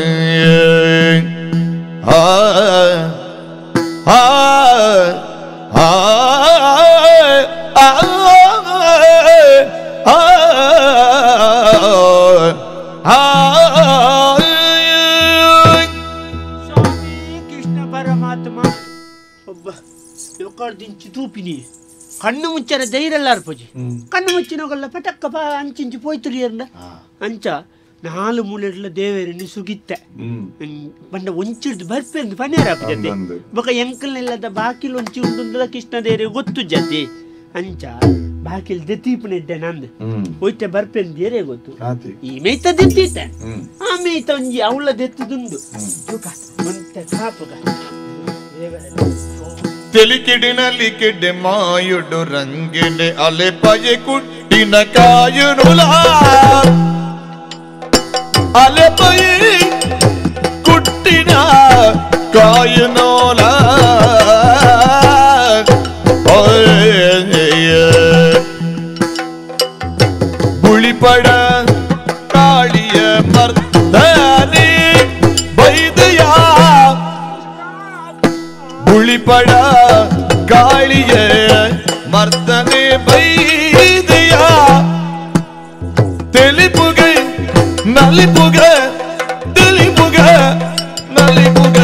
ಆ ಆ ಆ ಆ ಸ್ವಾಮಿ ಕೃಷ್ಣ ಪರಮಾತ್ಮ ಒಬ್ಬ ದಿಂಚಿ ತೂಪಿನಿ ಕಣ್ಣು ಮುಚ್ಚರ ಧೈರ್ಯಲ್ಲಾರು ಪೂಜೆ ಕಣ್ಣು ಮುಚ್ಚಿನೋಗಲ್ಲ ಪಟಕ್ಕ ಪಾ ಅಂಚಿಂಚಿ ಪೋಯ್ತುರಿ ಅಂಚ ನಾಲು ಮೂಲೆಡ್ಲ ದೇವೇರನ್ನು ಸುಗಿತ್ತೆ ಬಂಡ ಒಂಚಿಡ್ದು ಬರ್ಪೆಂದು ಪನೇರ ಜತೆ ಬೊಕ ಎಂಕಲ್ನೆಲ್ಲದ ಬಾಕಿಲ್ ಒಂಚಿ ಉಂಡುಂದಲ ಕೃಷ್ಣ ದೇವರಿಗೆ ಗೊತ್ತು ಜತೆ ಅಂಚ ಬಾಕಿಲ್ ದೆತ್ತೀಪುನೆಡ್ಡೆ ನಂದು ಒಯ್ತೆ ಬರ್ಪೆಂದು ಏರೇ ಗೊತ್ತು ಈ ಮೇಯ್ತ ದೆತ್ತೀತೆ ಆ ಮೇಯ್ತ ಒಂಜಿ ಅವಳ ದೆತ್ತದುಂಡು ಒಂತೆ ಕಾಪುಗ ತೆಲಿಕಿಡಿನಲ್ಲಿ ಕೆಡ್ಡೆ ಮಾಯುಡು ರಂಗೆಡೆ ಅಲೆ ಪಯೆ ಕುಟ್ಟಿನ ಕಾಯುನುಲಾ ಅಲೆ ಪಯೆ ಕುಟ್ಟಿನ ಕಾಯುನೋಲ ಬುಳಿಪಡ ಕಾಳಿಯ ಮರ್ದನೆ ಬೈದೆಯ ಬುಳಿಪಡ ಕಾಳಿಯ ಮರ್ದನೆ ಬೈದೆಯ ತೆಲಿಪುಗೆ ನಲಿಪುಗೆ ತಿಳಿಪುಗ ನಲಿಪುಗ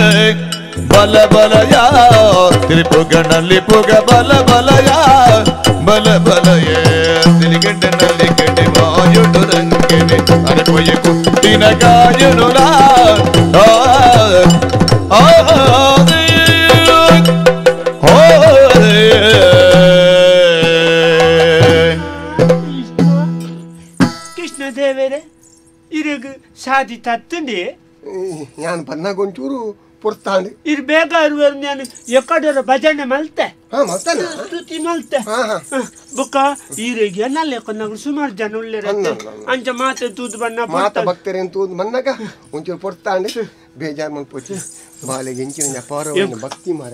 ಬಲ ಬಲಯ ತಿಳಿಪುಗ ನಲಿಪುಗ ಬಲ ಬಲಯ ಬಲ ಬಲಯ ತಿಳಿಗೆಡ್ಡೆ ನಲಿಗೆಡ್ಡೆ ಮಾಯುಡು ರಂಗೆಡೆ ಅರೆಪೊಯ್ಯ ಕುಟ್ಟಿನ ಕಾಯನುಲ ಆ ಆ ಕೃಷ್ಣ ದೇವರೇ ಇರಗ ಸಾದಿ ತತ್ತಂಡಿ ನಾನು ಬಂದಾಗ ಒಂಚೂರು ಪೊರ್ತಾಂಡು ಇರ್ ಬೇಗ ಇರುವರು ನಾನು ಎಕ್ಕಡರ ಭಜನೆ ಮಲ್ತೆ ಸ್ತುತಿ ಮಲ್ತೆ ಬುಕ್ಕ ಈರೆಗೆ ಎನ್ನಲ್ಲ ಸುಮಾರು ಜನ ಉಳ್ಳೇರತ್ತೆ ಅಂಚ ಮಾತೆ ತೂದು ಬಣ್ಣ ಮಾತ ಭಕ್ತರೇನು ತೂದು ಬಂದಾಗ ಒಂಚೂರು ಪೊರ್ತಾಂಡು ಬೇಜಾರು ಮಲ್ಪೋಚಿ ಬಾಲೆಗೆ ಎಂಚಿನ ಅಪಾರವಾದ ಭಕ್ತಿ ಮಾರ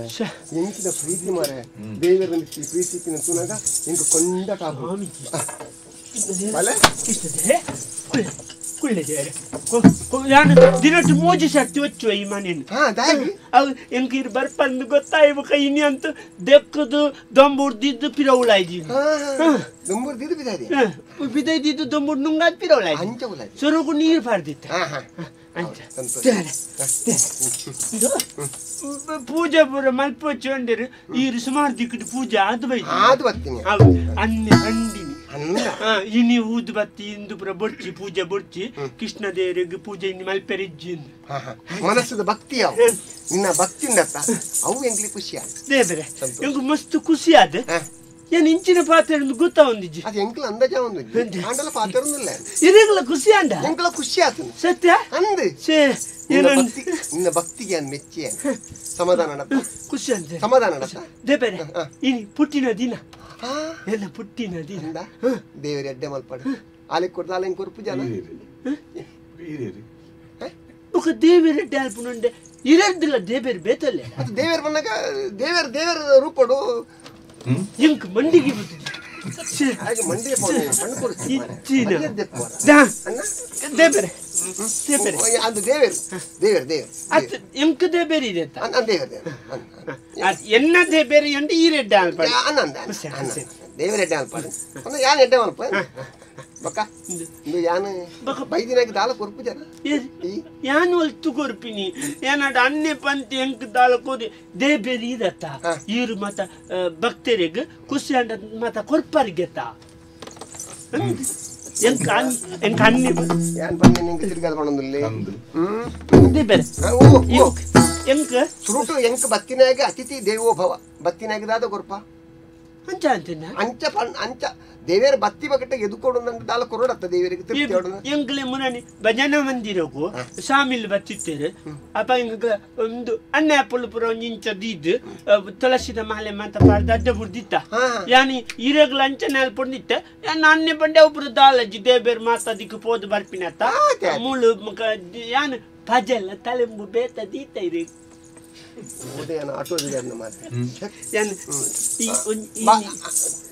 ಎಂಚಿನ ಪ್ರೀತಿ ಮಾರ ದೇವರ ಪ್ರೀತಿ ತೂನಾಗ ಎಂಕ ಕೊಂಡ ಕಾಪು ದಿನಟ್ಟು ಮೋಜಿ ಸರ್ತಿ ಒಚ್ಚುವ ಈ ಮನೇನು ಅವು ಎಂಕ ಬರ್ಪಂದು ಗೊತ್ತಾಯ್ಬೇಕ ಇನಿ ಅಂತ ದೆಕ್ಕದು ದೊಂಬುರ್ದಿದ್ದು ಪಿರೌಳಾಯ್ದಿ ದೊಂಬುರ್ದಿದ್ದು ಬಿದೈದಿದ್ದು ದೊಂಬುರ್ ನುಂಗಾದ್ ಪಿರೌಳಾಯ್ದಿ ಸೊರಗು ನೀರು ಪಾರ್ದಿತ್ತ ಅಂಚ ಪೂಜೆ ಪೂರ ಮಲ್ಪೊಚ್ಚು ಅಂದಿರು ಈರು ಸುಮಾರು ದಿಕ್ಕದು ಪೂಜೆ ಅದು ಬೈದು ಅನ್ನೆ ಹಂಡಿನಿ ಇನಿ ಊದು ಬತ್ತಿ ಇಂದು ಪೂರ ಬೊಡ್ಚಿ ಪೂಜೆ ಬೊಡ್ಚಿ ಕೃಷ್ಣ ದೇವರಿಗೆ ಪೂಜೆ ಇನ್ನು ಮಲ್ಪೆರಿಜ್ಜಿ ಮನಸ್ಸದ ಭಕ್ತಿ ಅವು ನಿನ್ನ ಭಕ್ತಿಯಿಂದ ಅವು ಎಂಗ್ಲಿ ಖುಷಿ ದೇವರೇ ಎಂಗು ಮಸ್ತ್ ಖುಷಿ ಆದ ಏನ್ ಇಂಚಿನ ಪಾತ್ರ ಗೊತ್ತಾ ಒಂದಿಜ್ಜಿ ಅದು ಎಂಕ್ಲ ಅಂದಾಜ ಒಂದು ಆಂಡಲ ಪಾತ್ರ ಒಂದಿಲ್ಲ ಇರಗಲ ಖುಷಿ ಅಂಡ ಎಂಕ್ಲ ಖುಷಿ ಆತು ಸತ್ಯ ಅಂದು ನಿನ್ನ ಭಕ್ತಿಗೆ ಅನ್ ಮೆಚ್ಚಿ ಸಮಾಧಾನ ಖುಷಿ ಅಂತ ಸಮಾಧಾನ ದೇವರೇ ಇನಿ ಪುಟ್ಟಿನ ದಿನ ಎಲ್ಲ ಪುಟ್ಟಿನ ದಿನ ದೇವರ ಎಡ್ಡೆ ಮಲ್ಪಡ ಆಲೆ ಕೊಡ್ದ ಆಲೆ ಕೊರ್ಪು ಜನ ಬೊಕ ದೇವರ ಎಡ್ಡೆ ಅಲ್ಪುನುಂಡೆ ಇರರ್ದಿಲ್ಲ ದೇವೇರ್ ಬೇತಲ್ಲ ಅದು ದೇವೇರ್ ಬಂದಾಗ ದೇವೇರ್ ದೇವೇರ್ ರೂಪಡು ಇಂಕ್ ಮಂಡಿಗೆ ಹಾಗೆ ಮಂಡಿಗೆ ದೇವೇರೆ ದೇವೇರೆ ಅದು ದೇವೇರ್ ದೇವೇರ್ ದೇವೇರ್ ಅದು ಎಂಕ್ ದೇಬೇರಿ ಇದೆ ಅಂತ ದೇವೇರ್ ಅದು ಎನ್ನ ದೇಬೇರಿ ಅಂದ್ರೆ ಈ ರೆಡ್ಡೆ ಅಲ್ಪ ಅನ್ನ ದೇವೇರ್ ಎಡ್ಡೆ ಅಲ್ಪ ಒಂದು ಯಾನ್ ಎಡ್ಡೆ ಅಲ್ಪ ಬಕ್ಕ ಇಂದು ಯಾನ್ ಬೈದಿನಾಗ ದಾಲ ಕೊರ್ಪು ಜನ ಯಾನ್ ಒಲ್ತು ಕೊರ್ಪಿನಿ ಏನಾಡ ಅನ್ನೆ ಪಂತಿ ಎಂಕ್ ದಾಲ ಕೋರಿ ದೇಬೇರಿ ಇದತ್ತ ಈರು ಮತ ಭಕ್ತರಿಗೆ ಖುಷಿ ಅಂಡ ಮತ ಕೊರ್ಪರಿಗೆತ್ತ ಎಂಕ್ ಎಂಕ್ ಅನ್ನೆ ಯಾನ್ ಪಂದೆ ನಿಂಗೆ ತಿರ್ಗಾದ ಪಣೊಂದುಲ್ಲೆ ದೇಬೇರೆ ಎಂಕ್ ಸುರುಟು ಎಂಕ್ ಬತ್ತಿನಾಗ ಅತಿಥಿ ದೇವೋ ಭವ ಬತ್ತಿನಾಗ ದಾದ ಕೊರ್ಪ ಅಂಚ ಅಂತಿನ ಅಂಚ ಅಂಚ ದೇವೇರ ಬತ್ತಿ ಬಕಟ್ಟ ಎದುಕೊಡು ದಾಲ ಕೊರಡತ್ತ ದೇವರಿಗೆ ತೃಪ್ತಿ ಎಂಕ್ಲೆ ಮುನನಿ ಭಜನಾ ಮಂದಿರಗು ಸಾಮಿಲ್ ಬತ್ತಿತ್ತೇರು ಅಪ್ಪ ಎಂಕ್ ಒಂದು ಅನ್ನ ಪುಲ್ ಪುರ ಒಂಜಿ ಇಂಚ ದೀದ್ ತುಳಸಿದ ಮಾಲೆ ಮಾತ ಪಾಡ್ದ ಅಡ್ಡ ಬುಡ್ದಿತ್ತ ಯಾನಿ ಇರಗ್ಲ ಅಂಚ ನಾಲ್ ಪೊಂದಿತ್ತ ಯಾನ್ ಅನ್ನೆ ಬಂಡೆ ಒಬ್ರು ದಾಲಜ್ಜಿ ದೇಬೇರ್ ಮಾತ ದಿಕ್ಕು ಪೋದು ಬರ್ಪಿನತ್ತ ಮುಳು ಯಾನ್ ಪಜೆಲ್ಲ ತಲೆಂಬು ಬೇತ ದೀತ ಇರಿ ಉದಯನ ಆಟೋ ಮಾತ್ರ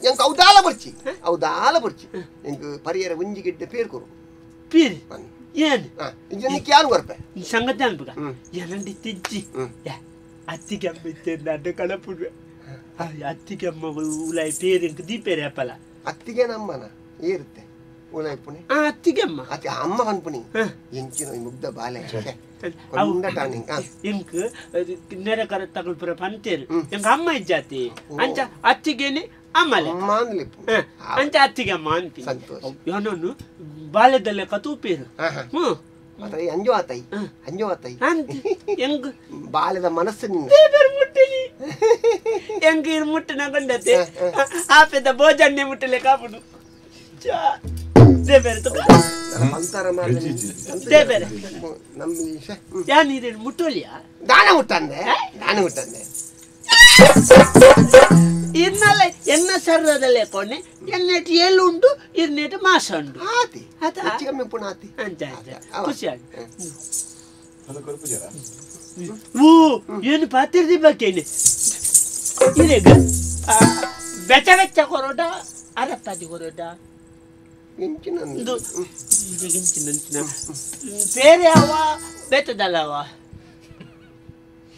ಎಂಕ್ ಅವು ದಾಲ ಬರ್ಚಿ ಅವು ದಾಲ ಬರ್ಚಿ ಎಂಕ್ ಪರಿಯರ ಒಂಜಿ ಗಿಡ್ಡೆ ಪೇರ್ ಕೊರು ಪೇರ್ ಏನು ಇಂಜನಿಕ್ ಯಾರು ಬರ್ಪೆ ಸಂಗತಿ ಅನ್ಪುಗ ಏನಂಡಿ ತಿಜ್ಜಿ ಅತ್ತಿಗೆ ಅಮ್ಮ ಇತ್ತೆ ಕಳಪುಡ್ವೆ ಅತ್ತಿಗೆ ಅಮ್ಮ ಉಲಾಯಿ ಪೇರ್ ಎಂಕ್ ದೀಪೇರೆ ಅಪ್ಪಲ ಅತ್ತಿಗೆ ನಮ್ಮನ ಏರುತ್ತೆ ಉಲಾಯಿ ಪುಣೆ ಅತ್ತಿಗೆ ಅಮ್ಮ ಅತ್ತೆ ಅಮ್ಮ ಪನ್ಪುಣಿ ಎಂಚಿನ ಮುಗ್ಧ ಬಾಲೆ ಎಂಕ್ ನೆರೆ ಕರ ತಗಲ್ಪುರ ಪಂತೇರು ಎಂಕ್ ಅಮ್ಮ ಇಜ್ಜಾತಿ ಅಂಚ ಅತ್ತಿಗೇನೆ ಅಮ್ಮಲೆ ಅಂಚ ಅತ್ತಿಗೆ ಅಮ್ಮ ಅನ್ಪಿ ಏನನ್ನು ಬಾಲ್ಯದಲ್ಲೇ ಕತೂಪೇರು ಹ್ಮ್ ಅಂಜು ಆತೈ ಅಂಜು ಆತೈ ಎಂಗ್ ಬಾಲ್ಯದ ಮನಸ್ಸು ನಿನ್ನ ಮುಟ್ಟಲಿ ಎಂಗ್ ಇರು ಮುಟ್ಟಿನ ಕಂಡತೆ ಆಪೆದ ಭೋಜನ್ನೇ ಮುಟ್ಟಲೆ ಕಾಪುಡು ಮುಟ್ಟೋಲಿಯಾ ದಾನ ಮುಟ್ಟಂದೆ ದಾನ ಮುಟ್ಟಂದೆ ಇನ್ನಲ್ಲ ಎನ್ನ ಸರ್ರದಲ್ಲೇ ಕೊನೆ ಎನ್ನೆಟ್ ಏಳು ಉಂಟು ಇರ್ನೇಟ್ ಮಾಸ ಉಂಟು ಆತಿ ಹೆಚ್ಚು ಕಮ್ಮಿ ಪುನಃ ಆತಿ ಅಂಚ ಅಂಚ ಖುಷಿ ಆಗಿ ಓ ಏನು ಪಾತಿರ್ದಿ ಬಕ್ಕೇನೆ ಇರೇಗ ಬೆಚ್ಚ ಬೆಚ್ಚ ಕೊರೋಡ ಅರಪ್ಪಾದಿ ಕೊರೋಡ ಬೇರೆ ಅವ ಬೆತ್ತದಲ್ಲವ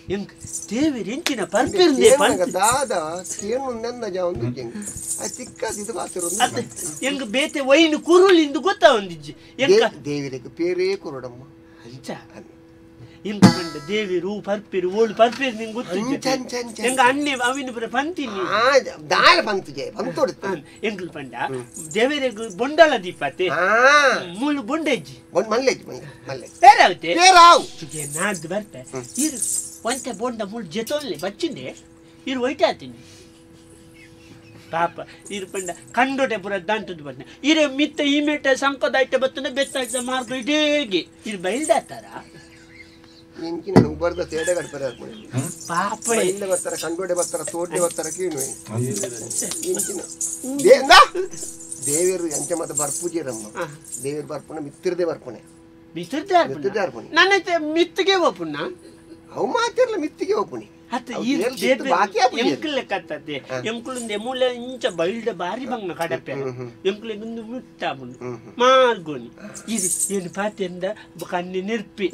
ಎಂಕ್ ದೇವಿರ್ ಎಂಚಿನ ಪರ್ಪಿರ್ನೆ ಪಂತ ದಾದ ಕೇನು ನಂದ ಜಾವಂದು ಎಂಕ್ ಆ ತಿಕ್ಕದ ಇದು ಬಾತಿರುಂದು ಅತ್ತೆ ಎಂಕ್ ಬೇತೆ ವೈನ್ ಕುರುಲಿಂದು ಗೊತ್ತಾ ಒಂದಿಜ್ಜಿ ಎಂಕ ದೇವಿರಿಗೆ ಪೇರೇ ಕುರುಡಮ್ಮ ಅಂಚ ಎಂಕ್ ಪಂಡ ದೇವಿರು ಪರ್ಪಿರು ಓಳು ಪರ್ಪಿರ್ ನಿಂಗೆ ಗೊತ್ತು ಎಂಕ ಅಣ್ಣೆ ಅವಿನ ಪುರ ಪಂತಿನಿ ಆ ದಾಲ ಪಂತಿಗೆ ಪಂತೊಡುತ್ತ ಎಂಕ್ಲು ಪಂಡ ದೇವಿರಿಗೆ ಬೊಂಡಲ ದೀಪತೆ ಮೂಲು ಬೊಂಡೆಜ್ಜಿ ಬೊಂಡ್ ಮಲ್ಲೆಜ್ಜಿ ಮಲ್ಲೆ ಮಲ್ಲೆ ಪೇರಾವತೆ ಪೇರಾವ್ ನಾಡ್ದು ಬರ್ತೆ ಇರು ಒಂತೆ ಬೊಂಡ ಮೂಲು ಜೊತೊಲ್ಲೆ ಬಚ್ಚಿಂದೆ ಇರು ಒಯ್ಟಾತೀನಿ ಪಾಪ ಇರು ಪಂಡ ಕಂಡೋಟೆ ಪುರ ದಾಂಟದ್ದು ಬಣ್ಣ ಇರೆ ಮಿತ್ತ ಈ ಮೇಟ ಸಂಕದಾಯ್ಟ ಬತ್ತನ ಬೆತ್ತಾಯ್ತ ಮಾರ್ಗ ಇಡೇಗೆ ಇರು ಬಯಲ್ದಾತಾರ ಎಂಕಿನ ಉಬರ್ದ ತೇಡೆ ಗಡ್ಪರ ಪಾಪ ಇಲ್ಲ ಬರ್ತಾರ ಕಂಡೋಡೆ ಬರ್ತಾರ ತೋಟೆ ಬರ್ತಾರ ಕೀಣು ಎಂಕಿನ ದೇವರು ಎಂಚ ಮತ್ತೆ ಬರ್ಪೂಜೆರಮ್ಮ ದೇವರು ಬರ್ಪುಣ ಮಿತ್ತಿರದೆ ಬರ್ಪುಣೆ ಮಿತ್ತಿರದೆ ಅರ್ಪುಣೆ ನನ್ನ ಮಿತ್ತಿಗೆ ಒಪ್ಪುಣ ಅವು ಮಾತಿರಲ್ಲ ಮಿತ್ತಿಗೆ ಒಪ್ಪುಣಿ ಎಂಕುಲೆ ಕತ್ತತೆ ಎಂಕುಲುಂದೆ ಮೂಲೆ ಇಂಚ ಬೈಲ್ಡ ಬಾರಿ ಬಂಗ ಕಡಪೆ ಎಂಕುಲೆ ಮುಂದೆ ಮುಟ್ಟಾಬುಂಡು ಮಾರ್ಗೋನಿ ಇದು ಏನು ಪಾತೆಂದ ಕಣ್ಣಿ ನಿರ್ಪಿ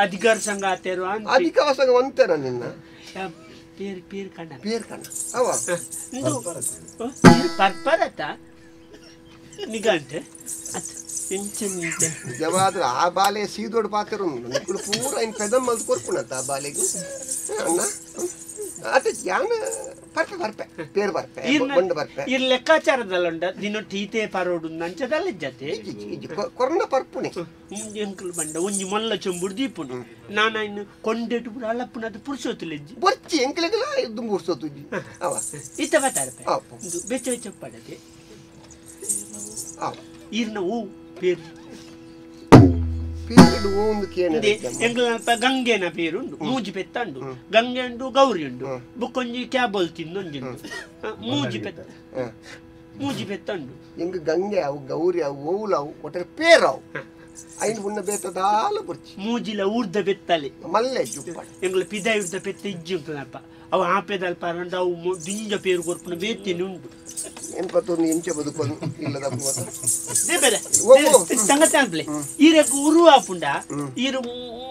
ಅಧಿಕಾರ ಸಂಘ ಆತೇರು ಅಧಿಕಾರ ಸಂಘ ಒಂತೇರ ನಿನ್ನ ಪೇರ್ ಪೇರ್ ಕಣ್ಣ ಪೇರ್ ಕಣ್ಣ ಅವ ಇಂದು ಪರ್ಪರತ ನಿಗಂಟೆ ನಿಜವಾದ್ರೆ ಆ ಬಾಲೆ ಸೀದೋಡು ಪಾತ್ರ ನಿಕ್ಕಳು ಪೂರ ಇನ್ ಪೆದಮ್ಮಲ್ದು ಕೊರ್ಪುಣತ್ತ ಆ ಬಾಲೆಗೆ ಅಣ್ಣ ಅದೇ ಯಾನ ಪರ್ಪೆ ಬರ್ಪೆ ಪೇರು ಬರ್ಪೆ ಬೊಂಡು ಬರ್ಪೆ ಈ ಲೆಕ್ಕಾಚಾರದಲ್ಲುಂಡ ದಿನ ಟೀತೆ ಪರೋಡು ನಂಚದಲ್ಲ ಜತೆ ಕೊರ್ನ ಪರ್ಪುಣೆ ಎಂಕುಲು ಬಂಡ ಒಂಜಿ ಮೊಲ್ಲ ಚೊಂಬುಡು ದೀಪುಣು ನಾನ ಇನ್ನು ಕೊಂಡೆಟು ಪೂರ ಅಲ್ಲಪ್ಪುನದು ಪುರುಷೋತ್ತುಲೆಜ್ಜಿ ಬೊರ್ಚಿ ಎಂಕಲೆಗಲ ಇದು ಪುರುಷೋತ್ತುಜ್ಜಿ ಅವ ಇತ್ತ ಬರ್ತಾರೆ ಬೆಚ್ಚ ಬೆಚ್ಚ ಪಡದೆ ಈರ್ನ ಹೂ ಪೇರು ಪೇರು ಒಂದು ಕೇನೆ ಎಂಕಲ್ಪ ಗಂಗೆನ ಪೇರುಂಡು ಮೂಜಿ ಪೆತ್ತಂಡು ಗಂಗೆ ಉಂಡು ಗೌರಿ ಉಂಡು ಬುಕ್ಕೊಂಜಿ ಕ್ಯಾಬೋಲ್ ತಿಂದೊಂಜಿ ಮೂಜಿ ಪೆತ್ತ ಮೂಜಿ ಪೆತ್ತಂಡು ಎಂಗ ಗಂಗೆ ಅವು ಗೌರಿ ಅವು ಓವುಲ ಅವು ಒಟ್ಟರೆ ಪೇರವು ಐನು ಬುಣ್ಣ ಬೇತದಾಲ ಬುರ್ಚಿ ಮೂಜಿಲ ಊರ್ದ ಬೆತ್ತಲೆ ಮಲ್ಲೆ ಜುಪ್ಪ ಎಂಗ್ಲ ಪಿದಾಯಿ ಉರ್ದ ಪೆತ್ತ ಇಜ್ಜಿ ಉಂಟುನಪ್ಪ ಅವು ಆಪೆದಲ್ಪ ಅವು ದಿಂಜ ಪೇರು ಕೊರ್ಪುನ ಬೇತೇನೆ ಉಂಟು ಎಂಪತ್ತೊಂದು ಇಂಚ ಬದುಕೊಂಡು ಇಲ್ಲದ ಸಂಗತಿ ಅನ್ಪ್ಲೆ ಈರಕ್ಕೆ ಉರು ಆಪುಂಡ ಈರು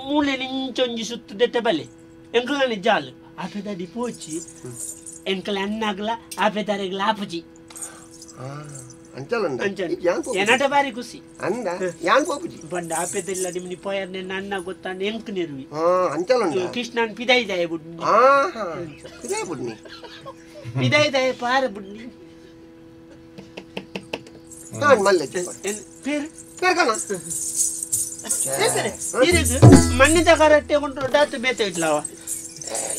ಮೂಲೆ ನಿಂಚೊಂಜಿ ಸುತ್ತು ದೆತ್ತೆ ಬಲೆ ಎಂಕಲನೆ ಜಾಲು ಆಪೆದಾಡಿ ಪೋಚಿ ಎಂಕಲ ಅನ್ನಾಗ್ಲ ಆಪೆದಾರಿಗ್ಲ ಆಪುಜಿ ಎನ್ನಟ ಬಾರಿ ಖುಷಿ ಅಂದ ಯಾನ್ ಪೋಪುಜಿ ಬಂಡ ಆಪೆದಿಲ್ಲ ನಿಮ್ನಿ ಪೋಯರ್ ನಿನ್ನ ಅನ್ನ ಗೊತ್ತಾನ ಎಂಕ್ ನೆರುವಿ ಅಂಚಲುಂಡ ಕೃಷ್ಣನ್ ಪಿದಾಯಿದಾಯ ಬುಡ್ನಿ ಪಿದಾಯ ಬುಡ್ನಿ ಪಿದಾಯಿದಾಯ ಪಾರ ಬುಡ್ನಿ ನಾನು ಮಲ್ಲೆ ಪೇರು ಪೇರು ಕಣ ಮಣ್ಣಿದ ಕರಟ್ಟೆ ಕೊಂಡು ಡಾತು ಬೇತ ಇಟ್ಲವ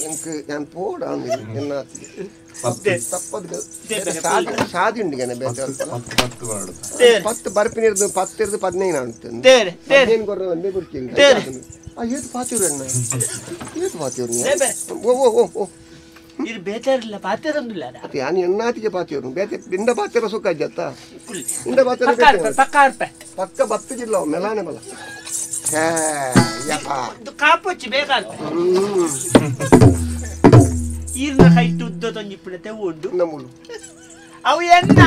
ಎಂಕ್ ನಾನು ಪೋಡ ತಪ್ಪದು ಸಾದಿ ಉಂಡು ಬೇತೆ 10 ಬರ್ಪಿನಿರ್ದು 10 ಇರ್ದು 15 ಉಂಟು 15 ಕೊರ್ರ ಒಂದೇ ಕುರ್ಚಿ ಆ ಏತು ಪಾತಿರು ಅಣ್ಣ ಏತು ಪಾತಿರು ಓ ಓ ಓ ಓ ಇದು ಬೇತಾರಿಲ್ಲ ಪಾತಿರಂದಿಲ್ಲ ಅದು ಯಾನು ಎಣ್ಣಾತಿಗೆ ಪಾತಿರು ಬೇತೆ ಇಂದ ಪಾತಿರ ಸುಖ ಅಜ್ಜತ್ತ ಇಂದ ಪಾತಿರ ಪಕ್ಕ ಪಕ್ಕ ಬತ್ತುಜಿಲ್ಲ ಮೆಲಾನೆ ಬಲ ಕಾಪೊಚ್ಚಿ ಬೇಕಾದ ಈರ್ನ ಕೈಟ್ಟು ಉದ್ದ ತೊಂಜಿಪ್ಪುನ ತೆವ್ವುಂಡು ನಮ್ಮುಲು ಅವು ಎನ್ನ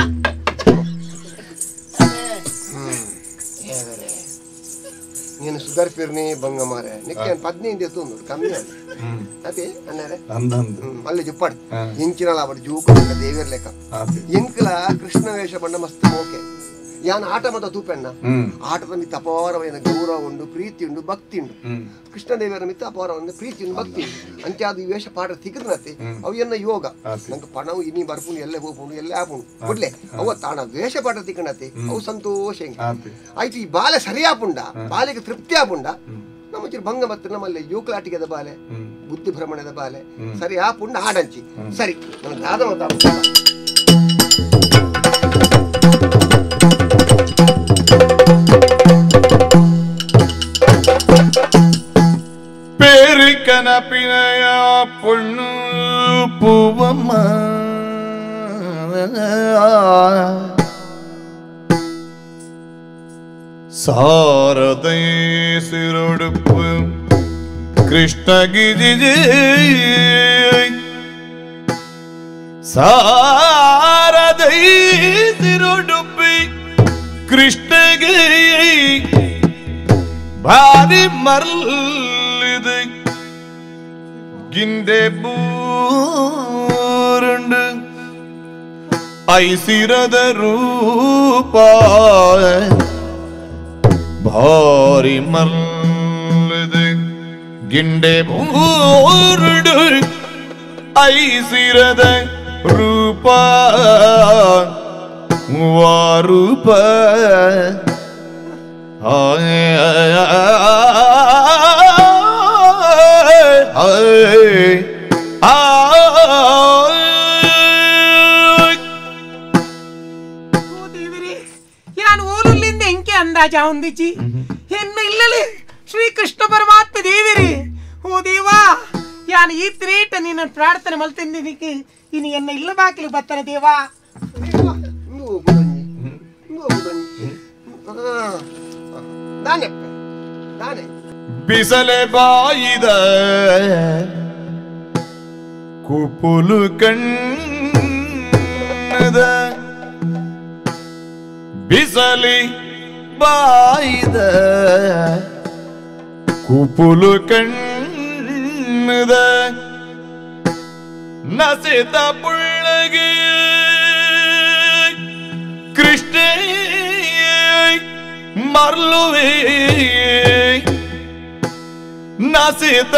ನೀನು ಸುಧಾರ್ಪಿರ್ನಿ ಬಂಗ ಮಾರೆ ನಿಕ್ಕೆ 15 ಎತ್ತೊಂದು ಕಮ್ಮಿ ಅದೇ ಅಣ್ಣಾರೆ ಅಲ್ಲೇ ಜುಪ್ಪಾಡು ಎಂಚಿನಲ ಅವಡು ಜೋಕು ದೇವಿಯರ್ ಲೆಕ್ಕ ಎಂಕಲ ಕೃಷ್ಣ ವೇಷ ಬಣ್ಣ ಮಸ್ತ್ ಮೋಕೆ ಯಾನ್ ಆಟ ಮತ ತೂಪೆಣ್ಣ ಆಟದ ಮಿತ್ತ ಅಪಾರವಾದ ಗೌರವ ಉಂಡು ಪ್ರೀತಿ ಉಂಡು ಭಕ್ತಿ ಉಂಡು ಕೃಷ್ಣ ದೇವರ ಮಿತ್ತ ಅಪಾರವಾದ ಪ್ರೀತಿ ಉಂಡು ಭಕ್ತಿ ಉಂಡು ಅಂಚೆ ಅದು ಈ ವೇಷ ಪಾಠ ತಿಕ್ಕದನತ್ತೆ ಅವು ಎನ್ನ ಯೋಗ ನಂಗೆ ಪಣವು ಇನ್ನಿ ಬರ್ಪುಂಡು ಎಲ್ಲೇ ಹೋಗ್ಪುಂಡು ಎಲ್ಲೇ ಆಪುಂಡು ಕೊಡ್ಲೆ ಅವ ತಾಣ ವೇಷ ಪಾಠ ತಿಕ್ಕಣತೆ ಅವು ಸಂತೋಷ ಆಯ್ತು ಈ ಬಾಲೆ ಸರಿ ಆಪುಂಡ ಬಾಲೆಗೆ ತೃಪ್ತಿ ಆಪುಂಡ ನಮ್ಮ ಚಿರು ಭಂಗ ಮತ್ತು ನಮ್ಮಲ್ಲಿ ಜೋಕಲಾಟಿಗೆದ ಬಾಲೆ ಬುದ್ಧಿ ಭ್ರಮಣದ ಬಾಲೆ ಸರಿ ಆಪುಂಡ ಹಾಡಂಚಿ ಸರಿ ನನ್ನ ದಾದ ಮತ பேருக்கனப்பினைய பொண்ணு பூவம்மா சாரதை சிறொடுப்பு கிருஷ்ணகிரி சாரதை சிறொடுப்பு கிருஷ்ணகிரி ಭಾರಿ ಮರ್ಲಿದೆ ಗಿಂದೆ ಬೂರುಂಡು ಐಸಿರದ ರೂಪ ಭಾರಿ ಮರ್ಲಿದೆ ಗಿಂಡೆ ಬೂರುಂಡು ಐಸಿರದ ರೂಪ ವಾರೂಪ ಯಾನು ಊರುಲ್ಲಿಂದ ಎಂಕೆ ಅಂದಾಜ ಹೊಂದಿಚಿ ಎನ್ನ ಇಲ್ಲಲಿ ಶ್ರೀಕೃಷ್ಣ ಪರಮಾತ್ಮ ದೇವಿರಿ ಓ ದೇವಾ ಯಾನು ಈ ತ್ರೇಟ ನೀನು ಪ್ರಾರ್ಥನೆ ಮಲ್ತಿಂದಿದ್ದಕ್ಕೆ ಇನ್ನು ಎನ್ನ ಇಲ್ಲ ಬಾಕಿಲು ಬತ್ತನ ದೇವಾ ಬಿಸಲೆ ಬಾಯಿದ ಕುಪುಲು ಕಣ್ಣದ ಬಿಸಲಿ ಬಾಯಿದ ಕುಪುಲು ಕಣ್ಣದ ನಸಿತ ಪುಳ್ಳಗೆ ಕೃಷ್ಣ ಮರ್ಲುವೆ ನಸಿತ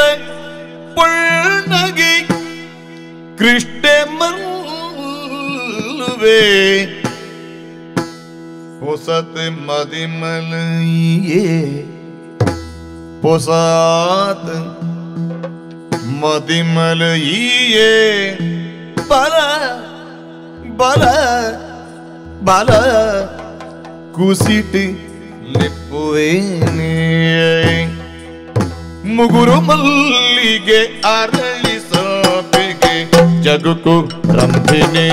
ಪುಳ್ಳಗಿ ಕೃಷ್ಣ ಮರ್ಲುವೆ ಪೊಸತ್ ಮದಿಮಲಿಯೇ ಪೊಸಾತ್ ಮದಿಮಲಿಯೇ ಬಲ ಬಲ ಬಲ ಕುಸಿಟಿ ಲಿಪ್ಪುವೇನೆ ಮುಗುರು ಮಲ್ಲಿಗೆ ಅರಳಿ ಸೋಪಿಗೆ ಜಗಕು ರಂಭಿನೆ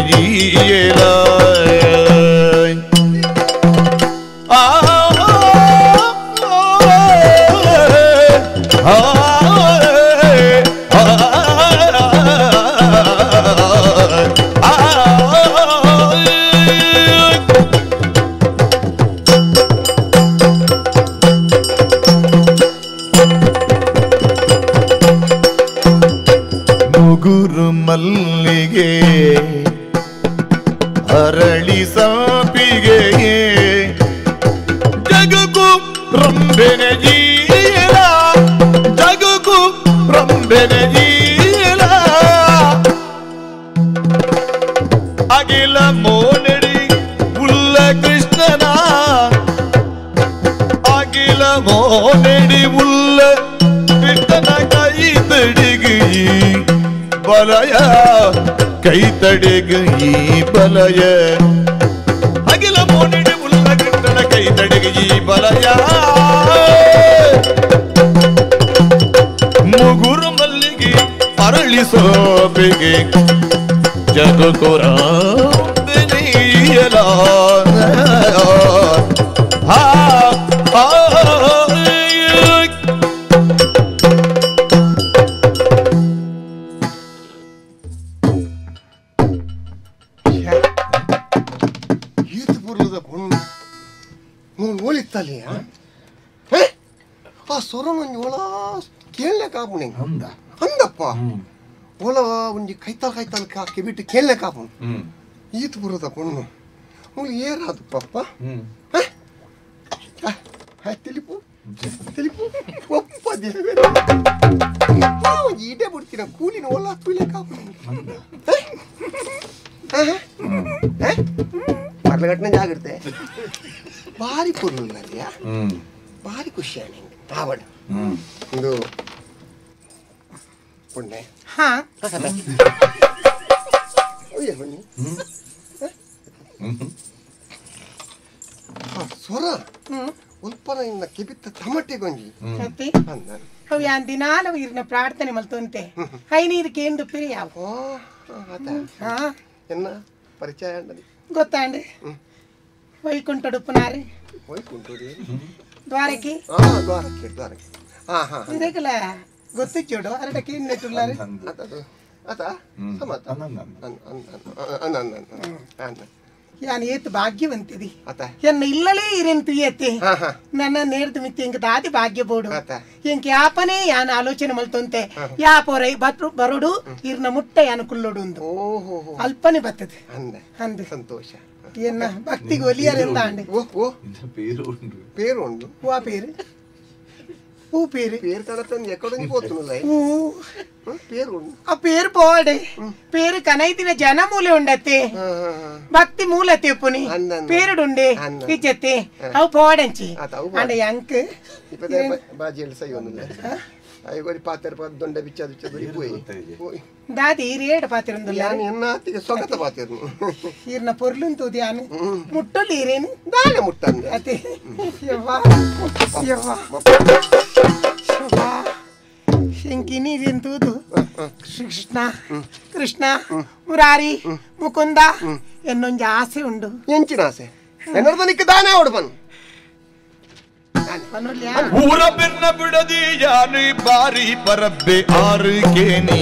ಆ ಮುಗುರು ಮಲ್ಲಿಗೆ ಅರಳಿ ಸಾಪಿಗೆ ಜಗಕು ರಂಬೆನೆ ಜೀಲ ಜಗಕು ರಂಬೆನೆ ಜೀಲ ಅಗಿಲ ಮೋನಡಿ ಉಲ್ಲ ಕೃಷ್ಣನ ಅಗಿಲ ಮೋನಡಿ ಉಲ್ಲ ಕೃಷ್ಣನ ಕೈ ತಡಿಗಿ ಬಲಯ ಕೈ ತಡೆಗೈ ಬಲಯ ಅಗಿಲ ಮೋನಡಿ ಉಲ್ಲ ಕೃಷ್ಣನ ಕೈ ತಡೆಗೈ ಬಲಯ ಮುಗುರು ಮಲ್ಲಿಗೆ ಅರಳಿ ಸೋಬಿಗೆ ಜಗಕುರ ಆ ಆ. ಸೊರನ ಒಳ ಕೇಳಲೆ ಕಾಪುಣೆ ಅಂದಪ್ಪ ಒಳ ಒಂಜಿ ಕೈತಾಲ್ ಕೈತಾಲ್ ಕೆಬಿಟ್ಟು ಕೇಳಲೆ ಕಾಪುಣು ಈತ ಬರೋದ ಪೊಣ್ಣು ಮುಳು ಏರಾದು ಪಪ್ಪ ತಿಳಿಪು ತಿಳಿಪು ಒಪ್ಪ ದೇವರೇ ಒಂಜಿ ಇಡೆ ಬಿಡ್ತೀನ ಕೂಲಿನ ಒಳ ತೂಲೆ ಕಾಪುಣೆ ಮರಲಗಟ್ಟನೆ ಜಾಗ್ರತೆ ಭಾರಿ ಪೊರ್ಲುಲ್ಲಲ್ಲಿಯ ಭಾರಿ ಖುಷಿ ನಿಂಗೆ ಆವಡ ಒಂದು ಪುಣ್ಯ ಹಾ ಬನ್ನಿ ಸ್ವರ ಉಲ್ಪನ ಇನ್ನ ಕಿಬಿತ್ತ ತಮಟೆ ಗೊಂಜಿ ಅವು ಯಾನ್ ದಿನಾಲ ಇರ್ನ ಪ್ರಾರ್ಥನೆ ಮಲ್ತೊಂತೆ ಹೈ ನೀರು ಕೇಂದು ಪಿರಿ ಯಾವ ಎನ್ನ ಪರಿಚಯ ಗೊತ್ತಾಂಡೆ ವೈಕುಂಠಡುಪ್ಪನಾರಿ ವೈಕುಂಠ ದ್ವಾರಕಿ ದ್ವಾರಕ್ಕೆ ದ್ವಾರಕ್ಕೆ ಹಾ ಹಾ ಇದಕ್ಕೆಲ್ಲ ಗೊತ್ತಿಚ್ಚೋಡು ಅರಡಕ್ಕೆ ಇನ್ನೆಟ್ಟುಲ್ಲಾರೆ ಅತ ಸಮತ ಯಾನ್ ಏತ್ ಭಾಗ್ಯವಂತಿದಿ ಎನ್ನ ಇಲ್ಲಲೇ ಇರೆಂತು ಏತೆ ನನ್ನ ನೇರ್ದು ಮಿತ್ತಿ ಎಂಕ ದಾದಿ ಭಾಗ್ಯ ಬೋಡು ಎಂಕ ಯಾಪನೇ ಯಾನ್ ಆಲೋಚನೆ ಮಲ್ತೊಂತೆ ಯಾಪೋರೈ ಬರೋಡು ಇರ್ನ ಮುಟ್ಟ ಯಾನ್ ಕುಲ್ಲೋಡು ಒಂದು ಅಲ್ಪನೆ ಬರ್ತದೆ ಅಂದೆ ಸಂತೋಷ ಎನ್ನ ಭಕ್ತಿಗೆ ಒಲಿಯರೆಂದ ಅಂಡೆ పేరు ఉండు పేరు ఉండు ಹೂವ పేರು ಹೂ పేరు పేరు కడతాను ఎక్కడ నుంచి పోతున్నా పేరు ಆ పేರು ಪೋಡೆ పేರು ಕನೈತಿನ ಜನ ಮೂಲೆ ఉండತ್ತೆ ಭಕ್ತಿ ಮೂಲ ತೆಪ್ಪುನಿ పేరుడుంಡೆ ಇಜ್ಜತ್ತೆ ಅವು ಪೋಡಂಚಿ ಅಂಡ ಯಾಂಕ್ ಬಾಜಿಯಲ್ಲಿ ಸೈ ಒಂದಿಲ್ಲ ಅಯ್ಯೋ ಪಾತ್ರ ದೊಂಡೆ ಬಿಚ್ಚ ಬಿಚ್ಚ ಪೋಯಿ ದಾದಿ ರೇಡ್ ಪಾತಿರಂದುಲ್ಲ ಎನ್ನಾತಿಗೆ ಸೊಗತ ಪಾತಿರ್ನು ಈರ್ನ ಪೊರ್ಲುಂತು ಧ್ಯಾನ ಮುಟ್ಟಲು ಈರೇನು ದಾನೆ ಮುಟ್ಟಂದೆ ಅತಿ ಯವ್ವಾ ಯವ್ವಾ ಶಂಕಿನಿ ಎಂತೂದು ಕೃಷ್ಣ ಕೃಷ್ಣ ಮುರಾರಿ ಮುಕುಂದ ಎನ್ನೊಂಜಿ ಆಸೆ ಉಂಡು ಎಂಚಿನ ಆಸೆ ಎನ್ನರ್ದ ನಿಕ್ಕ ದಾನೆ ಅವಡು ಬನ್ ಊರ ಬೆನ್ನ ಬಿಡದಿ ಯಾನು ಬಾರಿ ಪರಬ್ಬೆ ಆರು ಕೇನಿ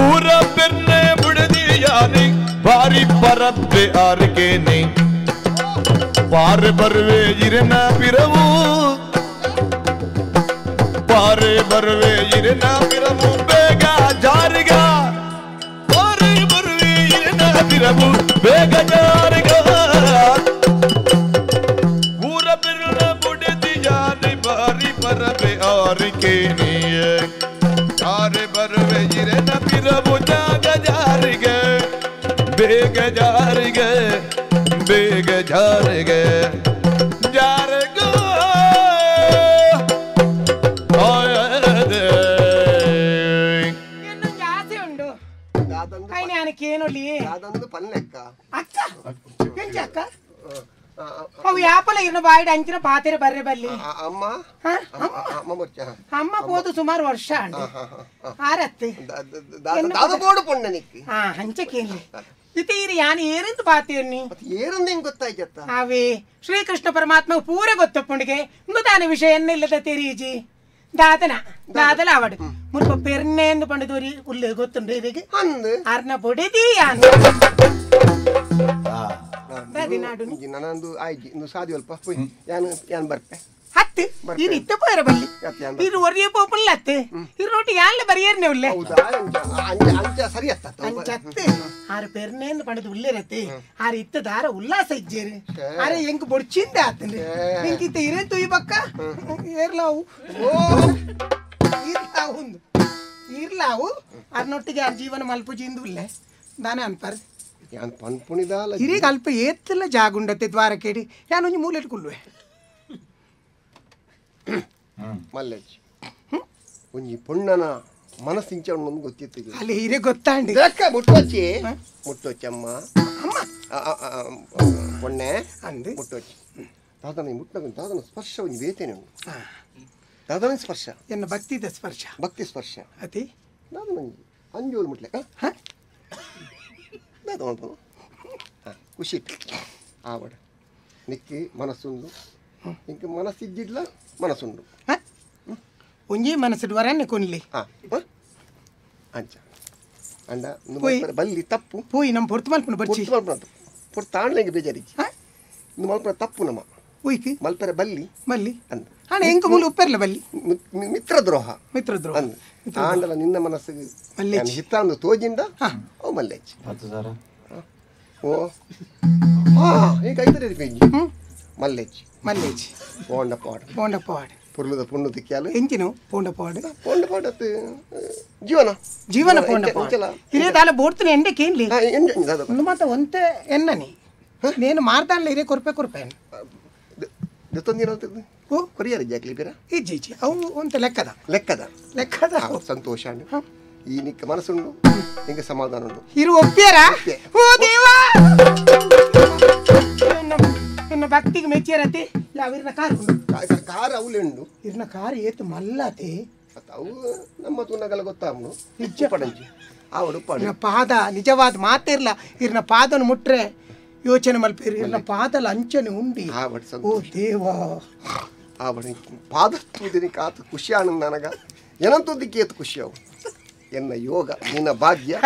ಊರ ಬೆನ್ನ ಬಿಡದಿ ಯಾನು ಬಾರಿ ಪರಬ್ಬೆ ಆರು ಕೇನಿ ಪಾರೆ ಬರುವೆ ಇರನ ಪಿರವು ಪಾರೆ ಬರುವೆ ಇರನ ಪಿರವು ಬೇಗ ಜಾರಿಗ ಪಾರೆ ಬರುವೆ ಇರನ ಪಿರವು ಬೇಗ ಜಾರಿಗ ಊರ ಬಿರುಳ ಬುಡದಿ ಯಾನೆ ಬಾರಿ ಬರಬೆ ಆರಿಕೆ ನೀಯೇ ಯಾರೆ ಬರುವೆ ಇರನ ಪಿರವು ಜಾಗ ಜಾರಿಗೆ ಬೇಗ ಜಾರಿಗೆ ಬೇಗ ಜಾರಿಗೆ ಜಾರಿಗೋ ಇನ್ನೊಂದು ಆಸೆ ಉಂಡು ಕೇನೊಲಿ ದಾದಂದು ಪನ್ಲೆಕ್ಕ ಅಕ್ಕ ಎಂಚ ಅಕ್ಕ ಅವು ಯಾಪಲ ಇರ್ನ ಬಾಯಿಡ ಅಂಚಿನ ಪಾತೆರೆ ಬರ್ರೆ ಬಲ್ಲಿ ಅಮ್ಮ ಅಮ್ಮ ಹೋದು ಸುಮಾರು ವರ್ಷ ಆರತ್ತೆ ದಾದ ಬೋಡು ಪೊಣ್ಣ ನಿಕ್ಕಿ ಹಾ ಹಂಚಕೇಲಿ ಇತೀರಿ ಯಾನು ಏರಂದು ಪಾತೇರ್ನಿ ಏರಂದು ಹೆಂಗ್ ಗೊತ್ತಾಯ್ತ ಅವೇ ಶ್ರೀಕೃಷ್ಣ ಪರಮಾತ್ಮ ಪೂರ ಗೊತ್ತಪ್ಪುಂಡಿಗೆ ಇಂದು ವಿಷಯ ಎನ್ನಿಲ್ಲದ ತೆರೀಜಿ ದಾದನ ದಾದಲ ಅವಡು ಮುಲ್ಪ ಪೆರ್ನೆ ಎಂದು ಪಂಡದೋರಿ ಉಲ್ಲೆ ಗೊತ್ತುಂಡು ಇದಕ್ಕೆ ಅರ್ನ ಬೊಡೆದಿ ಯಾನು ನಾನೊಂದು ಆಯ್ತು ಇಂದು ಸಾದಿ ಅಲ್ಪ ಯಾನು ಯಾನ್ ಬರ್ಪೆ ಹತ್ತು ಇರು ಇತ್ತ ಪೋಯರ ಬಲ್ಲಿ ಇರು ಒರಿಯ ಪೋಪುಲ್ಲ ಅತ್ತೆ ಇರು ನೋಟಿ ಯಾನ್ಲ ಬರಿಯರ್ನೆ ಉಲ್ಲೆ ಸರಿ ಅಂಚತ್ತೆ ಆರು ಪೆರ್ನೆ ಎಂದು ಪಂಡದು ಉಲ್ಲೆರತ್ತೆ ಆರು ಇತ್ತ ದಾರ ಉಲ್ಲಾಸ ಇಜ್ಜೇರು ಅರೆ ಎಂಕ್ ಬೊಡ್ಚಿಂದ ಆತಂದ್ರೆ ಎಂಕಿತ್ತ ಇರೇ ತುಯಿ ಪಕ್ಕ ಏರ್ಲಾವು ಇರ್ಲಾವು ಒಂದು ಇರ್ಲಾವು ಅರ್ನೊಟ್ಟಿಗೆ ಆ ಜೀವನ ಮಲ್ಪುಜಿಂದು ಉಲ್ಲೆ ದಾನ ಅನ್ಪಾರ್ ಯಾನ್ ಪನ್ಪುಣಿದಾಲ ಹಿರಿಗ ಅಲ್ಪ ಏತ್ತಲ್ಲ ಜಾಗುಂಡತ್ತೆ ದ್ವಾರಕೇಡಿ ಯಾನೊಂಜಿ ಮೂಲೆಟ್ ಕುಲ್ಲುವೆ ಮಲ್ಲೇಜ್ ಒಂಜಿ ಪೊಣ್ಣನ ಮನಸ್ಸಿಂಚ ಉಂಡು ಗೊತ್ತಿತ್ತು ಅಲ್ಲಿ ಹಿರೇ ಗೊತ್ತಾಂಡಿ ಮುಟ್ಟೋಚಿ ಮುಟ್ಟೋಚಿ ಅಮ್ಮ ಪೊಣ್ಣೆ ಅಂದು ಮುಟ್ಟೋಚಿ ದಾದನ ಮುಟ್ಟನ ದಾದನ ಸ್ಪರ್ಶ ಒಂಜಿ ಬೇತೇನೆ ಉಂಡು ದಾದನ ಸ್ಪರ್ಶ ಎನ್ನ ಭಕ್ತಿದ ಸ್ಪರ್ಶ ಭಕ್ತಿ ಸ್ಪರ್ಶ ಅತಿ ದಾದನ ಒಂಜಿ ಅಂಜೋಲು ಮುಟ್ಲೆ ದಾದ ಮಲ್ಪನು ಖುಷಿ ಆವಡ ನಿಕ್ಕಿ ಮನಸ್ಸುಂಡು ಇಂಕ ಮನಸ್ಸಿದ್ದಿಡ್ಲ ಮನಸ್ಸುಂಡು ಒಂಜಿ ಮನಸ್ಸು ವರನ್ನೇ ಕೊನ್ಲಿ ಅಂಚ ಅಂಡ ಬಲ್ಲಿ ತಪ್ಪು ಪೋಯಿ ನಮ್ಮ ಪೊರ್ತು ಮಲ್ಪನ ಬರ್ಚಿ ಪೊರ್ತು ತಾಣ್ಲೆಂಗೆ ಬೇಜಾರಿಜ್ಜಿ ಇಂದು ಮಲ್ಪನ ತಪ್ಪು ನಮ್ಮ ಒಯ್ಕಿ ಮಲ್ಪರೆ ಬಲ್ಲಿ ಬಲ್ಲಿ ಅಂದ ಅಣ್ಣ ಎಂಕ ಮೂಲ ಉಪ್ಪೆರ್ಲ ಬಲ್ಲಿ ಮಿತ್ರದ್ರೋಹ ಮಿತ್ರದ್ರೋಹ ಅಂದ ಆಂಡಲ ನಿನ್ನ ಮನಸ್ಸಿಗೆ ಹಿತ ಅಂದು ತೋಜಿಂದ ಓ ಮಲ್ಲೇಜ್ 10,000 ಓ ಹಾ ಈಗ ಐತರೆ ಪೆಂಜಿ ಮಲ್ಲೇಜ್ ಮಲ್ಲೇಜ್ ಪೋಂಡ ಪಾಡ್ ಪೋಂಡ ಪಾಡ್ ಪುರ್ಲದ ಪುಣ್ಣು ತಿಕ್ಕಾಲು ಎಂಚಿನ ಪೋಂಡ ಪಾಡ್ ಪೋಂಡ ಪಾಡ್ ಅತ್ತು ಜೀವನ ಜೀವನ ಪೋಂಡ ಪಾಡ್ ಇದೇ ದಾಲ ಬೋಡ್ತನೆ ಎಂಡೆ ಕೇನ್ಲಿ ಒಂದು ಮಾತ ಒಂತೆ ಎನ್ನನಿ ನೇನು ಮಾರ್ದಾನ್ಲ ಇರೇ ಕೊರ್ಪೆ ಕೊರ್ಪೆ ಓ ಕೊರಿಯರ್ ಜಾಕ್ಲಿ ಪಿರ ಇಜ್ಜಿ ಇಜ್ಜಿ ಅವು ಒಂತೆ ಲೆಕ್ಕದ ಲೆಕ್ಕದ ಲೆಕ್ಕದ ಸಂತೋಷ ಈ ನಿಕ್ಕ ಮನಸ್ಸುಂಡು ನಿಂಗೆ ಸಮಾಧಾನ ಉಂಡು ಇರು ಒಪ್ಪಿಯರ ಓ ದೇವಾ ಎನ್ನ ಭಕ್ತಿಗೆ ಮೆಚ್ಚಿಯರತೆ ಇರ್ನ ಕಾರ್ ಕಾರ್ ಅವಲೇ ಉಂಡು ಇರ್ನ ಕಾರ್ ಏತು ಮಲ್ಲತೆ ಅವು ನಮ್ಮ ತುನಗಲ ಗೊತ್ತಾವನು ನಿಜ ಪಡಂಜಿ ಅವಡು ಪಡ ಪಾದ ನಿಜವಾದ ಮಾತಿರ್ಲ ಇರ್ನ ಪಾದನ ಮುಟ್ರೆ ಯೋಚನೆ ಮಲ್ಪೇರಿ ಇರ್ನ ಪಾದಲ ಅಂಚನೆ ಉಂಡಿ ಓ ದೇವಾ ಆವಡಿ ಪಾದ ತೂದಿನಿಕ ಆತ ಖುಷಿ ಆನಂದ ನನಗ ಏನಂತೂದಿಕ್ಕೆ ಏತು ಖುಷಿ ಅವು ಎನ್ನ ಯೋಗ ನಿನ್ನ ಭಾಗ್ಯ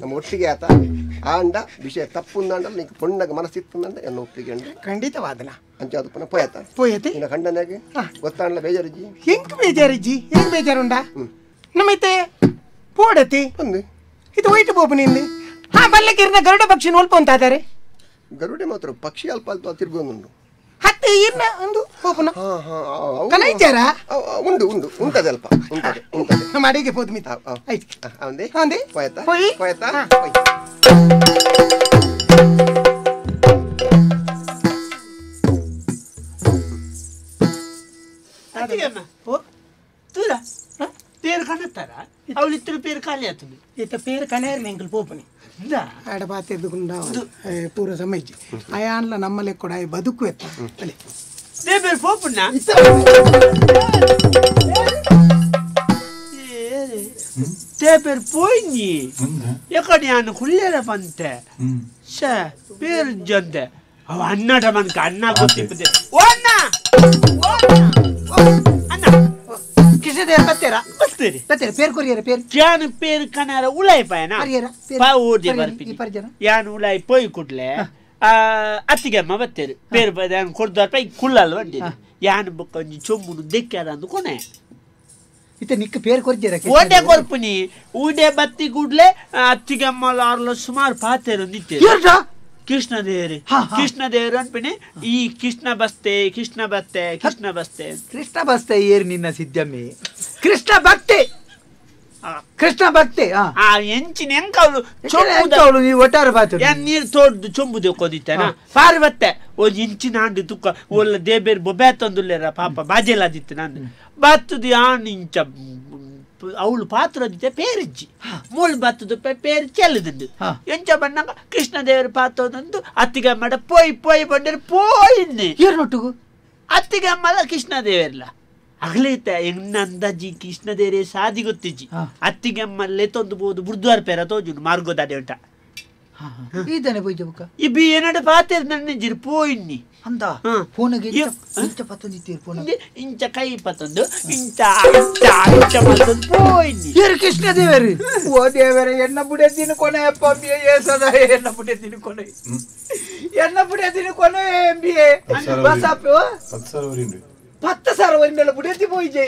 ನಮ್ಮ ಒಟ್ಟಿಗೆ ಆತ ಆಂಡ ವಿಷಯ ತಪ್ಪುಂದಾಂಡ ನಿಂಗೆ ಪೊಣ್ಣಗ ಮನಸ್ಸಿತ್ತಂದ ಎನ್ನ ಒಪ್ಪಿಗೆ ಉಂಡು ಖಂಡಿತವಾದನ ಅಂಚಾದ ಪುನಃ ಪೋಯತ ಪೋಯತಿ ನಿನ್ನ ಖಂಡನಾಗಿ ಗೊತ್ತಾಂಡ್ಲ ಬೇಜಾರಿಜ್ಜಿ ಹೆಂಗ್ ಬೇಜಾರಿಜ್ಜಿ ಹೆಂಗ್ ಬೇಜಾರುಂಡ ನಮ್ಮೈತೆ ಪೋಡತಿ ಒಂದು ಇದು ಹೋಯ್ತು ಬೋಪು ನಿಂದು ಹಾ ಬಲ್ಲಕ್ಕೆ ಇರ್ನ ಗರುಡ ಪಕ್ಷಿ ನೋಲ್ಪ ಅಂತಾದರೆ ಗರುಡೆ ಮಾತ್ರ ಪಕ್ಷಿ ಅಲ್ಪ ಅಲ್ಪ ತಿರ್ಗೊಂದುಂಡು ಹತ್ತೆ ಇರ್ನ ಒಂದು ಪೋಪುನ ಕನೈಚಾರ ಉಂಡು ಉಂಡು ಉಂಟದೆ ಅಲ್ಪ ಉಂಟದೆ ಉಂಟದೆ ನಮ್ಮ ಅಡಿಗೆ ಪೋದು ಮಿತ ಆಯ್ತು ಅಂದೆ ಅಂದೆ ಪೋಯತ ಪೋಯಿ ಪೋಯತ ಓ ತೂರ ಪೇರು ಕಣತ್ತಾರ ಅವಳು ಇತ್ತಿನ ಪೇರು ಖಾಲಿ ಆತದೆ ಈತ ಪೇರು ಕಣೇರ್ ಎಂಕಲ್ ಪೋಪುನಿ ಆಡ ಬಾತೆದ್ದುಕೊಂಡ ಪೂರ ಸಮಯಜ್ಜಿ ಅಯಾನ್ಲ ನಮ್ಮಲೆ ಕೂಡ ಬದುಕು ಎತ್ತ ಅಲೆ ಬೇರೆ ಪೋಪುಣ್ಣ ತೇಪೇರು ಪೋಯಿನಿ ಎಕಡೆ ಯಾನು ಕುಳ್ಳೆರ ಪಂತೆ ಶ ಪೇರು ಜಂತೆ ಅವ ಅನ್ನಾಟ ಮನ್ಕ ಅಣ್ಣ ಗೊತ್ತಿಪ್ಪದೆ ಓ ಅಣ್ಣ ಅಣ್ಣ ಕಿಶದೇರ ಬತ್ತೀರಾ ಬತ್ತೀರಿ ಬತ್ತೀರಿ ಪೇರು ಕೊರಿಯರ ಪೇರು ಯಾನು ಪೇರು ಕನಾರ ಉಲಾಯಿ ಪಾಯನ ಪಾ ಓದಿ ಬರ್ಪಿನಿ ಯಾನು ಉಲಾಯಿ ಪೋಯಿ ಕುಡ್ಲೆ ಅತ್ತಿಗೆಮ್ಮ ಬತ್ತೀರಿ ಪೇರು ಯಾನು ಕೊಡ್ದಾರ ಪೈ ಕುಳ್ಳಲ್ ಬಂದಿರಿ ಯಾನು ಬೊಕ್ಕ ಒಂಜಿ ಚೊಂಬುನು ದೆಕ್ಕಾರ ಅಂದು ಕೊನೆ ಇತ್ತೆ ನಿಕ್ಕ ಪೇರು ಕೊರ್ಜೇರ ಓಡೆ ಕೊರ್ಪುನಿ ಊಡೆ ಬತ್ತಿ ಕೂಡ್ಲೆ ಅತ್ತಿಗೆಮ್ಮ ಆರ್ಲ ಸುಮಾರು ಪಾತೇರು ನಿಂತೇರು ಕೃಷ್ಣದೇವರು ಕೃಷ್ಣದೇವರು ಅನ್ಪಿನಿ ಈ ಕೃಷ್ಣ ಬಸ್ತೆ ಕೃಷ್ಣ ಬಸ್ತೆ ಕೃಷ್ಣ ಬಸ್ತೆ ಕೃಷ್ಣ ಬಸ್ತೆ ಏರ್ ನಿನ್ನ ಸಿದ್ದಮ್ಮಿ ಕೃಷ್ಣ ಭಕ್ತಿ ಕೃಷ್ಣ ಭಕ್ತಿ ಆ ಎಂಚಿನ ಎಂಕವಳು ಅವಳು ನೀವು ಒಟ್ಟಾರೆ ಬಾತು ನೀರು ತೋಡ್ದು ಚೊಂಬು ದೇಕೋದಿತ್ತೇನ ಪಾರಿ ಬತ್ತೆ ಓ ಇಂಚಿನ ಹಾಂಡಿ ತುಕ್ಕ ಒಲ್ಲ ದೇಬೇರು ಬೊಬ್ಬೆ ತಂದುಲ್ಲೇರ ಪಾಪ ಬಾಜೆಲಾದಿತ್ತು ನಾನು ಬತ್ತದು ಯಾನ್ ಇಂಚ ಅವಳು ಪಾತ್ರದಿದ್ದೆ ಪೇರಿಜ್ಜಿ ಮೂಳು ಬತ್ತದು ಪೇರು ಚೆಲ್ಲದಂದು ಎಂಚ ಬಣ್ಣಗ ಕೃಷ್ಣದೇವರು ಪಾತ್ರದಂದು ಅತ್ತಿಗಮ್ಮಡ ಪೋಯ್ ಪೋಯ್ ಬಂದರೆ ಪೋಯಿನ್ನೆ ಏರ್ನೊಟ್ಟಿಗೂ ಅತ್ತಿಗಮ್ಮಲ ಕೃಷ್ಣದೇವರ್ಲ ಅಗಲೈತೆ ಎನ್ನ ಅಂದಾಜಿ ಕೃಷ್ಣದೇವರೇ ಸಾದಿ ಗೊತ್ತಿಜ್ಜಿ ಅತ್ತಿಗಮ್ಮಲ್ಲೇ ತಂದು ಬೋದು ಬುರ್ದ್ವಾರ ಪೇರ ತೋಜುಂಡು ಮಾರ್ಗೋದಾಡೆ ಉಂಟ ಈತನೆ ಪೋಯ್ಜ ಬುಕ್ಕ ಈ ಬಿ ಏನಡ ಪಾತೇರ್ ನನ್ನ ಜಿರ್ ಪೋಯಿನ್ನಿ ಅಂದ ಫೋನಿಗೆ ಇಂಚ ಪತ್ತೊಂದು ಫೋನ್ ಇಂಚ ಕೈ ಪತ್ತೊಂದು ಇಂಚ ಇಂಚ ಇಂಚ ಪತ್ತೊಂದು ಪೋಯಿನ್ನಿ ಏರು ಕೃಷ್ಣ ದೇವರು ಓ ದೇವರೇ ಎನ್ನ ಬುಡೆ ತಿನ್ಕೊನೆ ಅಪ್ಪ ಬಿ ಎ ಸದಾ ಎನ್ನ ಬುಡೆ ತಿನ್ಕೊನೆ ಎನ್ನ ಬುಡೆ ತಿನ್ಕೊನೆ ಬಿ ಎ ಬಸಪ್ಪ 10,000 ವರಿಂಡೆಲ್ಲ ಬುಡೆತಿ ಪೋಯ್ಜೆ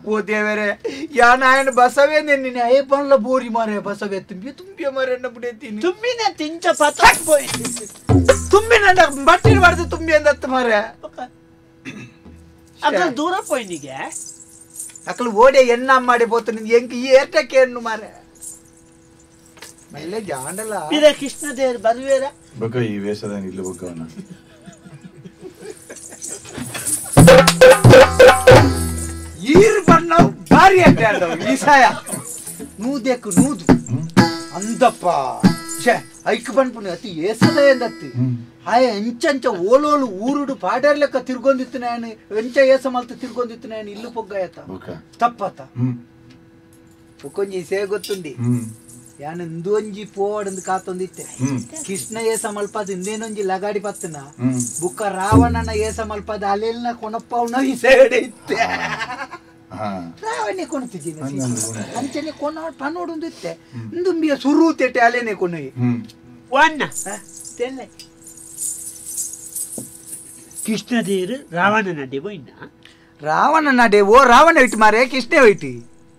ಓ ದೇವರೇ ಯಾನಾಯನ ಬಸವೇ ನಿನ್ನೆ ಏ ಬನ್ಲ ಬೋರಿ ಮಾರೆ ಬಸವೇ ತುಂಬಿ ತುಂಬಿ ಮಾರೆ ಎನ್ನ ಬುಡೆತೀನಿ ತುಂಬಿನ ತಿಂಚ ಪತ್ತ ಪೋಯ್ ತುಂಬಿ ನನ್ನ ಬಟ್ಟಿನ ಬಾರ್ದು ತುಂಬಿ ಅಂದತ್ತು ಮಾರೆ ಅಕಲ್ ದೂರ ಪೋಯ್ನಿಗೆ ಅಕಲ್ ಓಡೆ ಎಣ್ಣ ಮಾಡಿ ಪೋತು ನಿಂಗೆ ಎಂಕ್ ಈ ಏರ್ಟಕ್ಕೆ ಎಣ್ಣು ಮಾರೆ ಮಲ್ಲೆ ಜಾಂಡಲ ಪಿರ ಕೃಷ್ಣ ದೇವರು ಬರುವೇರ ಬೊಕ್ಕ ಈ ವೇಷದ ಇಲ್ಲ ಬೊಕ್ಕವನ ಈರ್ ಬಣ್ಣವು ಭಾರಿ ಅಡ್ಡಾಡವು ಈಸಾಯ ನೂದೆಕ್ಕು ನೂದು ಅಂದಪ್ಪ ಛೇ ಐಕ್ ಬಣ್ಪುನಿ ಅತಿ ಏಸದ ಎಂದತ್ತಿ ಆಯ ಎಂಚಂಚ ಓಲೋಲು ಊರುಡು ಪಾಡರ್ಲೆಕ್ಕ ತಿರ್ಗೊಂದಿತ್ತು ನಾನು ಎಂಚ ಏಸ ಮಲ್ತ ತಿರ್ಗೊಂದಿತ್ತು ನಾನು ಇಲ್ಲು ಪೊಗ್ಗಾಯತ ತಪ್ಪತ ಒಕ್ಕೊಂಜಿ ಸೇ ಗೊತ್ತುಂಡಿ ಯಾನ್ ಇಂದೊಂಜಿ ಪೋವಡಂದು ಕಾತೊಂದಿತ್ತೆ ಕೃಷ್ಣ ಏಸ ಮಲ್ಪದ ಇಂದೇನೊಂಜಿ ಲಗಾಡಿ ಪತ್ತನ ಬುಕ್ಕ ರಾವಣನ ಏಸ ಮಲ್ಪದ ಅಲೆಲ್ನ ಕೊನಪ್ಪವನ ಈ ಸೇಡೆ ಇತ್ತೆ ರಾವಣೆ ಕೊಣತಿದ್ದೀನಿ ಅಂಚನೆ ಕೊನ ಪನೋಡೊಂದು ಇತ್ತೆ ಇಂದುಂಬಿಯ ಸುರು ತೆಟ್ಟೆ ಅಲೆನೆ ಕೊನೊಯಿ ವನ್ನ ತೆಲ್ಲೆ ಕೃಷ್ಣದೇವರು ರಾವಣ ನಡೆ ಬೋಯ್ನ ರಾವಣ ನಡೆ ಓ ರಾವಣ ಇಟ್ಟು ಮಾರೆ ಕೃಷ್ಣ ಇಟ್ಟು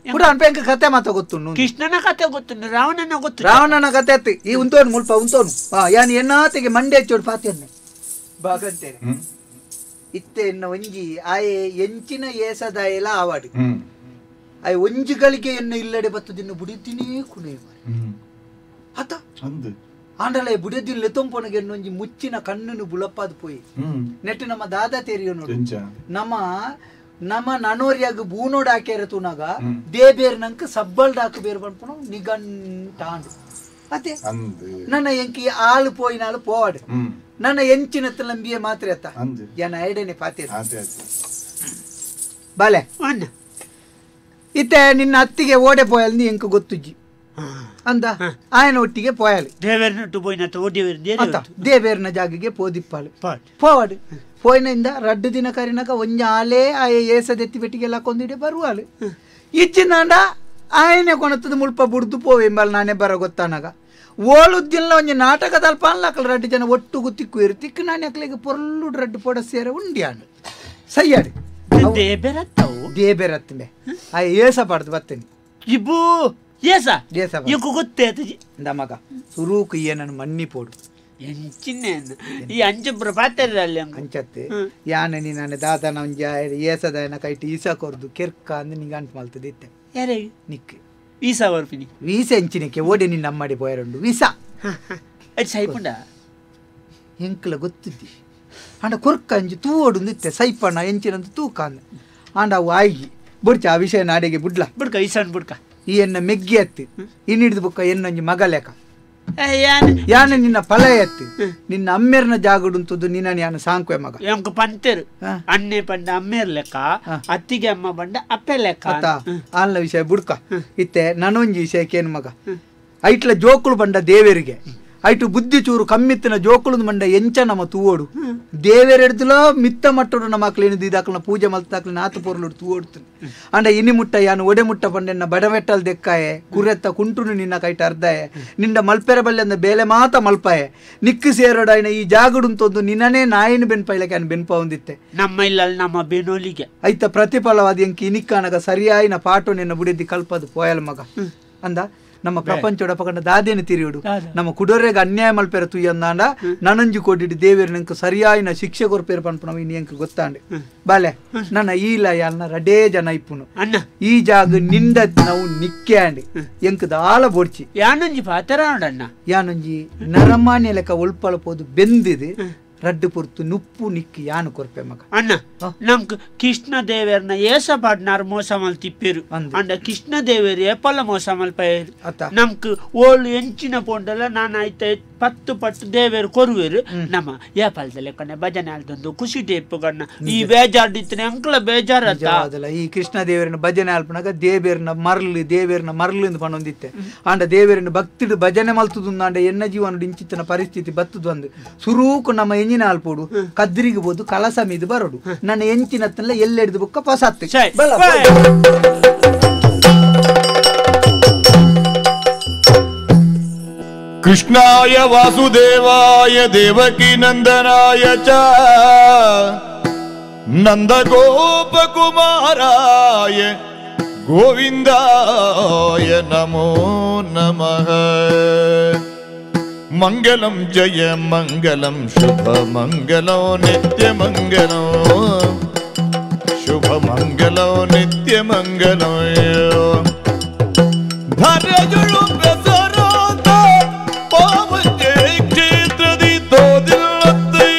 ಕೂಡ ಅನ್ಪೆಂಕ ಕತೆ ಮಾತ ಗೊತ್ತು ಕೃಷ್ಣನ ಕತೆ ಗೊತ್ತು ರಾವಣನ ಗೊತ್ತು ರಾವಣನ ಕತೆ ಅತ್ತಿ ಈ ಉಂತೋನು ಮುಲ್ಪ ಉಂತೋನು ಯಾನ್ ಎನ್ನಾತಿಗೆ ಮಂಡೆ ಚೋಡು ಪಾತಿಯನ್ನೆ ಬಾಗಂತೇನೆ ಇತ್ತೆ ಎನ್ನ ಒಂಜಿ ಆಯೆ ಎಂಚಿನ ಏಸದಾಯಲ ಆವಾಡಿ ಆಯೆ ಒಂಜಿ ಗಳಿಗೆ ಎನ್ನ ಇಲ್ಲಡೆ ಬತ್ತದಿನ್ನು ಬುಡಿತೀನಿ ಕುಣೆ ಮಾರೆ ಅತ ಆಂಡಲ ಬುಡಿದಿಲ್ಲ ಲೆತ್ತೊಂಪೊನಗೆ ಎನ್ನೊಂಜಿ ಮುಚ್ಚಿನ ಕಣ್ಣನ್ನು ಬುಳಪ್ಪಾದ ಪೋಯಿ ನೆಟ್ಟು ನಮ್ಮ ದಾದಾ ತೆರಿಯೋ ನೋಡು ನಮ್ಮ ನಮ್ಮ ನನೋರಿಯಾಗ ಬೂನೋಡ್ ಹಾಕ್ಯಾರ ತೂನಾಗ ದೇಬೇರ್ ನಂಕ ಸಬ್ಬಲ್ಡ್ ಹಾಕು ಬೇರು ಪನ್ಪುನ ನಿಗಂಟಾಂಡು ಅದೇ ನನ್ನ ಎಂಕಿ ಆಳು ಪೋಯಿನಾಳು ಪೋವಾಡು ನನ್ನ ಎಂಚಿನ ನಂಬಿಯೇ ಮಾತ್ರ ಅತ್ತ ಏನ ಐಡನೆ ಪಾತೆ ಬಾಲೆ ಇತ್ತೆ ನಿನ್ನ ಅತ್ತಿಗೆ ಓಡೆ ಪೋಯಲ್ ನೀ ಎಂಕ ಗೊತ್ತುಜ್ಜಿ ಅಂದ ಆಯನ ಒಟ್ಟಿಗೆ ಪೋಯಲು ದೇವೇರ್ನ ಜಾಗಿಗೆ ಪೋದಿಪ್ಪಾಳು ಪೋವಾಡು ಪೋಯಿನಿಂದ ರಡ್ಡು ದಿನ ಕರಿನಾಗ ಒಂಜ ಆಲೆ ಆಯ ಏಸದೆತ್ತಿ ಬೆಟ್ಟಿಗೆಲ್ಲ ಕೊಂದಿಡೆ ಬರುವಾಳು ಇಚ್ಚಿನಾಂಡ ಆಯನೆ ಕೊಣತದ ಮುಲ್ಪ ಬುಡ್ದು ಪೋವೆಂಬಲ್ ನಾನೇ ಬರ ಗೊತ್ತಾನಾಗ ಓಳುದ್ದಿಲ್ಲ ಒಂಜಿ ನಾಟಕದ ಅಲ್ಪ ರಡ್ಡು ಜನ ಒಟ್ಟುಗು ತಿಕ್ಕು ಇರು ತಿಕ್ಕು ನಾನೇ ಅಕ್ಲಿಗೆ ಪೊರ್ಲು ರಡ್ಡು ಪೊಡ ಸೇರ ಉಂಡಿಯಾನು ಸಯ್ಯಾಡು ದೇಬೇರತ್ತಂಬೆ ಆಯ ಏಸ ಪಾಡ್ದು ಬತ್ತೇನೆ ಇಬ್ಬೂ ಏಸ ಏಸ ಗೊತ್ತೇ ಮಗ ಸುರೂಕು ಏನನ್ನು ಮನ್ನಿ ಪೋಡು ಎಂಚಿನ ಈ ಅಂಚೊಬ್ಬರು ಪಾತೆರಲ್ಲಿ ಅಂಚತ್ತೆ ಯಾನ ನೀನು ದಾದನ ಒಂಜಿ ಏಸದಾಯನ ಕೈಟ್ ಈಸ ಕೊರ್ದು ಕೆರ್ಕ ಅಂದ್ ನಿಂಗೆ ಅಂಟು ಮಲ್ತದೆ ಇತ್ತೆ ಯಾರೇ ನಿಕ್ ವೀಸಾ ಬರ್ಪಿನಿ ವೀಸಾ ಎಂಚಿನಕ್ಕೆ ಓಡೆ ನಿನ್ನ ಅಮ್ಮಡಿ ಪೋಯರುಂಡು ವೀಸಾ ಅದು ಸೈಪುಂಡ ಎಂಕಲ ಗೊತ್ತಿದ್ದಿ ಅಂಡ ಕೊರ್ಕ ಅಂಜಿ ತೂವೊಡುಂದು ಇತ್ತೆ ಸೈಪಣ್ಣ ಎಂಚಿನಂದು ತೂಕ ಅಂದ ಆಂಡ ಅವು ಆಯಿ ಬುಡ್ಚ ಆ ವಿಷಯ ನಾಡೆಗೆ ಬುಡ್ಲ ಬುಡ್ಕ ಈಸನ್ ಬುಡ್ಕ ಈ ಎನ್ನ ಮೆಗ್ಗಿ ಅತ್ತಿ ಇನ್ನಿಡ್ದು ಬುಕ್ಕ ಎನ್ನೊಂಜಿ ಮಗಲೆಕ ಯಾನ ನಿನ್ನ ಫಲ ಎತ್ತಿ ನಿನ್ನ ಅಮ್ಮೇರ್ನ ಜಾಗಡುಂತದ್ದು ನಿನ್ನ ಯಾನ ಸಾಂಕ್ವೆ ಮಗ ಎಂಕ ಪಂತೇರು ಅನ್ನೆ ಪಂಡ ಅಮ್ಮೇರ್ ಲೆಕ್ಕ ಅತ್ತಿಗೆ ಅಮ್ಮ ಬಂಡ ಅಪ್ಪೆ ಲೆಕ್ಕ ಅತ್ತ ಆಲ್ನ ವಿಷಯ ಬುಡ್ಕ ಇತ್ತೆ ನನೊಂಜಿ ವಿಷಯಕ್ಕೇನು ಮಗ ಐಟ್ಲ ಜೋಕುಳು ಬಂಡ ದೇವರಿಗೆ ಐಟು ಬುದ್ಧಿ ಚೂರು ಕಮ್ಮಿತ್ತಿನ ಜೋಕುಳು ಮಂಡ ಎಂಚ ನಮ್ಮ ತೂವೋಡು ದೇವೆರೆಡ್ದುಲೋ ಮಿತ್ತ ಮಟ್ಟೋಡು ನಮ್ಮ ಮಕ್ಳು ಇದಾಕ್ಲನ ಪೂಜೆ ಮಲ್ತಾಕ್ಲ ನಾತು ಪೊರ್ಲುಡು ತೂವೋಡ್ತು ಅಂಡ ಇನಿ ಮುಟ್ಟ ಯಾನು ಒಡೆ ಮುಟ್ಟ ಪಂಡೆನ್ನ ಬಡವೆಟ್ಟಲ್ ದೆಕ್ಕಾಯೆ ಕುರೆತ್ತ ಕುಂಟುನು ನಿನ್ನ ಕೈಟ ಅರ್ಧಾಯೆ ನಿಂಡ ಮಲ್ಪೆರ ಬಲ್ಲೆ ಅಂದ ಬೇಲೆ ಮಾತ ಮಲ್ಪಾಯೆ ನಿಕ್ಕು ಸೇರೋಡಾಯ್ನ ಈ ಜಾಗಡುಂತೊಂದು ನಿನ್ನನೇ ನಾಯಿನ ಬೆನ್ಪೈಲಕ್ಕೆ ನಾನು ಬೆನ್ಪ ಹೊಂದಿತ್ತೆ ನಮ್ಮ ಇಲ್ಲ ನಮ್ಮ ಬೆನೋಲಿಗೆ ಐತ ಪ್ರತಿಫಲವಾದ ಎಂಕಿ ಇನಿಕ್ಕಾನಗ ಸರಿಯಾಯಿನ ಪಾಟು ನಿನ್ನ ಬುಡಿದಿ ಕಲ್ಪದು ಪೋಯಲ್ ಮಗ ಅಂದ ನಮ್ಮ ಪ್ರಪಂಚೋಡ ಪಕಂಡ ದಾದೇನ ತಿರಿಯೋಡು ನಮ್ಮ ಕುಡೋರೆಗೆ ಅನ್ಯಾಯ ಮಲ್ಪೆರ ತುಯ್ಯಂದಾಂಡ ನನಂಜು ಕೊಟ್ಟಿಟ್ಟು ದೇವೇರು ನಂಗೆ ಸರಿಯಾಯಿನ ಶಿಕ್ಷೆ ಕೊರ್ಪೇರು ಪನ್ಪುನವು ಇನ್ನು ಎಂಕ್ ಗೊತ್ತಾಂಡೆ ಬಾಲೆ ನನ್ನ ಈಲ ಯಾಲ್ನ ರಡೇ ಜನ ಇಪ್ಪುನು ಅಣ್ಣ ಈ ಜಾಗ ನಿಂದ ನಾವು ನಿಕ್ಕೆ ಅಂಡಿ ಎಂಕ್ ದಾಲ ಬೋಡ್ಚಿ ಯಾನೊಂಜಿ ಪಾತರ ಅಣ್ಣ ಯಾನೊಂಜಿ ನರಮಾನ್ಯ ಲೆಕ್ಕ ಒಳ್ಪಳ ಪೋದು ಬೆಂದಿದೆ ರಡ್ಡು ಪೊರ್ತು ನುಪ್ಪು ನಿಕ್ಕಿ ಯಾನು ಕೊರ್ಪೆ ಮಗ ಅಣ್ಣ ನಮ್ಗೆ ಕೃಷ್ಣ ದೇವೇರ್ನ ಏಸ ಪಾಡ್ನಾರ್ ಮೋಸ ಮಲ್ತಿಪ್ಪೇರು ಅಂಡ ಕೃಷ್ಣ ದೇವೇರು ಏಪಲ್ಲ ಮೋಸ ಮಲ್ಪೇರು ನಮ್ಗೆ ಓಳು ಎಂಚಿನ ಪೋಂಡಲ್ಲ ನಾನು ಆಯ್ತ 10 ಪಟ್ಟು ದೇವೇರು ಕೊರುವೇರು ನಮ್ಮ ಏಪಲ್ದ ಲೆಕ್ಕನೆ ಭಜನೆ ಆಲ್ದೊಂದು ಖುಷಿ ಟೇಪು ಕಣ್ಣ ಈ ಬೇಜಾರ್ಡಿತ್ತನೆ ಅಂಕಲ ಬೇಜಾರ ಈ ಕೃಷ್ಣ ದೇವರನ್ನ ಭಜನೆ ಆಲ್ಪನಾಗ ದೇವೇರ್ನ ಮರ್ಲು ದೇವೇರ್ನ ಮರ್ಲು ಎಂದು ಪಣೊಂದಿತ್ತೆ ಆಂಡ ದೇವೇರನ್ನ ಭಕ್ತಿಡು ಭಜನೆ ಮಲ್ತುದು ಅಂಡ ಎನ್ನ ಜೀವನ ಇಂಚಿತ್ತನ ಪರಿಸ್ಥಿತಿ ಬತ್ತದು ಅಂದು ಸುರೂಕು ನಮ್ಮ ಎಂಜಿನ ಆಲ್ಪೋಡು ಕದ್ರಿಗೆ ಬೋದು ಕಲಸ ಮೀದು ಬರೋಡು ನನ್ನ ಎಂಚಿನತ್ತಲ್ಲ ಎಲ್ಲೆಡ್ದು ಬುಕ್ಕ ಪೊಸತ್ತು ಕೃಷ್ಣಾಯ ವಾಸುದೇವಾಯ ದೇವಕಿ ನಂದನಾಯ ಚ ನಂದಗೋಪಕುಮಾರಾಯ ಗೋವಿಂದಾಯ ನಮೋ ನಮಃ. ಮಂಗಲಂ ಜಯ ಮಂಗಲಂ ಶುಭ ಮಂಗಲೋ ನಿತ್ಯ ಮಂಗಲೋ ಶುಭ ಮಂಗಲೋ ನಿತ್ಯ ಮಂಗಲೋ. ಧರೆಯುಳು ಬೆಸರಾದ ಪಾವಂಜೆ ಕ್ಷೇತ್ರದಿ ತೋದಿಲ್ಲತ್ತೆ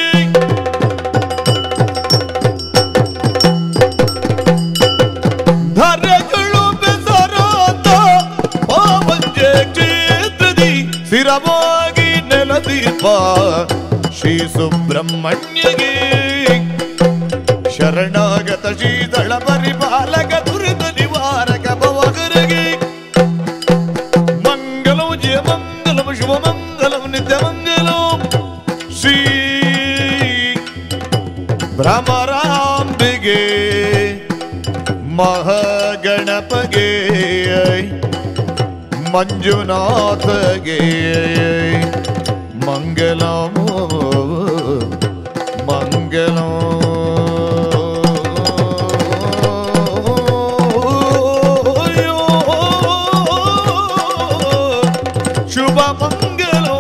ಧರೆಯುಳು ಬೆಸರಾದ ಪಾವಂಜೆ ಕ್ಷೇತ್ರದಿ ಸ್ಥಿರವಾಗಿ ನೆಲದೀಪ ಶ್ರೀ ಸುಬ್ರಹ್ಮಣ್ಯಗೆ ಶರಣಾಗತ ಶೀತಳ ಪರಿಪಾಲಕ ದುರಿತ ನಿವಾರಕ ಭವಗರಿಗೆ ಮಂಗಲಂ ಜಯ ಮಂಗಲಂ ಶುಭ ಮಂಗಲಂ ನಿತ್ಯ ಮಂಗಲಂ ಶ್ರೀ ಭ್ರಮರಾಂಬಿಗೆ ಮಹ. ಗಣಪಗೆ ಮಂಜುನಾಥಗೆ ಮಂಗಲಮೋ ಮಂಗಲೋ. ಶುಭ ಮಂಗಲೋ.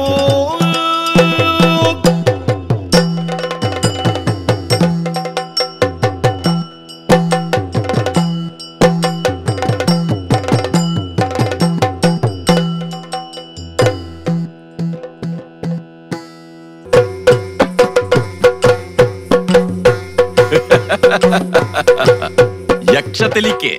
ಯಕ್ಷ ತೆಲಿಕೆ.